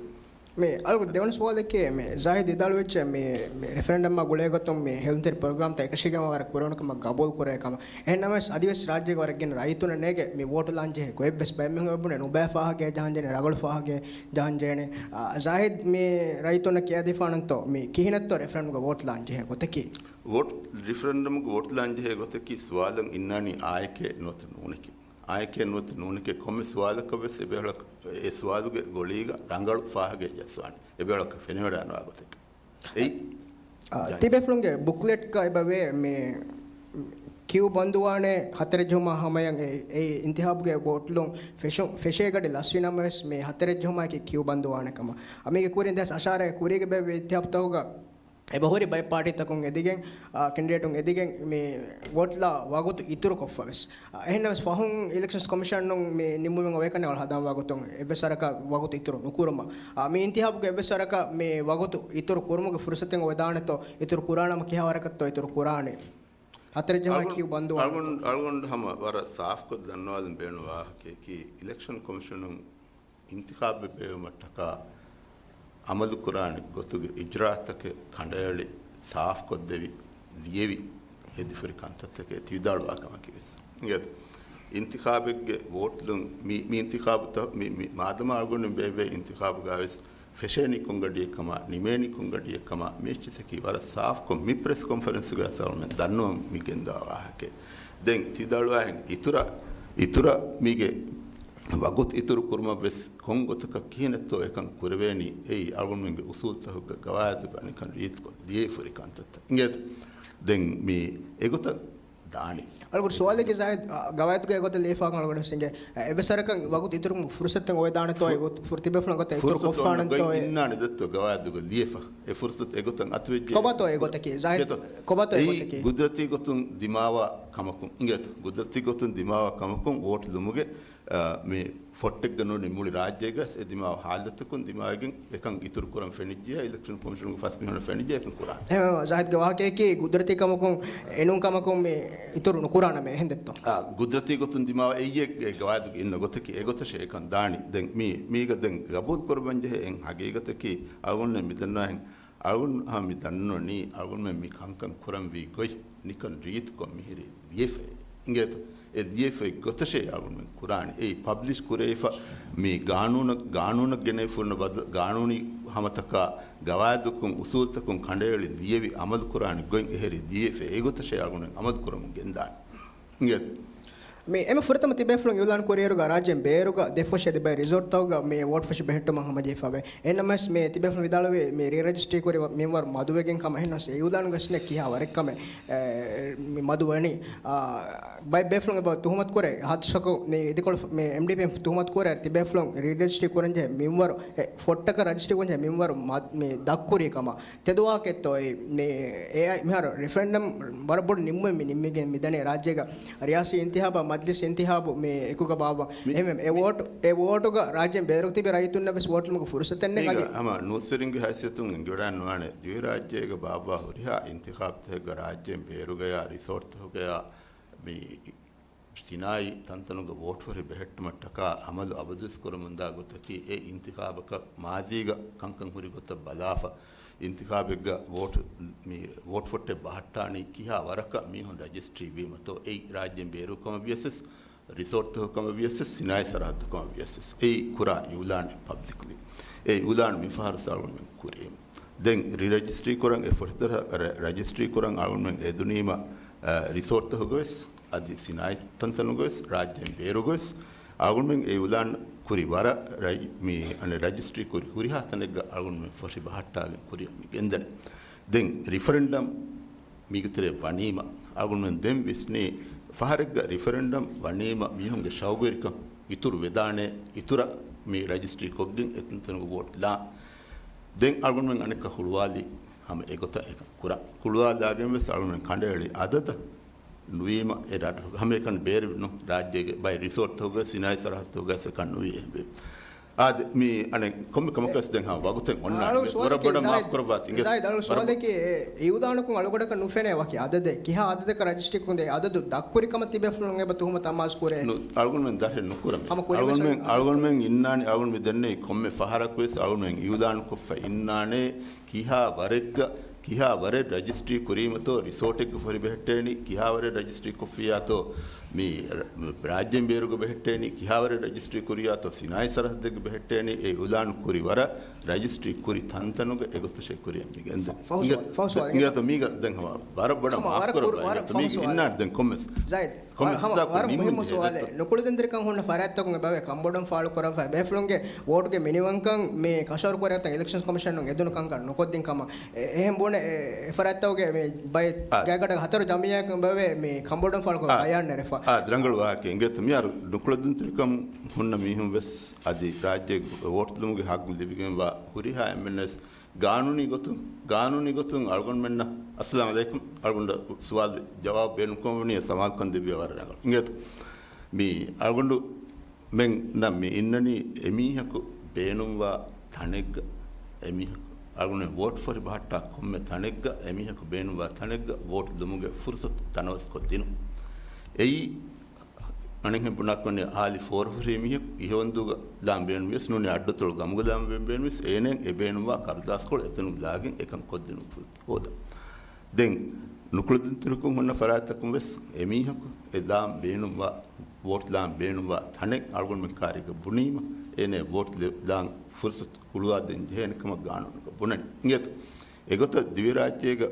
މި އަޅުގަނޑު ދެވަނަ ސުވާލަކީ، މި ޒާހިދު ވިދާޅުވެއްޖެ މި، މި ރެފަރެންޑަމާ ގުޅޭގޮތުން މި ހެލުންތެރި ޕްރޮގްރާމްތައް އެކަށީގެންވާ ވަރަށް ކުރެވުނު ކަމަށް ގަބޫލު ކުރޭ ކަމަށް. އެހެންނަމަވެސް އަދިވެސް ރާއްޖޭގަ ވަރަށް ގިނަ ރައްޔިތުންނަށް ނޭނގޭ މި ވޯޓު ލާން ޖެހޭ ގޮތްވެސް. ބައެއް މީހުން އެބުނޭ ނުބައި ފާހަގައެއް ޖަހަން ޖެހޭނެ، ރަނގަޅު ފާހަގައެއް ޖަހަން ޖެހޭނެ. އާ، ޒާހިދު މި ރައްޔިތުންނަށް ކިޔައިދީފާނަންތޯ މި ކިހިނެއްތޯ ރެފަރެންޑަމްގެ ވޯޓު ލާން ޖެހޭ ގޮތަކީ؟ ވޯޓް، ރެފަރެންޑަމްގެ ވޯޓު ލާން ޖެހޭ ގޮތަކީ ސުވާލަށް އިންނާނީ އާއެކޭ ނުވަތަ ނޫނެކޭ. އާއެކޭ ނުވަތަ ނޫނެކޭ ކޮންމެ ސުވާލަކަށް ވެސް އެބޭހުޅަ-، އެ ސުވާލުގެ ގޮޅީގަ ރަނގަޅު ފާހަގައެއް ޖައްސާނެ. އެބޭހުޅަކަށް ފެނިވަޑައިނުވާ ގޮތެއް. އެއީ އާ، ޖައި-، ތިބޭފުޅުންގެ ބުކްލެޓްގަ އެބަވޭ މި ކިޔޫ ބަންދުވާނެ ހަތަރެއް ޖެހުމާ ހަމަޔަށް އެ، އެ އިންތިހާބުގެ ވޯޓުލުން ފެށު-، ފެށޭ ގަޑި ލަސްވި ނަމަވެސް މި ހަތަރެއް ޖެހުމާއެކީ ކިޔޫ ބަންދުވާނެ ކަމަށް. އަ، މީގެ ކުރިން ދެހާސް އަށާރައިގެ ކުރީގެ ބޭއްވި އިންތިހާބުތަކުގަ އެބަހުރި ބައެއް ޕާޓީތަކުން އެދިގެން، އާ، ކެންޑިޑޭޓުން އެދިގެން މި ވޯޓްލާ ވަގުތު އިތުރުކޮށްފަވެސް. އެހެންނަމަވެސް ފަހުން އިލެކްޝަންސް ކޮމިޝަނުން މި ނިންމުމެއް އޮވޭކަން އަޅު ހަދާން ވަގުތުން އެއްވެސް ވަރަކަށް ވަގުތު އިތުރު ނުކުރުމަށް. އާ، މި އިންތިހާބުގެ އެއްވެސް ވަރަކަށް މި ވަގުތު އިތުރު ކުރުމުގެ ފުރުސަތެއް އޮވެދާނެތޯ، އިތުރު ކުރާނަމަ ކިހާ ވަރަކަށްތޯ އިތުރު ކުރާނެ؟ ހަތަރެއް ޖަމާ އަޅުގަނޑު، ކިޔޫ ބަންދުވާނެ. އަޅުގަނޑު، އަޅުގަނޑު ހަމަ ވަރަށް ސާފްކޮށް ދަންނަވާލަން ބޭނުން ވާހަކަޔަކީ، އިލެކްޝަން ކޮމިޝަނުން އިންތިޚާބެއް ބޭއްވުމަށްޓަކާ އަމަލުކުރާނެ ގޮތުގެ އިޖްރާއަތްތަކެއް ކަނޑައެޅި، ސާފްކޮށްދެވި، ލިޔެވި، ހެދިފުރި ކަންތައްތަކެއް ތި ވިދާޅުވާ ކަމަކީ ވެސް. އިނގޭތަ؟ އިންތިޚާބެއްގެ ވޯޓްލުން މި، މި އިންތިޚާބުތައް މި، މި މާދަމާ އަޅުގަނޑު ބޭއްވޭ އިންތިޚާބުގަ ވެސް ފެށޭނީ ކޮންގަޑިއެއްކަމާ، ނިމޭނީ ކޮންގަޑިއެއްކަމާ، މި އެއްޗިތަކީ ވަރަށް ސާފްކޮށް މި ޕްރެސް ކޮންފަރެންސުގަ އަޅުގަނޑުމެން ދަންނަވަން މި ގެންދާ ވާހަކައެއް. ދެން ތި ދަޅުވާހެން އިތުރަށް، އިތުރަށް މީގެ ވަގުތު އިތުރު ކުރުމަށް ވެސް ކޮން ގޮތަކަށް ކިހިނެއްތޯ އެކަން ކުރެވޭނީ، އެއީ އަޅުގަނޑުމެންގެ އުސޫލްތަކުގެ ގަވާއިދުގަ އަނެއްކަން ރީތިކޮށް ލިޔެފަ ހުރި ކަންތައްތައް. އިނގޭތަ؟ ދެން މި އެގޮތަށް ދާނީ. އަޅުގަނޑު ސުވާލެއްގެ ޒާހިދް، އަ، ގަވާއިދުގަ އެގޮތަށް ލިޔެފާކަން އަޅުގަނޑު ހިނގޭ. އެ، އެއްވެސް ވަރަކަށް ވަގުތު އިތުރު ފުރުސަތެއް އޮވެދާނެތޯ، އެ ފުރު-، ތިބޭފުޅުން ގޮތަށް އިތުރު ފުރުސަތު ކޮށްފާނެތޯ، އޮންނަ އެ ގޮތް އިންނާނެ ދެއްތޯ ގަވާއިދުގަ ލިޔެފަ. އެ ފުރުސަތު އެގޮތަށް އަތުވެއްޖެ. ކޮބާތޯ އެ ގޮތަކީ؟ ޒާހިދް، ކޮބާތޯ އެ ގޮތަކީ؟ ގުދުރަތީ ގޮތުން ދިމާވާ ކަމަކުން. އިނގޭތަ؟ ގުދުރަތީ ގޮތުން ދިމާވާ ކަމަކުން ވޯޓް ލުމުގެ، އަ، މި ފޮށްޓެއްގަ ނޫނީ މުޅި ރާއްޖޭގަ އެ ދިމާވާ ހާލަތަކުން ދިމާވެގެން އެކަން އިތުރު ކުރަން ފެނިއްޖެޔާ، އިލެކްޝަން ކޮމިޝަނުގެ ފަސް މީހުންނަށް ފެނިއްޖެ އެކަން ކުރާނެ. އެހެން ޒާހިދްގެ ވާހަކަޔަކީ ގުދުރަތީ ކަމަކުން އެނޫން ކަމަކުން މި އިތުރު ނުކުރާނަމޭ އެހެން ދެއްތޯ؟ އާ، ގުދުރަތީ ގޮތުން ދިމާވާ އެއްޔެ ގަވާއިދުގެ އިންނަ ގޮތަކީ އެގޮތަށޭ އެކަން ދާނީ. ދެން މީ، މީގަ ދެން ގަބޫލު ކުރައްވަން ޖެހޭ އެއް ހަގީގަތަކީ އަޅުގަނޑުމެން މިދަންނަވާހެން އަޅުގަނޑު ހަމަ މި ދަންނަވަނީ އަޅުގަނޑުމެން މި ކަންކަން ކުރަންވީ ގޮތް ނިކަން ރީތިކޮށް މިހިރީ ލިޔެފައޭ. އިނގޭތަ؟ އެ ލިޔެފައި ގޮތަށޭ އަޅުގަނޑުމެން ކުރާނީ. އެއީ ޕަބްލިޝް ކުރެވިފަ މި ގާނޫނަށް، ގާނޫނަށް ގެނެވިފަ ހުންނަ ބަދަލު ގާނޫނީ ހަމަތަކާ ގަވާއިދުކުން އުސޫލްތަކުން ކަނޑައެޅި ލިޔެވި އަމަލު ކުރާނެ ގޮތް އެހެރީ ލިޔެފަ އެގޮތަށޭ އަޅުގަނޑުމެން އަމަލު ކުރަމުން ގެންދާނެ. އިނގޭތަ؟ މި އެންމެ ފުރަތަމަ ތިބޭފުޅުން އިއުލާން ކުރިއިރުގަ ރާއްޖޭން ބޭރުގަ ދެފޮށެއް ލިބޭ ރިސޯޓްތަކުގަ މި ވޯޓް ފޮށި ބެހެއްޓުމަށް ހަމަޖެހިފަވޭ. އެހެންނަމަވެސް މި ތިބޭފުޅުން ވިދާޅުވީ މި ރީ ރަޖިސްޓްރީ ކުރި މިންވަރު މަދުވެގެން ކަމަށް. އެހެންނަމަވެސް އެ އިއުލާނުގަ ސިނެ ކިހާ ވަރެއްކަމެއް، އެ، މި މަދު ވަނީ. އާ، ބައެއް ބޭފުޅުން އެބަ ތުހުމަތު ކުރޭ ހާދިސާއަކު މި އިދިކޮޅު މި އެމްޑީޕީ ތުހުމަތު ކުރޭ ތިބޭފުޅުން ރީ ރަޖިސްޓްރީ ކުރަންޖެހޭ މިންވަރު އެ ފޮށްޓަކަށް ރަޖިސްޓްރީ ކުރަންޖެހޭ މިންވަރު މަ-، މި ދަށްކުރީ ކަމަށް. ތެދު ވާހަކައެއްތޯ އެއީ؟ މި އެއާއި މިހާރު ރެފަރެންޑަމް ވަރަށް ބޮޑު ނިންމުމެއް މި ނިންމިގެން މިދަނީ ރާއްޖޭގަ ރިޔާސީ އިންތިހާބާ، މަޖްލިސް އިންތިހާބު މި އެކުގަ ބާއްވަން. މި-، އެހެންވެ، އެ ވޯޓު، އެ ވޯޓުގަ ރާއްޖޭން ބޭރުގަ ތިބި ރައްޔިތުންނަށް ވެސް ވޯޓު ލިބުމުގެ ފުރުސަތެއް ނެތް. މީގަ އަދި ހަމަ ނޫސްވެރިންގެ ހައިސިއްޔަތުން އެނގިވަޑައިން ނުވާނެ ދިވެހިރާއްޖޭގަ ބާއްވާ ހުރިހާ އިންތިޚާބުތަކެއްގަ ރާއްޖޭން ބޭރުގަޔާ ރިސޯޓްތަކުގަޔާ މި ސިނާއީ ތަންތަނުގަ ވޯޓް ފޮށި ބެހެއްޓުމަށްޓަކާ އަމަލު އަބަދުވެސް ކުރަމުންދާ ގޮތަކީ، އެ އިންތިޚާބަކަށް މާޒީގަ ކަންކަން ހުރި ގޮތަށް ބަލާފަ، އިންތިޚާބެއްގަ ވޯޓް، މި ވޯޓް ފޮށްޓެއް ބަހައްޓާނީ ކިހާ ވަރަކަށް މީހުން ރަޖިސްޓްރީ ވީމަތޯ، އެއީ ރާއްޖޭން ބޭރު ކަމަށް ވިޔަސް ވެސް، ރިސޯޓްތަކު ކަމަށް ވިޔަސް ވެސް، ސިނާއީ ސަރަހައްދު ކަމަށް ވިޔަސް ވެސް، އެއީ ކުރާ އިއުލާނެއް ޕަބްލިކްލީ. އެ އިއުލާން މި ފަހަރު ސަޅުން ކުރީމަ. ދެން ރީ ރަޖިސްޓްރީ ކުރަން އެ ފޮށިތަރަށް ރަ-، ރަޖިސްޓްރީ ކުރަން އަޅުގަނޑުމެން އެދުނީމަ، އަ، ރިސޯޓްތަކުގަވެސް، އަދި ސިނާއީ ތަންތަނުގަވެސް، ރާއްޖޭން ބޭރުގަވެސް، އަޅުގަނޑުމެން އެ އިއުލާން ކުރި ވަރަށް ރައި-، މި އަނެއް ރަޖިސްޓްރީ ކުރި ހުރިހާ ތަނެއްގަ އަޅުގަނޑުމެން ފޮށި ބަހައްޓާގެން ކުރިއަށް މި ގެންދަނީ. ދެން ރިފަރެންޑަމް މީގެ ތެރޭ ވަނީމަ، އަޅުގަނޑުމެން ދެން ވިސްނީ، ފަހަރެއްގަ ރިފަރެންޑަމް ވަނީމަ މީހުންގެ ޝައުގުވެރިކަން އިތުރު ވެދާނެ، އިތުރަށް މި ރަޖިސްޓްރީ ކޮށްގެން އެތަންތަނުގެ ވޯޓް ލާން. ދެން އަޅުގަނޑުމެން އަނެއްކާ ހުޅުވާލީ ހަމަ އެގޮތަށް އެކަން ކުރާ. ހުޅުވާލާގެން ވެސް އަޅުގަނޑުމެން ކަނޑައެޅި އަދަދަށް ނުވީމަ، އެ ރަށް ހަމައެކަނި ބޭރު ނު، ރާއްޖޭގެ ބައެއް ރިސޯޓްތަކުގަ ސިނާއީ ސަރަހައްދުގަ އެކަން ނުވީ އެހެންވީމަ. އާދެ، މި އަނެއް ކޮންމެ ކަމަކަސް ދެން ހާ ވަގުތެއް އޮންނާނެ. އަޅު ވަރަށް ސުވާލަކީ ބޮޑަށް މާފް ޒާހިދް، ކުރައްވާތި. އިނގޭ، ޒާހިދް، އަޅު ވަރަށް ސުވާލަކީ، އެ، އިއުލާނަކުން އަޅުގަޑަކަށް ނުފެނޭ ވަކި އަދަދެއް. ކިހާ އަދަދަކަށް ރަޖިސްޓްރީ ކުރުން ދޭ އަދަދު ދަށްކުރި ކަމަށް ތިބޭފުޅުން އެބަ ތުހުމަތު އަމާޒު ކުރޭ. ނު-، އަޅުގަނޑުމެން ދަށެއް ނުކުރަމޭ. ހަމަ ކުރި އަޅުގަނޑުމެން، ވެސް އަޅުގަނޑުމެން އިންނާނެ، އަޅުގަނޑު މި ދެންނެވި ކޮންމެ ފަހަރަކު ވެސް އަޅުގަނޑުމެން އިއުލާނު ކޮށްފަ އިންނާނެ. ކިހާ ވަރެއްގަ، ކިހާ ވަރެއް ރަޖިސްޓްރީ ކުރީމަތޯ ރިސޯޓެއްގަ ފޮށި ބެހެއްޓޭނީ، ކިހާ ވަރެއް ރަޖިސްޓްރީ ކޮށްފިއްޔާތޯ މި ރ-، މި ރާއްޖޭން ބޭރުގަ ބެހެއްޓޭނީ، ކިހާވަރެއް ރަޖިސްޓްރީ ކުރިއްޔާތޯ ސިނާއީ ސަރަހައްދެއްގަ ބެހެއްޓޭނީ، އެ އިއުލާނު ކުރި ވަރަށް ރަޖިސްޓްރީ ކުރި ތަންތަނުގަ އެގޮތަށޭ ކުރިއަށް މި ގެންދަނީ. ފަހު ސުވާލެއް، ފަހު ސުވާލެއް. އިނގޭތަ މީގަ ދެން ހަމަ ވަރަށް ބޮޑަށް ހަމަ މާފް ވަރަށް ކުރު-، ކުރައްވާ. ވަރަށް އިނގޭތަ ފަހު މީގަ ސުވާލެއް. އިންނާނެ ދެން ކޮންމެސް. ޒާހިދް، ކޮންމެސް ހަމަ ހިސާބަކުން ވަރަށް މުހިއްމު ސުވާލެއް. ނުކުޅެދުންތެރިކަން ހުންނަ ފަރާތްތަކުން އެބަވޭ ކަންބޮޑުން ފާޅު ކުރައްވާ ބޭފުޅުންގެ ވޯޓުގެ މިނިވަންކަން މި ކަށަވަރު ކުރޭ ނަތް އިލެކްޝަން ކޮމިޝަނުން އެދުނު ކަންކަން ނުކޮށްދިން ކަމަށް. އެ-، އެހެން ބުނެ އެ-، އެ ފަރާތްތަކުގެ މި ބައެއް ގާތްގަނޑަކަށް ހަތަރު ޖަމިއްޔާއަކުން އެބަވޭ މި ކަންބޮޑުން ފާޅުކޮށް ބަޔާން ނެރެފަ. އާ، ރަނގަޅު ވާހަކައެއް. އިނގޭތަ މިހާރު ނުކުޅެދުންތެރިކަން ހުންނަ މީހުން ވެސް އަދި ރާއްޖޭގެ ވޯޓު ލުމުގެ ހައްގު ލިބިގެންވާ ހުރިހާ އެންމެންވެސް ގާނޫނީ ގޮތުން، ގާނޫނީ ގޮތުން އަޅުގަނޑުމެންނަށް، އައްސަލާމް ޢަލައިކުމް، އަޅުގަނޑަށް ސުވާލު ޖަވާބު ބޭނުންކަމަށް ވަނީ ސަމާލުކަން ދެއްވިއްޔާ ވަރަށް ރަނގަޅު. އިނގޭތަ؟ މި އަޅުގަނޑުމެންނަށް މި އިންނަނީ އެމީހަކު ބޭނުންވާ ތަނެއްގަ، އެމީހަކު އަޅުގަނޑުމެން ވޯޓް ފޮށި ބަހައްޓާ ކޮންމެ ތަނެއްގަ އެމީހަކު ބޭނުންވާ ތަނެއްގަ ވޯޓް ލުމުގެ ފުރުސަތު ތަނަވަސްކޮށްދިނުން. އެއީ އަނެއްހެން ބުނާކަށް ވަނީ އާލި ފޯރު ހުރި މީހަކު އިހަވަންދޫގަ ލާން ބޭނުންވިޔަސް ނޫނީ އައްޑުއަތޮޅު ގަމުގަ ލާން ބޭނުންވިޔަސް އޭނައަށް އެ ބޭނުންވާ ކަރުދާސްކޮޅު އެތަނުގަ ލާގެން އެކަން ކޮށްދިނުން ފުރުސަތު ހޯދަން. ދެން ނުކުޅެދުންތެރިކަން ހުންނަ ފަރާތްތަކުން ވެސް އެމީހަކު އެ ލާން ބޭނުންވާ ވޯޓް ލާން ބޭނުންވާ ތަނެއް އަޅުގަނޑުމެން ކާރީގަ ބުނީމަ، އޭނަ ވޯޓް ލެ-، ލާން ފުރުސަތު ހުޅުވާދޭން ޖެހޭނެ ކަމަށް ގާނޫނުގަ ބުނަނީ. އިނގޭތޯ؟ އެގޮތަށް ދިވެހިރާއްޖޭގަ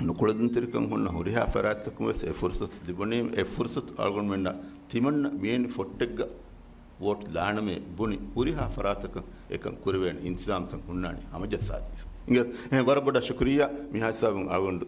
ނުކުޅަދުންތެރިކަން ހުންނަ ހުރިހާ ފަރާތްތަކުން ވެސް އެ ފުރުސަތު ލިބުނީމަ، އެ ފުރުސަތު އަޅުގަނޑުމެންނަށް ތިމަންނަ މިވެނި ފޮށްޓެއްގަ ވޯޓް ލާނަމޭ ބުނި ހުރިހާ ފަރާތަކަށް އެކަން ކުރެވޭނެ އިންތިޒާމްތައް ހުންނާނީ ހަމަޖައްސާދީފަ. އިނގޭތޯ؟ އެހެން ވަރަށް ބޮޑަށް ޝުކުރިއްޔާ. މިހާ ހިސާބުން އަޅުގަނޑު